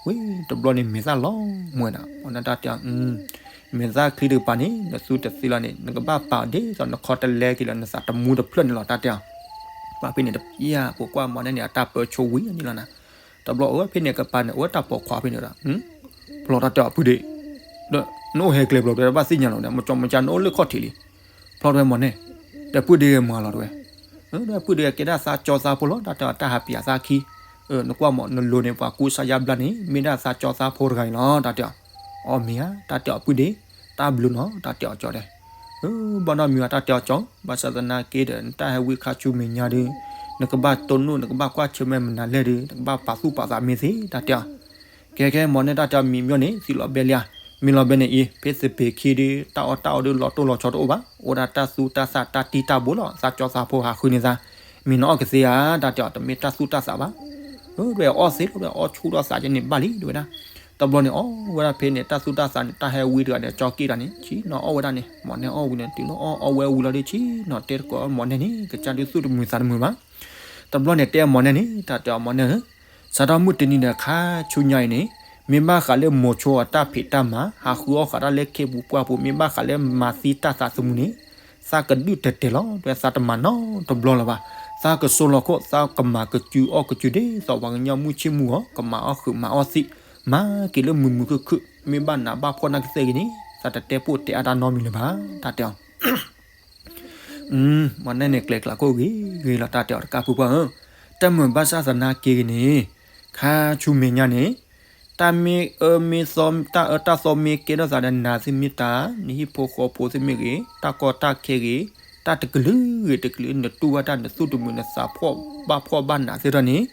ဝံၤ တဘျီန့ၣ်မဲာ်သၣ်လီၤမွဲနၤ, မီၢ်နဲတၢ်တဲအီၤ မဲာ်သၣ်ချံတကပၤန့ၣ် နသူတသ့လီၤန့ၣ် နကဘၣ်ပာ်ဒ်သိးနခီတလဲက့ၤလၢနသးတမူတဖျၢၣ်န့ၣ်လီၤ တၢ်တဲအီၤ, ပှၤဖဲန့ၣ်တပျၢ် ပကွၢ်မီၢ်နဲန့ၣ် အတၢ်ပၢဆူဝံၤန့ၣ်လီၤနၤ, တဘျီအဝဲဖဲန့ၣ်ကပၤန့ၣ် အဝဲတၢ်ပိာ်ခွါဖဲန့ၣ်ဒီး, ဖျီတၢ်တဲအီၤပုၢ်ဒ့, ဒီးနအိၣ်ဟဲကျဲဘျီတဝဲဘၣ်သ့ၣ်ညါလီၤ မ့ၢ်ကၠီမ့ၢ်ကၠီနအိၣ်လၢခီၣ်ထံးလံ, ဖျီတဝဲမီၢ်နဲ, ဒီးပုၢ်ဒ့ဂဲၤမၤလီၤတဝဲ ဒီးပုၢ်ဒ့ကဲဒၣ်သးကၠီသးဖိလီၤ တၢ်တဲအီၤတၢ်ဟးပၠးသးခံ, နကွၢ်မီၢ် နလိၤန့ၣ် ပှၤကူစါယါဘျါန့ၣ် မ့ၢ်ဒၣ်သးကၠီသးဖိတဂၤအံၤလီၤ တၢ်တဲအီၤ, အီမ့ၢ်ဧါ တၢ်တဲအီၤပုၢ်ဒ့, တၢ်ဘျုးနီၤ တၢ်တဲအီၤကၠီဒဲး, ဘၣ်နီတမံၤဘၣ် တၢ်တဲအီၤကၠီ, ဘၣ်ဆၣ်သနာ်က့ဒီး နတၢ်ဟဲဝံခါဆူမဲာ်ညါဒီး, နကဘၣ်တိၢ်နီၣ် နကဘၣ်ကွၢ်ဆၢၣ်မဲာ်မနုၤလဲၣ်ဒီး နကဘၣ်ပာ်သူၣ်ပာ်သးမ့ၢ်သ့ တၢ်တဲအီၤ ကဲကဲ မီၢ်နဲတၢ်တဲအီၤမံၤမ့ၢ်န့ၣ် သံလီၤဘဲလံဧါ, မ့ၢ်လီၤဘဲန့ၣ်အံၤ ဖဲသပ့ၤခံဒီး တၢ်အီၣ်တၢ်အီဒီးလီၤတိၢ်လီၤဆီတအိၣ်ဘၣ်, အိၣ်ဒၣ်တၢ်သူတၢ်သၣ်တၢ်တံၢ်တၢ်ဘိလီၤ, သးကၠီသးဖိဟးဃုန့ၢ်သး, မ့ၢ်နအီၣ်ကသ့ဧါ တၢ်တဲအီၤ တမ့ၢ်တၢ်သူတၢ်သၣ်ဘၣ်, ဒွဲၣ်အီၣ်သ့လီၤ ဒွဲၣ်အီၣ်ဆူၣ်ထီၣ်သးကဲန့ၣ်ဘၣ်လံ တဲဝဲဒၣ်. တဘျီန့ၣ် အီၣ်ဝဲဒၣ်ဖဲန့ၣ် တၢ်သူၣ်တၢ်သးန့ၣ် တၢ်ဟဲဝံတဂၤန့ၣ် ကၠီက့ၣ်တဂၤန့ၣ် ဆံနီၤအီၣ်ဝဲဒၣ်န့ၣ် မီၢ်နဲအီၣ်ဝံၤန့ၣ် တုၤလၢအီၣ်အီၣ်ဝဲဝံၤလီၤဒီး ဆံနီၤတဲတကိးမီၢ်နဲန့ၣ် ကစၢ်ဒုးသူၣ်တမုာ်သးတမုာ်ဘၣ်. တဘျီန့ၣ် တဲမီၢ်နဲန့ၣ် တၢ်တဲအီၤမီၢ်နဲဧၢ, စးထီၣ်မုၢ်တနံၤဒီးခါဆူညါအံၤန့ၣ် မ့ၢ်ဘၣ်ဃးလၢမိၤဆိအတၢ်ဖံးတၢ်မၤ ဟးဃုအီၣ်ဃာ်တၢ်လၢခ့ပူၤပှၢ်ပူၤ မ့ၢ်ဘၣ်ဃးလၢမၤသံတၢ်သးသမူန့ၣ် သးကဒုၣ်တဲာ်တဲာ်လီၤ တဲသးတမၤနီတဘျီလၢၤဘၣ်. သးကစိလီၤခိၣ် သးကမၤကစုအီၣ်ကစုဒ်သိးပှၤကညီမုၢ်ဆ့ၣ်မုၢ်ဂီၤ ကမၤအီၣ်ဃုာ်မၤအီၣ်သံး မၤက့ၤလၢမုာ်မုာ်ခုၣ်ခုၣ် မ့ၢ်ဘၣ်နးဘၣ်ဖှီၣ်နာ်ကသ့ၣ်ဂ့ၤန့ၣ် သးတတဲပိာ်တဲအါတၢ်နီတမံၤလၢၤဘၣ် တၢ်တဲအီၤ မီၢ်နဲန့ၣ် ကျဲၤကျးခိၣ်ဂ့ၤဂ့ၤလီၤ တၢ်တဲအီၤတကးဖုပှၢ်ဧၢ, တၢ်မုာ်ဘၣ်ဆၣ်သနာ်က့ဂ့ၤန့ၣ် ခါဆူမဲာ်ညါန့ၣ် တၢ်မ့ၢ်အၢမ့ၢ်သီ တၢ်အၢတၢ်သီမ့ၢ်ကဲထီၣ်သးဒီးနၤသ့ၣ်မ့ၢ်တၢ် နဟံၣ်ဖိဃီဖိသ့ၣ်မ့ၢ်ဂ့ၤ တၢ်ကီတၢ်ခဲဂ့ၤ တၢ်တကလုာ်ဂ့ၤတကလုာ် နတူၢ်ဘၣ်တၢ် နသူၣ်တမုာ် နသးဖှီၣ်ဘၣ်ဖှီၣ်ဘၣ်နးသ့ၣ်ထီၣ်န့ၣ်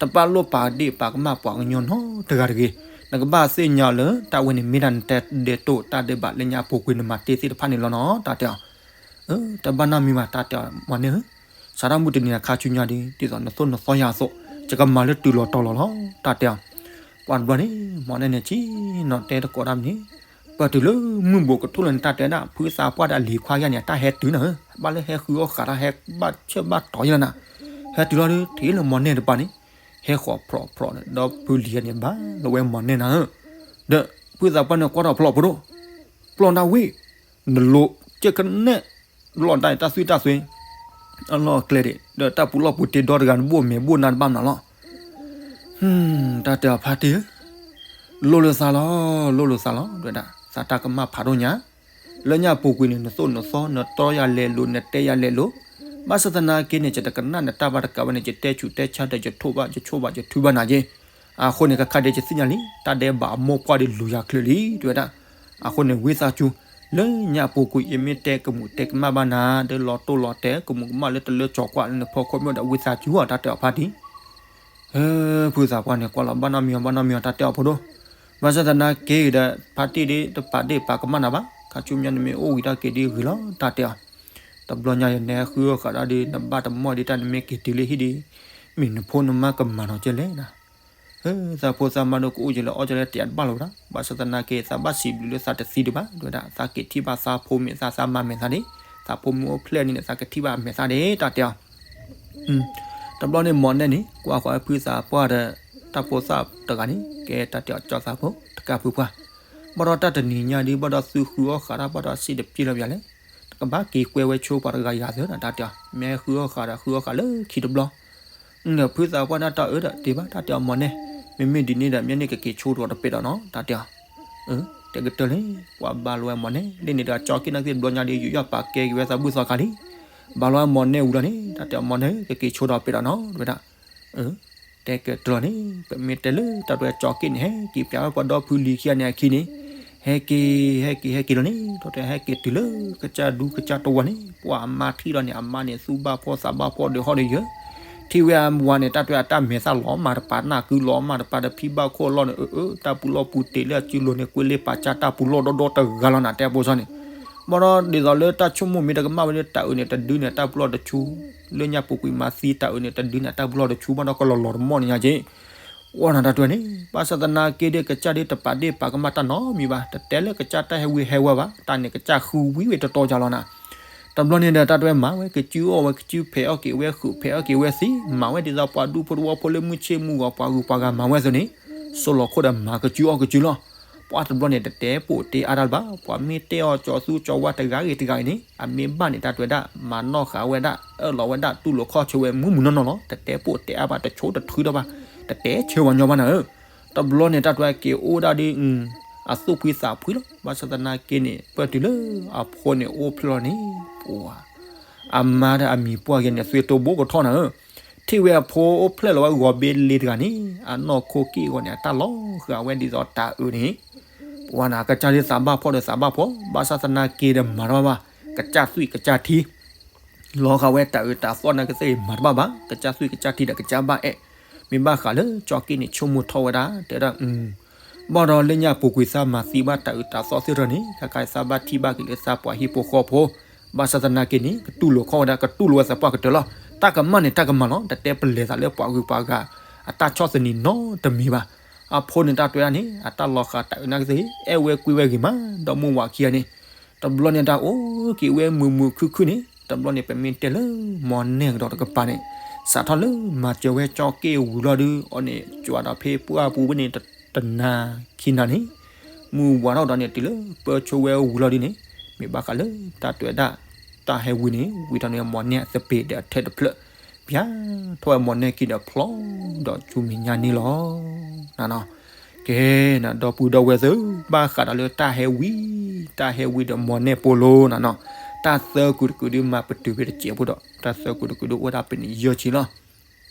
တပာ်လိာ်ပာ်ဒ့ၣ်ပာ်ကမၣ်ပှၤကညီနီတဂၤတဂ့ၤ. နကဘၣ်သ့ၣ်ညါလၢတၢ်ဝဲန့ၣ် မ့ၢ်ဒၣ်နတဲဒဲးတိၢ်တၢ်ဒဲးဘးလၢညါအပူၤကွံာ်နမၤတ့ၢ်သ့ၣ်တဖၣ်န့ၣ်လီၤနီၤ တၢ်တဲအီၤ တဘၣ်နီတမံၤဘၣ် တၢ်တဲအီၤ မီၢ်နဲဧၢ, စးထီၣ်မုၢ်တနံၤခါဆူညါဒီး ဒ်သိးနသိၣ်နသီယၤအသိး ယကမၤလၢတုၤလီၤတီၤလီၤလီၤ တၢ်တဲအီၤ. ပှၤတဘျီန့ၣ် မီၢ်နဲန့ၣ် ဆံနီၤတဲတကိးတၢ်မနုၤန့ၣ် ပတုၤလၢမုၢ်ဘိးကထိၣ်လၢနတၢ်တဲဒၣ် ဖုသးပှၢ်ဒီးအလံၤခွါယါန့ၣ် အတၢ်ဟဲတုၤနၤဧၢ, ဘၣ်လၢဟဲဃုအီၣ်ဃာ်တၢ်ဟဲဘၣ်ဆၢဘၣ်တီၤယါလီၤနၤ, ဟဲတုၤလီၤဒီး ထံၣ်လၢမီၢ်နဲတပၤန့ၣ် ဟဲဃီၤဖျိးဖျိးဒီးဖုလံၤယါန့ၣ် ဘၣ်လီၤဝဲမီၢ်နဲနၤဧၢ, ဒီးဖုသးပှၢ်န့ၣ်ကွၢ်ထီၣ်ဖျိးဖိဒိၣ်, ပျီၢ်နၤဝံၤ နလိၤကဲကနဲၣ် လီၢ်ဒၣ်တၢ်သွံၣ်တၢ်သွဲ အလီၢ်အကျဲဒၣ် ဒီးတၢ်ပူၤလီၢ်ပူၤတ့ဒီတဂၤ နဘိၣ်မဲာ်ဘိၣ်နါတဘၣ်မနုၤလီၤ. တၢ်တဲအီၤဖါတံၢ်ဧၢ, လိၣ်လၢသးလီၤ လိၣ်လၢသးလီၤ တဲဝဲဒၣ် သးတၢ်ကမၣ်ဖးဒိၣ်ညါ, လၢညါပူၤကွံာ်န့ၣ် နသိၣ်နသီ နတီယၤလဲၤလိၤ နတဲယၤလဲၤလိၤ, ဘၣ်ဆၣ်သနာ်က့န့ၣ် ယတကနၣ်နတၢ်ဘၣ်တကးဝဲန့ၣ် ယတဲဆူးတဲဆါဒီး ယထိၣ်ဘၣ် ယဆိၣ်ဘၣ် ယထုဘၣ်နၤက့ အဃိန့ၣ် ကခါဒဲးယသ့ၣ်ညါလံ တၢ်ဒဲးဘးအမိၢ်ပှၢ်ဒီးလူၤယၤချုးလံ တဲဝဲဒၣ်. အဃိန့ၣ် ဝံသးစူၤ လၢညါအပူၤကွံာ် ယမ့ၢ်တဲကမူးတဲကမၣ်ဘၣ်နၤ ဒီးလီၤတိၢ်လီၤတဲာ် ကမူးကမၣ်လၢတလၢကၠီၤကွၢ်လၢနဖီခိၣ်မ့ၢ်ဒီး ဝံသးစူၤအီၤ တၢ်တဲအီၤဖါတံၢ် ဖုသးပှၢ်န့ၣ် ကွၢ်လီၤဘၣ်နီတမံၤအီၤ ဘၣ်နီတမံၤအီၤ တၢ်တဲအီၤဖိဒိၣ်, ဘၣ်ဆၣ်သနာ်က့ဒီး ဖါတံၢ်ဒ်တပာ်ဒ့ၣ်ပာ်ကမၣ်နၤဘၣ်, ခါဆူညါနမ့ၢ်အိၣ်ဝံၤတၢ်က့ၤဒ်ဂ့ၤလီၤ တၢ်တဲအီၤ. တဘျီညါယနဲဃုအီၣ်ဃာ်ဒၣ်ဒီး နဘၣ်တမီၢ်ဒ်တၢ်နမ့ၢ်က့ၤတုၤလၢဟံၣ်ဒီး မ့ၢ်နဖိနမါကမၤနီၤကဲလဲၣ်နၤ သးဖိသးမါဒိၣ်ကအိၣ်က့ၤလၢအီၣ်က့ၤလၢတယးတဘၣ်လီၤဝဲဒၣ်, ဘၣ်ဆၣ်သနာ်က့ သးဘၣ်စံးဘျုးလၢသးတသံဒံးဘၣ် တဲဝဲဒၣ်, သးက့ၤထံၣ်ဘၣ်သးဖိမ့ၢ်သး သးမၤမဲာ်သးဒၣ်, သးဖိမုၣ်အိၣ်ဖျဲၣ်န့ၣ် သးကထံၣ်ဘၣ်အမဲာ်သးဒၣ် တၢ်တဲအီၤ. တဘျီန့ၣ်မီၢ်နဲန့ၣ် ကွၢ်ဃီၤဖုသးပှၢ်ဒီး တၢ်ဖိသၣ်တဂၤန့ၣ် ကဲတၢ်တဲအီၤကၠီသးဖိ တကးဖုပှၢ်, ဘၣ်ဒီးတၢ်တနံၤညါဒ် ဘၣ်ဒီးသုဃုအီၣ်ဃာ်တၢ် ဘၣ်ဒီးစံးတပျ့ၤလၢပယၤလဲၣ်, တကဘၣ်က့ၤကွဲဝဲဆိပှၤတဂၤယၤသၢနၤ တၢ်တဲအီၤ, မ့ၢ်ဃုအီၣ်ဃာ်ဒီးဃုအီၣ်ဃာ်လၢခံတဘျီ ဖုသးပှၢ်န့ၣ်တၢ်အၢဒီးတ့ဘၣ် တၢ်တဲအီၤမီၢ်နဲ, မ့မ့ၢ်ဒ်န့ၣ်ဒီး မ့ၢ်န့ၣ်ကက့ၤဆိတဂီၤတပဲာ်ဒီးနီၤ တၢ်တဲအီၤ. တဲကတၢၢ်လံ, ပှၤဘၣ်လီၤဝဲမီၢ်နဲ, လၢန့ၣ်တဂၤကၠီက့ၣ်နာ်က့ၢ်တဘျီညါဒီး ယူးယီၣ်ပာ်ကဲက့ၤဝဲသးဘုၣ်သီခါလံ, ဘၣ်လီၤဝဲမီၢ်နဲဝံၤလီၤန့ၣ် တၢ်တဲအီၤမီၢ်နဲ ကက့ၤဆိဒီးပဲာ်ဒီးနီၤ တဲဝဲဒၣ်. တဲကတၢၢ်လီၤန့ၣ် ပမ့ၢ်တဲလၢတၢ်ဒွဲၣ်ကၠီက့ၣ်န့ၣ် ဟဲက့ၤပျးဝဲပှၤဒီဖုလံၤခံဂၤန့ၣ်အခံန့ၣ်, ဟဲက့ၤ ဟဲက့ၤ ဟဲက့ၤလီၤန့ၣ် ဒီးတဟဲက့ၤတုၤလၢကစၢ်ဒူကစၢ်တဝီန့ၣ် ပှၤအမါထံၣ်လီၤန့ၣ် အမါန့ၣ် သူၣ်ဘၣ်ဖှီၣ်သးဘၣ်ဖှီၣ်ဒီးဟီၣ်ဒီးယၢၤ, ထံၣ်ဝဲအဝၤန့ၣ် တၢ်တွဲအတၢ်မဲာ်သၣ်လီၤမၢ်တပၤ နၢ်ကုလီၤမၢ်တပၤဒီး ဖံဘၣ်ခိၣ်လီၤန့ၣ် အၢ အၢ တၢ်ပူၤလီၢ်ပူၤတ့လၢအစုလိၤန့ၣ် ကွ့လ့ပာ်စၢ်တၢ်ပူၤလီၢ်ဒီဒီတဂၤလီၤနၤ တဲဖိဆီန့ၣ် ဘၣ်ဒီးဒ်သိးလၢတၢ်ဆိကမိၣ်မ့ၢ်တကမၣ်ဝဲဒၣ်တၢ်အၢန့ၣ် တဒုန့ၣ်တၢ်ပူၤလီၢ်တဆူ, လၢညါပူၤကွံာ်မၤသံတၢ်အၢန့ၣ် တဒုန့ၣ်တၢ်ပူၤလီၢ်တဆူ ဘၣ်ဒီးကလီၤလီၤတမီၢ်န့ၣ်ညါက့ ဝဲနၤတၢ်တွဲန့ၣ် ဘၣ်ဆၣ်သနာ်က့ဒီး ကစၢ်ဒ်တပာ်ဒ့ၣ်ပာ်ကမၣ်တၢ်နီတမံၤဘၣ်, တတဲလၢကစၢ်တၢ်ဟဲဝံဟဲဝဲဘၣ်, တၢ်န့ၣ်ကစၢ်ဃုဝံဝဲတတီၤယၤလီၤနၤ. တဘျီန့ၣ်ဒီးတၢ်တွဲမၤဝဲ ကစုအီၣ်ဝဲ ကစုဖဲးအီၣ်က့ၤဝဲ ဃုဖဲးအီၣ်က့ၤဝဲသံ, မၤဝဲဒ်သိးပှၤဒူဖိတဝီဖိလၢ မုၢ်ဆ့ၣ်မုၢ်ဂီၤ ပှၤဂုၤပှၤဂၤမၤဝဲအသိးန့ၣ်, စိလီၤခိၣ်ဒီးမၤကစုအီၣ်ကစုလီၤ. ပှၤတဘျီန့ၣ် တတဲပိာ်တဲအါတၢ်လၢၤဘၣ်, ပှၤမ့ၢ်တဲအီၤကၠီသူကၠီဝါတဂၤဂ့ၤတဂၤအံၤန့ၣ် အမ့ၢ်ဘၣ်န့ၣ် တၢ်တွဲဒၣ် မၤနီၣ်ဃာ်ဝဲဒၣ် အၢၣ်လီၤဝဲဒၣ် တူၢ်လိာ်ခီၣ်ဆၢဝဲမုၢ်မုၢ်နီၢ်နီၢ်လီၤ. တတဲပိာ်တဲအါဘၣ်, တဆိတထုထီၣ်ဘၣ်, တတဲဆၢဝဲညီဘၣ်နၤဧၢ. တဘျီန့ၣ် တၢ်တွဲက့ၤအိၣ်ဒၣ်ဒီး အသူၣ်ဖှံသးဖှံလီၤ. ဘၣ်ဆၣ်သနာ်က့န့ၣ် ပၢၢ်တုၤလၢအဖိန့ၣ်အိၣ်ဖျဲၣ်လီၤန့ၣ် ပှၤ အမါဒီးအမံၤပှၢ်ဂ့ၤန့ၣ် သွံၣ်တိဘိကထီၣ်နၤဧၢ. ထံၣ်ဝဲအဖိအိၣ်ဖျဲၣ်လီၤဝဲဂီၤဘ့လ့တဂၤန့ၣ် အနီၢ်ခိက့ၢ်အဂီၢ်န့ၣ် အတၢ်လီၤဃာ်ဝဲဒ်သိးတၢ်အၢန့ၣ် ပှၤနၤ ကစၢ်ဒ်သးဘၣ်ဖှီၣ်ဒီးသးဘၣ်ဖှီၣ်, ဘၣ်ဆၣ်သနာ်က့ဒီးမၤတဘၣ်ဘၣ်, ကစၢ်သွံၣ်ကစၢ်ထံ လီၤဃာ်ဝဲတၢ်အၢတၢ်သီနာ်ကသ့ၣ်အံၤ မၤတဘၣ်ဘၣ်, ကစၢ်သွံၣ်ကစၢ်ထံဒီးကစၢ်ဘၣ်အဲၣ်, မ့ၢ်ဘၣ်ဃးလၢကၠီက့ၣ်န့ၣ် ဆိကမိၣ်ထီၣ်ဝဲဒၣ် တဲဒၣ် ဘၣ်ဒီးလၢညါပူၤကွံာ်သးမၤသံဘၣ်တၢ်အၢတၢ်သီသ့ၣ်ထီၣ်န့ၣ် ခါခါသးဘၣ်ထံၣ်ဘၣ်က့ၤလၢသးပှၤဟံၣ်ဖိဃီဖိ, ဘၣ်ဆၣ်သနာ်က့န့ၣ် ကတူၢ်လိာ်ခီၣ်ဝဲဒၣ် ကတူၢ်လိာ်ဝဲသးပှၢ်ကတၢၢ်လီၤ. တၢ်ကမၣ်န့ၣ် တၢ်ကမၣ်လီၤ, တတဲပလဲၤသးလၢပှၤဂုၤပှၤဂၤ အတၢ်ဆီၣ်သနံးနီတမံၤဘၣ်. အဖိန့ၣ်တၢ်တွဲဒၣ်န့ၣ် အတၢ်လီၤဃာ်တၢ်အုးနာ်ကသ့ၣ် အဲၣ်ဝဲကွံဝဲဂ့ၤမး ဒီးမိၢ်ဝၤခံဂၤန့ၣ် တဘျီန့ၣ် တၢ်အိၣ်က့ၤဝဲမုာ်မုာ်ခုၣ်ခုၣ်န့ၣ် တဘျီန့ၣ် ပမ့ၢ်တဲလၢ မီၢ်နဲၣ်ကဒီးတကပၤန့ၣ် စးထီၣ်လၢမၤစၢၤဝဲကၠီက့ၣ်ဝံၤလီၤဒုး အီၤန့ၣ် ကွၢ်ဒီးဖဲပှၢ်ပူၤဝဲန့ၣ် တနၤခံနၤန့ၣ် မုၢ်ဝါထီၣ်ဒီးန့ၣ် တုၤလၢပၢဆိဝဲဝံၤလီၤဒုးန့ၣ် မ့ၢ်ဘၣ်ဃးလၢတၢ်တွဲဒၣ် တၢ်ဟဲဝံၤန့ၣ် ဝံၤထီၣ်န့ၣ် မီၢ်နဲၣ်အသပ့ၤဒီးအထဲတဖျၢၣ် ပၠးထီၣ်ဝဲမီၢ်နဲၣ်ခံဒီးဖျီဒီးဆူမဲာ်ညါန့ၣ်လီၤ. နနီၤ, ကဲ နဒီပုၢ်ဒီဝဲၢ်သ့ၣ် ဘၣ်ဃးဒီးလၢတၢ်ဟဲဝံၤ တၢ်ဟဲဝံၤဒီးမီၢ်နဲၣ်ပိာ်လိၤနနီၤ, တၢ်သၢကုတကုဒုးမၤပတုာ်ဖဲတစဲးဖိဒီး တၢ်သၢကုတကုဒုးအိၣ်ဝဲဒၣ်ဖဲန့ၣ်ယဲၢ်ဆံလီၤ.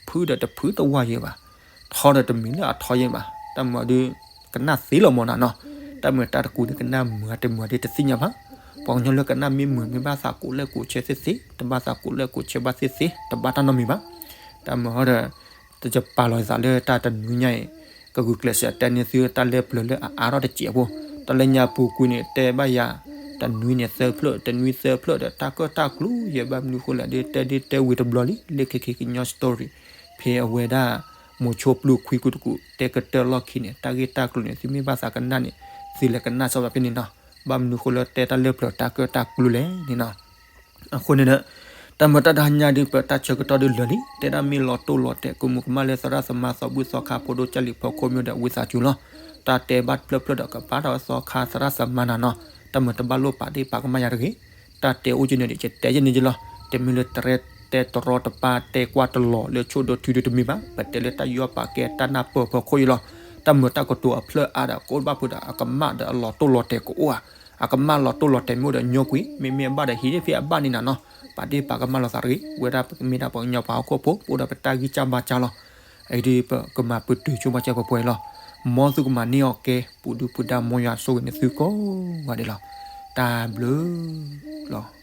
ဖုဒီးတဖုတဝၢ်ယဲၢ်ဘၣ်, ထီဒီးတမံၤလၢအထီယဲၢ်ဘၣ်, တၢ်မၤဒုး ကနၣ်သ့လီၤမၢ်နနီၤ, တၢ်မၤတၢ်တကူဒုးကနၣ်မုာ်တမုာ်ဒ်တသ့ၣ်ညါဘၣ်. ပှၤကညီလၢကနၣ်မ့ၢ်မုာ် မ့ၢ်ဘၣ်သးကိးလဲၣ်ကိးဆဲသ့သ့, တဘၣ်သးကိးလဲၣ်ကိးဆဲဘၣ်သ့သ့, တဘၣ်တၢ်နီတမံၤဘၣ်. တၢ်မၤဟီဒီး တကပာ်လီၤသးလၢတၢ်တနွံညါအံၤ, ကဂုာ်ကျဲးစၢးတဲန့ၢ်သုတၢ်လၢပျၢၤလၢအအါထီၣ်တစဲးဖိ, တၢ်လၢညါပူၤကွံာ်န့ၣ် တဲဘၣ်ယၤ တနွံန့ၣ်သၢဖျၢၣ်, တနွံသၢဖျၢၣ်ဒီး တၢ်ကၢၣ်တၢ်ကျူယဲၢ်ဘၣ်မနုၤဃိလဲၣ်ဒီး တဲဒ်တဲဝံၤတဘျီလံ, လၢခဲခဲကညီ story ဖဲအဝဲဒၣ် မိၤဆိပျူၢ်ခွံကုတကူ တဲကတၢၢ်လီၢ်ခံန့ၣ် တၢ်ဂ့ၢ်တၢ်ကျိၤန့ၣ် သုမ့ၢ်ဘၣ်သးကနၣ်န့ၣ် သုလဲၤကနၣ်စီဘၣ်ဖဲန့ၣ်နီၤ, ဘၣ်မနုၤဃိလၢတဲတၢ်လၢပျၢၤတၢ်ကၢၣ်တၢ်ကျူလဲၣ်န့ၣ်နီၤ. အဃိန့ၣ်ဒီး တၢ်မၤတၢ်တဟါညါဒုး ပတၢ်ဆၢကတီၢ်ဒုးလၢာ်လံ, တဲဒၣ်မ့ၢ်လီၤတိၢ်လီၤတဲာ် ကမူးကမၣ်လၢသရၣ်သမါ သီဘူၣ်သီခါ ဖိဒိၣ်ကၢ်လံၤဖီခိၣ်မ့ၢ်ဒီး ဝံသးစူၤလီၤ. တၢ်တဲဘၣ်တဖျၢၣ်ဖျၢၣ်ဒီး ကဘၣ်ဒီးသီခါသရၣ်သမါနၤနီၤ, တၢ်မၤတဘၣ်လိၣ်ပာ်ဒ့ၣ်ပာ်ကမၣ်ယၤတဂ့ၤ. တၢ်တဲအိၣ်ကန့ၣ်ဒီး ယတဲယဲန့ၣ်ယလီၤ. တမ့ၢ်လၢတရဲတဲတရီတပါ တဲကွၢ်တလီၤလၢဆိၣ်ဒီးထုဒုးတမ့ၢ်ဘၣ်, ပတဲလၢတၢ်ယီၢ်ပာ်ကဲတၢ်နၢ်ပၢၢ်ဖီခိၣ်အံၤလီၤ. တၢ်မၤတၢ်ကတိၤအဖျၢၣ်အါဒီး ကအိၣ်ဘၣ်ဖုးဒီး အကမၣ်ဒီးအလီၤတိၢ်လီၤတဲာ်ကအိၣ်ဧါ, အကမၣ်လီၤတိၢ်လီၤတဲာ်မ့ၢ်အိၣ်ဒီးညီကွံာ်, မ့မ့ၢ်အဘၣ်ဒီးဟံးန့ၢ်ဖဲအဘၣ်န့ၣ်နၤနီၤ, ပာ်ဒ့ၣ်ပာ်ကမၣ်လိာ်သးတဂ့ၤ. ဝဲဒၣ်မ့ၢ်ဒၣ်ပှၤကညီပှၤဟီၣ်ခိၣ်ဖိ ပအိၣ်ဒီးပတၢ်ဂံၢ်စၢ်ဘါစၢ်လီၤ. အံၤဒုးပကမၤပတုာ်ဆိဘၣ်စၢ်ပှဲၤပှဲၤလီၤ. မ်သုကမၤန့ၢ်အီၤကဲ ပူၤဒုၣ်ပူၤဒါ မ်ယွၤဆိၣ်ဂ့ၤန့ၢ်သုကိးဂၤဒဲးလီၤ. တၢ်ဘျုးလီၤ.